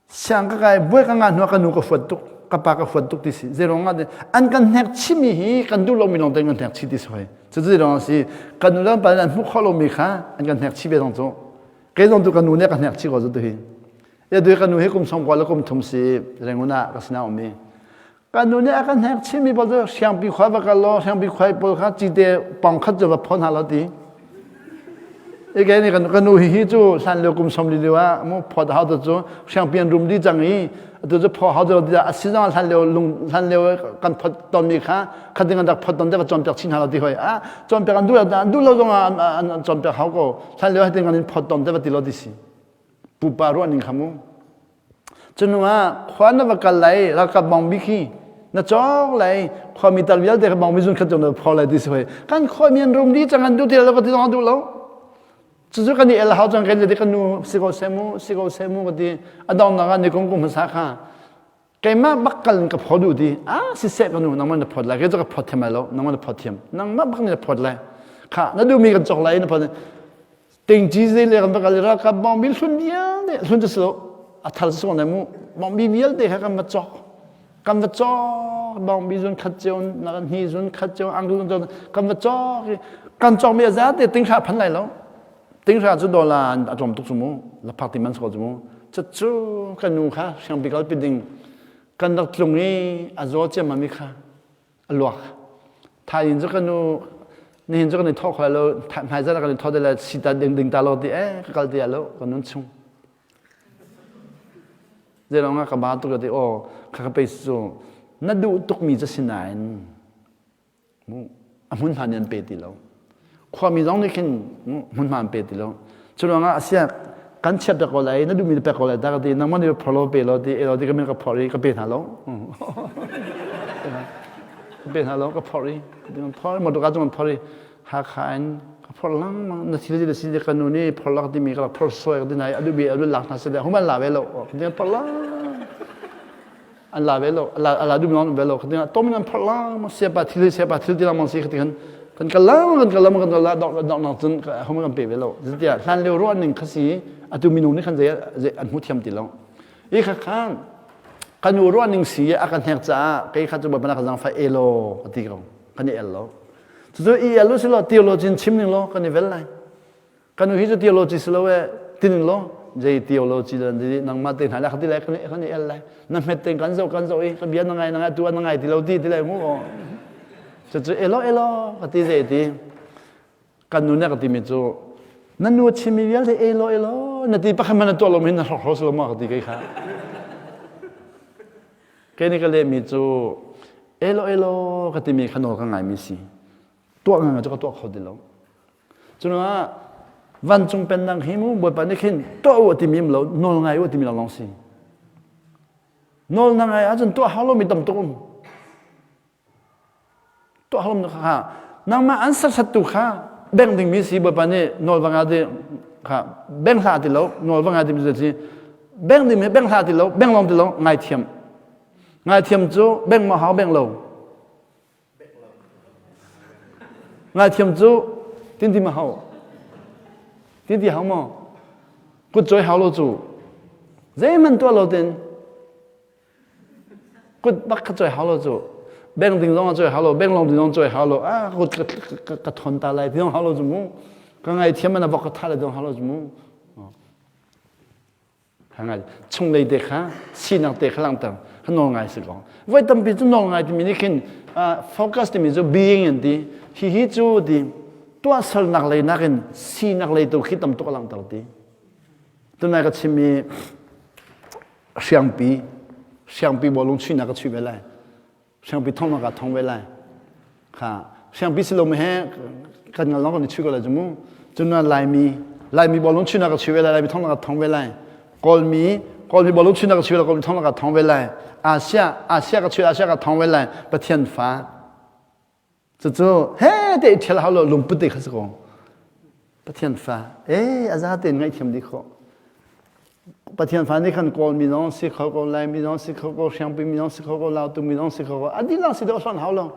siang ka kai buai ka nga hnu ka nu ka fuat tuk ka pa ka fuat tuk ti si zeirong ah an kan hnek chimi hi kan duh lomi lawng te kan hnek chi ti si hoi cu zeirong si kan nu le kan pa an hmuh khawh lomi kha an kan hnek chi ve zong cu kei zong tu ka nu nih ka hnek chi ko zu tu hi ya tu ka nu hi kum song kwa le kum thum si Rangoon ah ka sinah um i ka nu nih a kan hnek chimi pawl cu siangpi khuai va kal law siangpi khuai pawl kha cite pong khat cu va phon hna lo ti. Ike ni kan kan nu hi hi cu hlan lio kum som li lio ah mu phot hau to cu siangpian rum di cang i atu cu pho hau to a si zong hlan lio lung hlan lio kan phot ton mi kha khating an rak phot ton te ka cawnpiak chin hna lo ti hoi a cawnpiak an duh an duh lo zong ah an cawnpiak hau ko hlan lio hatin kan in phot ton te va ti lo ti si pupa ruah ning kha mu Cunu ah khua na va kal lai ralkap bawngbi khi na cawk lai khuami tal vialte kha bawngbi zun khat cung na phor lai ti si hoi kan khuami an rum dih cang an duh ti lo ka ti zong an duh lo cucu kan i el hau cang kan ti kan nu si ko seh mu si ko seh mu ka ti a dongnak ah ni kum kum hmasa kha keimah bak kal in ka phor duh ti a si seh ka nu nangmah na phot lai kei cu ka phot thiam lai lo nangmah na phot thiam nangmah bak nih na phot lai kha na duhmi kan cawk lai na phot Tingci zei le kan va kal i ralkap bawngbi hlun vialte hlun cu si lo a thar si ne mu bawngbi vialte kha kan va cawk kan va cawk bawngbi zun khat cio na kan hni zun khat cio angki zun cio kan va cawk i kan cawk mi a zate tinghra phan lai lo tinghra cu dollar a tlawm tuk cu mu laphak ti man si ko cu mu cucu kan nu kha siangpi kal pi ding kan rak tlung i a zaw ciammam mi kha a luak thain cu ka nu nihin cu kan i thawh kho lo hmaizarh kan i thawh le sita ding ding ta lo ti eh ka kal ti lo ka nun chung zeilong ah ka ba tuk ti aw kha ka pe cu na duh tuk mi cu sinain mu a hmun hma nih an pe ti lo Khuami zong nih khin hmunhma an pe ti lo. Cu ruangah asiah kan chiat pek ko lai, na duhmi na pek ko lai ta ka ti, nangmah nih phor lo pe lo ti, elo ti ka min ka phor i ka pe hna lo. Ka pe hna lo, ka phor i, phor motor ka cung phor i, Hakha in ka phor lengmang, na thil ti si ka nu nih phor lak timi ka rak phor suai ka ti hna i a duhmi a lak hna seh human la ve lo, phor lang. An la ve lo a la dum long ve lo khating tom in an phorh lang siapa thil siapa thil ti lang si khating kan kan kal lang kan kal lang kan kal la dok dok nak cun hom kan pe ve lo zetia hlan lio ruah ning khasi atu minung nih khan zei an hmu thiam ti lo i kha khan kan u ruah ning si a kan hnek caah kei kha cu bapak ka zang fa elo ka ti ko kan i el lo cucu i el si lo theology chim ning lo kan i vel lai Kan hi cu theology si lo e tinin lo zei theology lan di nangmah te hna la khati lai kan kan i el lai na hmet ten kan zo kan zo i ka bia na ngai na ngai tu na ngai ti lo ti ti lai mu o cu cu elo elo ka ti zei ti kan nu ne ka ti mi cu na nu chimi vialte elo elo na ti pakhat man na tuah lo mi na hrok hro lo ma ka ti kai kha ke ni ka le mi cu elo elo ka ti mi kha nawl ka ngai mi si tuah ngai cu ka tuah kho ti lo Curuangah vancung pennak hi mu Bawipa nih khin tuah u a timi um lo nawl ngai u a timi lawnglawng si. Nawl na ngai ahcun tuah hau lomi tam tuk um. Tuah hau lomi kha nangmah an serhsattu kha beng dingmi si Bawipa nih nawl va ngai ti kha beng hlah ti lo nawl va ngai timi si beng dingmi beng hlah ti lo beng lawng ti lo ngaithiam. Ngaithiam cu beng ma hau beng lo. Ngaithiam cu tinti ma hau. Tinti hau maw? Kut cawi hau lo cu. Zeihmanh tuah lo tin kut bak kha cawi hau lo cu. Beng ding zong a cawi hau lo, beng long ding zong cawi hau lo. Ah kut ka ka thon ta lai ti zong hau lo cu mu. Ka ngaithiam an a vok ka tha lai ti zong hau lo cu mu. Ngai chunglei te kha sinak te kha langhter kha nawl ngai si ko. Voi tampi cu nawl ngai timi nih khin focus timi cu being an ti. Hihi cu ti tuahsernak lei nakin sinak lei tu khi tam tuk a langhter ti. Tunai ka chimmi hriangpi hriangpi bawlung chuihnak ka chuih ve lai. Siangpi thong ka thong ve lai. Kha siangpi si lo me he kan ngal long kan i chui ko lai cu mu. Cun Laimi Laimi bawlung chuihnak ka chui ve lai, Laimi thong ka thong ve lai. Kawlmi Kawlmi bawlung chuihnak ka chui ve lai, Kawlmi thong ka thong ve lai. Asia Asia ka chui Asia ka thong ve lai. Pathian fa. Cucu he te i ṭhial hau lo lungput te kha si ko. Pathian fa eh a za tein ngaihthiam dih khawh. Pathian fa nih khan Kawl mi zong si kho ko, Lai mi zong si kho ko, Hriangpi mi zong si kho ko, Lautu mi zong si kho ko. A dihlak si dawh hlonh hau lo.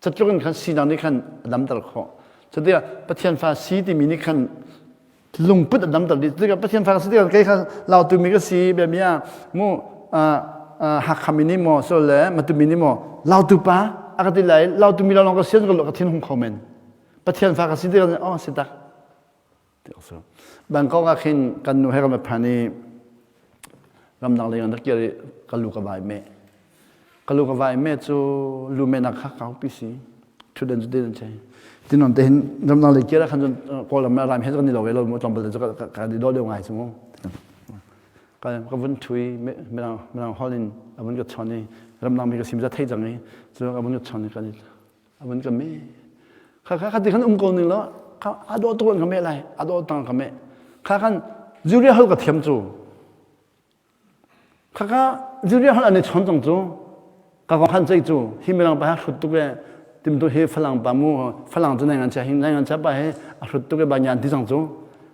Catluk in khan sinak nih khan a damter khawh. Cutikah Pathian fa si timi nih khan lungput a damter dih. Cutikah Pathian fa si tikah kei kha Lautu mi ka si bia mi ah mu Hakha mi nih maw so le Matu mi nih maw Lautu pa a ka ti lai Lautu mi lawng ka sian ka ka thin hung kho men. Pathian fa ka si tikah oh si tak. Bangkok ah khin kan nu he kan va phan i ramdang lei an rak kir i ka lu ka vai meh. Ka lu ka vai meh cu lu mehnak kha kaupi si. Ṭhutdan cu din an chei. Tinon te hin ramdang lei kira khan cun Kawlram le Ram he kan i lo ve lo mu tlawmpal te cu ka i dawh deuh ngai cu mu. Ka ka vun thui mirang mirang hall in a vun ka chon i ramdang mi ka sim za thei cang i cu a vun ka chon i kan i a vun ka me. Kha kha kha ti khan um ko ning lo kha a dawh tuk in ka me lai a dawh tang ka me. Kha khan Julia hol ka thiam cu. Khakha Julia hal an i chawn cang cu. Ka kong khan ceih cu hi mirang pa he hrut tuk e timtu hi falang pa mu falang cu nai ngan chia hi nai ngan chia pa he a hrut tuk e ba nyan ti cang cu.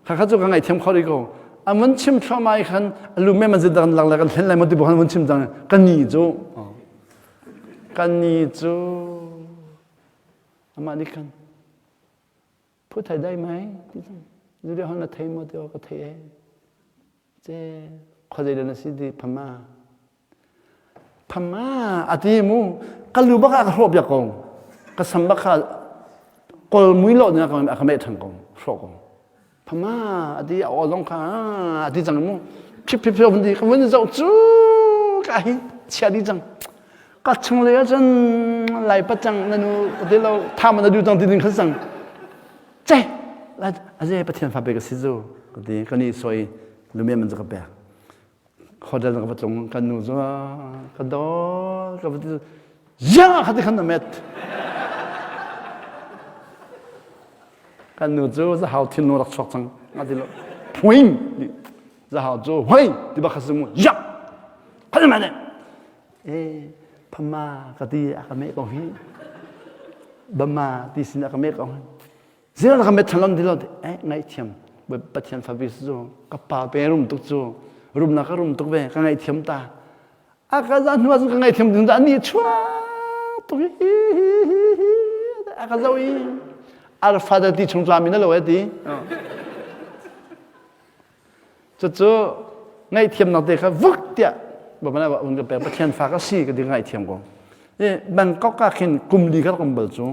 Khakha cu ka ngaihthiam kho rih ko. An vun chim thluahmah i khan alu me man zit lak le kan thlen lai maw ti bu khan vun chim cang ka ni cu ka ni cu amah nih khan phu thai dai mai ti cang Julia hon na thei maw ti ka thei e Ce khuazei dah na si ti phama. Phama a ti mu ka lu bak ah ka hrawh piak ko. Ka sam bak kha kol mui lo ding a ka meh ṭhan ko hrawh ko. Phama a ti a aw zong kha a ti cang mu. Phip phip phip vun ti ka vun zoh cu ka hi chia di cang. Ka chung lei ah cun lai pat cang na nu ka ti lo tha man na du cang ti ding khan cang. Ce aze Pathian fa pe ka si zu ka ti ka ni soi lumia man ka pek hotel ka va tlung kan nu zu ka dol ka va ti ya kha ti khan na met kan nu cu zahau thin nu rak chuak cang nga ti lo phuing zahau cu hoi ti ba kha mu ya khan ma ne e phama ka ti a ka me ko hi bama ti sin a ka me ko hi Zero ka met thalon ti lo eh ngaihthiam Pathian fa bi cu ka pa pe rum tuk cu rum na ka rum tuk ve ka ngaihthiam ta a ka za hnu ah ka ngaihthiam ding da ni chua tuk hi a ka zo i ar father ti chung tla mi na lo e ti cucu ngaihthiamnak te kha vuk tiah bamana ba un ka pek Pathian fa ka si ka ti ngaihthiam ko Bangkok ah khin kum li ka rak um bal cu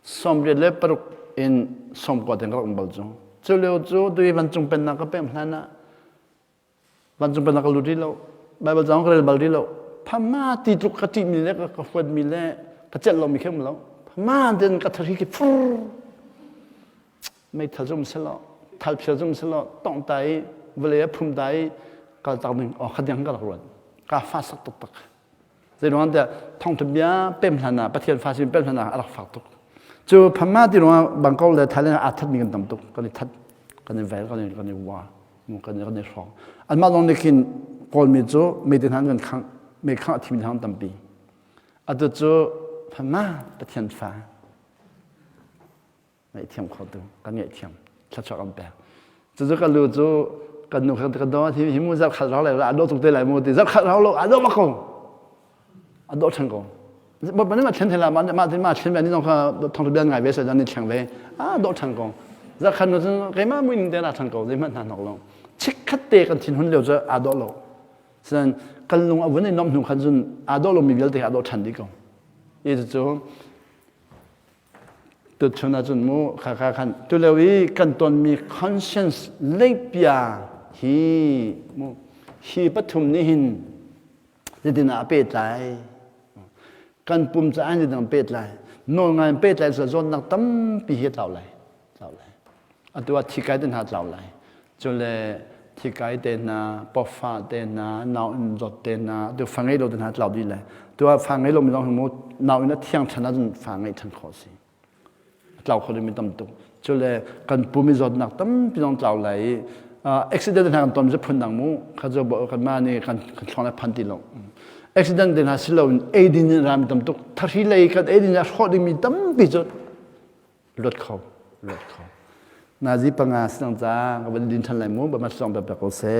86 in 90 tiang ka rak um bal cu. Cu lio cu tui vancung pennak ka pem hlan ah vancung pennak ka lut rih lo. Baibal caang ka rel bal rih lo. Phama ti tluk ka ṭihmi le ka huatmi le ka celh lomi khi um lo. Phama ten ka thari khi fur. Meithal zum selaw, thalphial zum selaw, tongh ta i vawlei a phum ta i kal tak ding aw kha diang ka rak ruat. Ka fa sak taktak. Zeiruang tiah thawngtha bia pem hlan ah Pathian fa sin pem hlan ah a rak fak tuk. Cu phamma ti ruangah Bangkok le Thailand ah aa thatmi kan tam tuk. Kan i that, kan i vel, kan i kan i wa, kan i kan i hrawng. Anmah lawng nih khin Kawlmi cu meiti hna kan khangh, mei khangh a thimi hna tampi. Atu cu phamma Pathian fa ngaihthiam khotu kan ngaihthiam thluachuah kan pek cucu ka lu cu kan nu kha ka daw hi hi mu zarh khat rau lai a dawh tuk te lai mu ti zarh khat rau lo a dawh bak ko a dawh ṭhan ko ba ma thlen thela ma ma ma thlen ve ni zong kha thong bian ngai ve se ni thleng ve a dawh ṭhan ko zarh khat nu cun keimah muin te ra ṭhan ko zeihmanh hna nok lo chikkhat te kan thin hun lio cu aa dawh lo Sinan kan lung a vun i nomh hnu khan cun aa dawh lomi vialte aa dawh ṭhan dih ko. Hi cu Tuchun ahcun mu khakha khan tulio i kan tonmi conscience leipia hi mu hi pathum nih hin zeitin ah a pehtlai kan pum caah zeitin ah pehtlai nawl ngai in pehtlai sa zawnnak tampi hi a tlau lai tlau lai atu ah thikai te hna tlau lai cule thikai te hna pawfa te hna nau in zawt te hna tu fa ngei lo te hna tlau dih le tu ah fa ngei lo mi zong mu nau in a thiang than ahcun fa ngei than khawh si a tlau kho ding mi tam tuk cule kan pum i zawtnak tampi zong tlau lai i accident hna kan ton cu phun dang mu kha cu kan ma nih kan kan thlong le phan ti lo accident te hna si lo in eidin in ram tam tuk thari lei kan eidin a hrawh ding mi tampi cu luat kho luat kho nazi panga sinang ca ka van din than lai mu ba ma song pe pe ko se.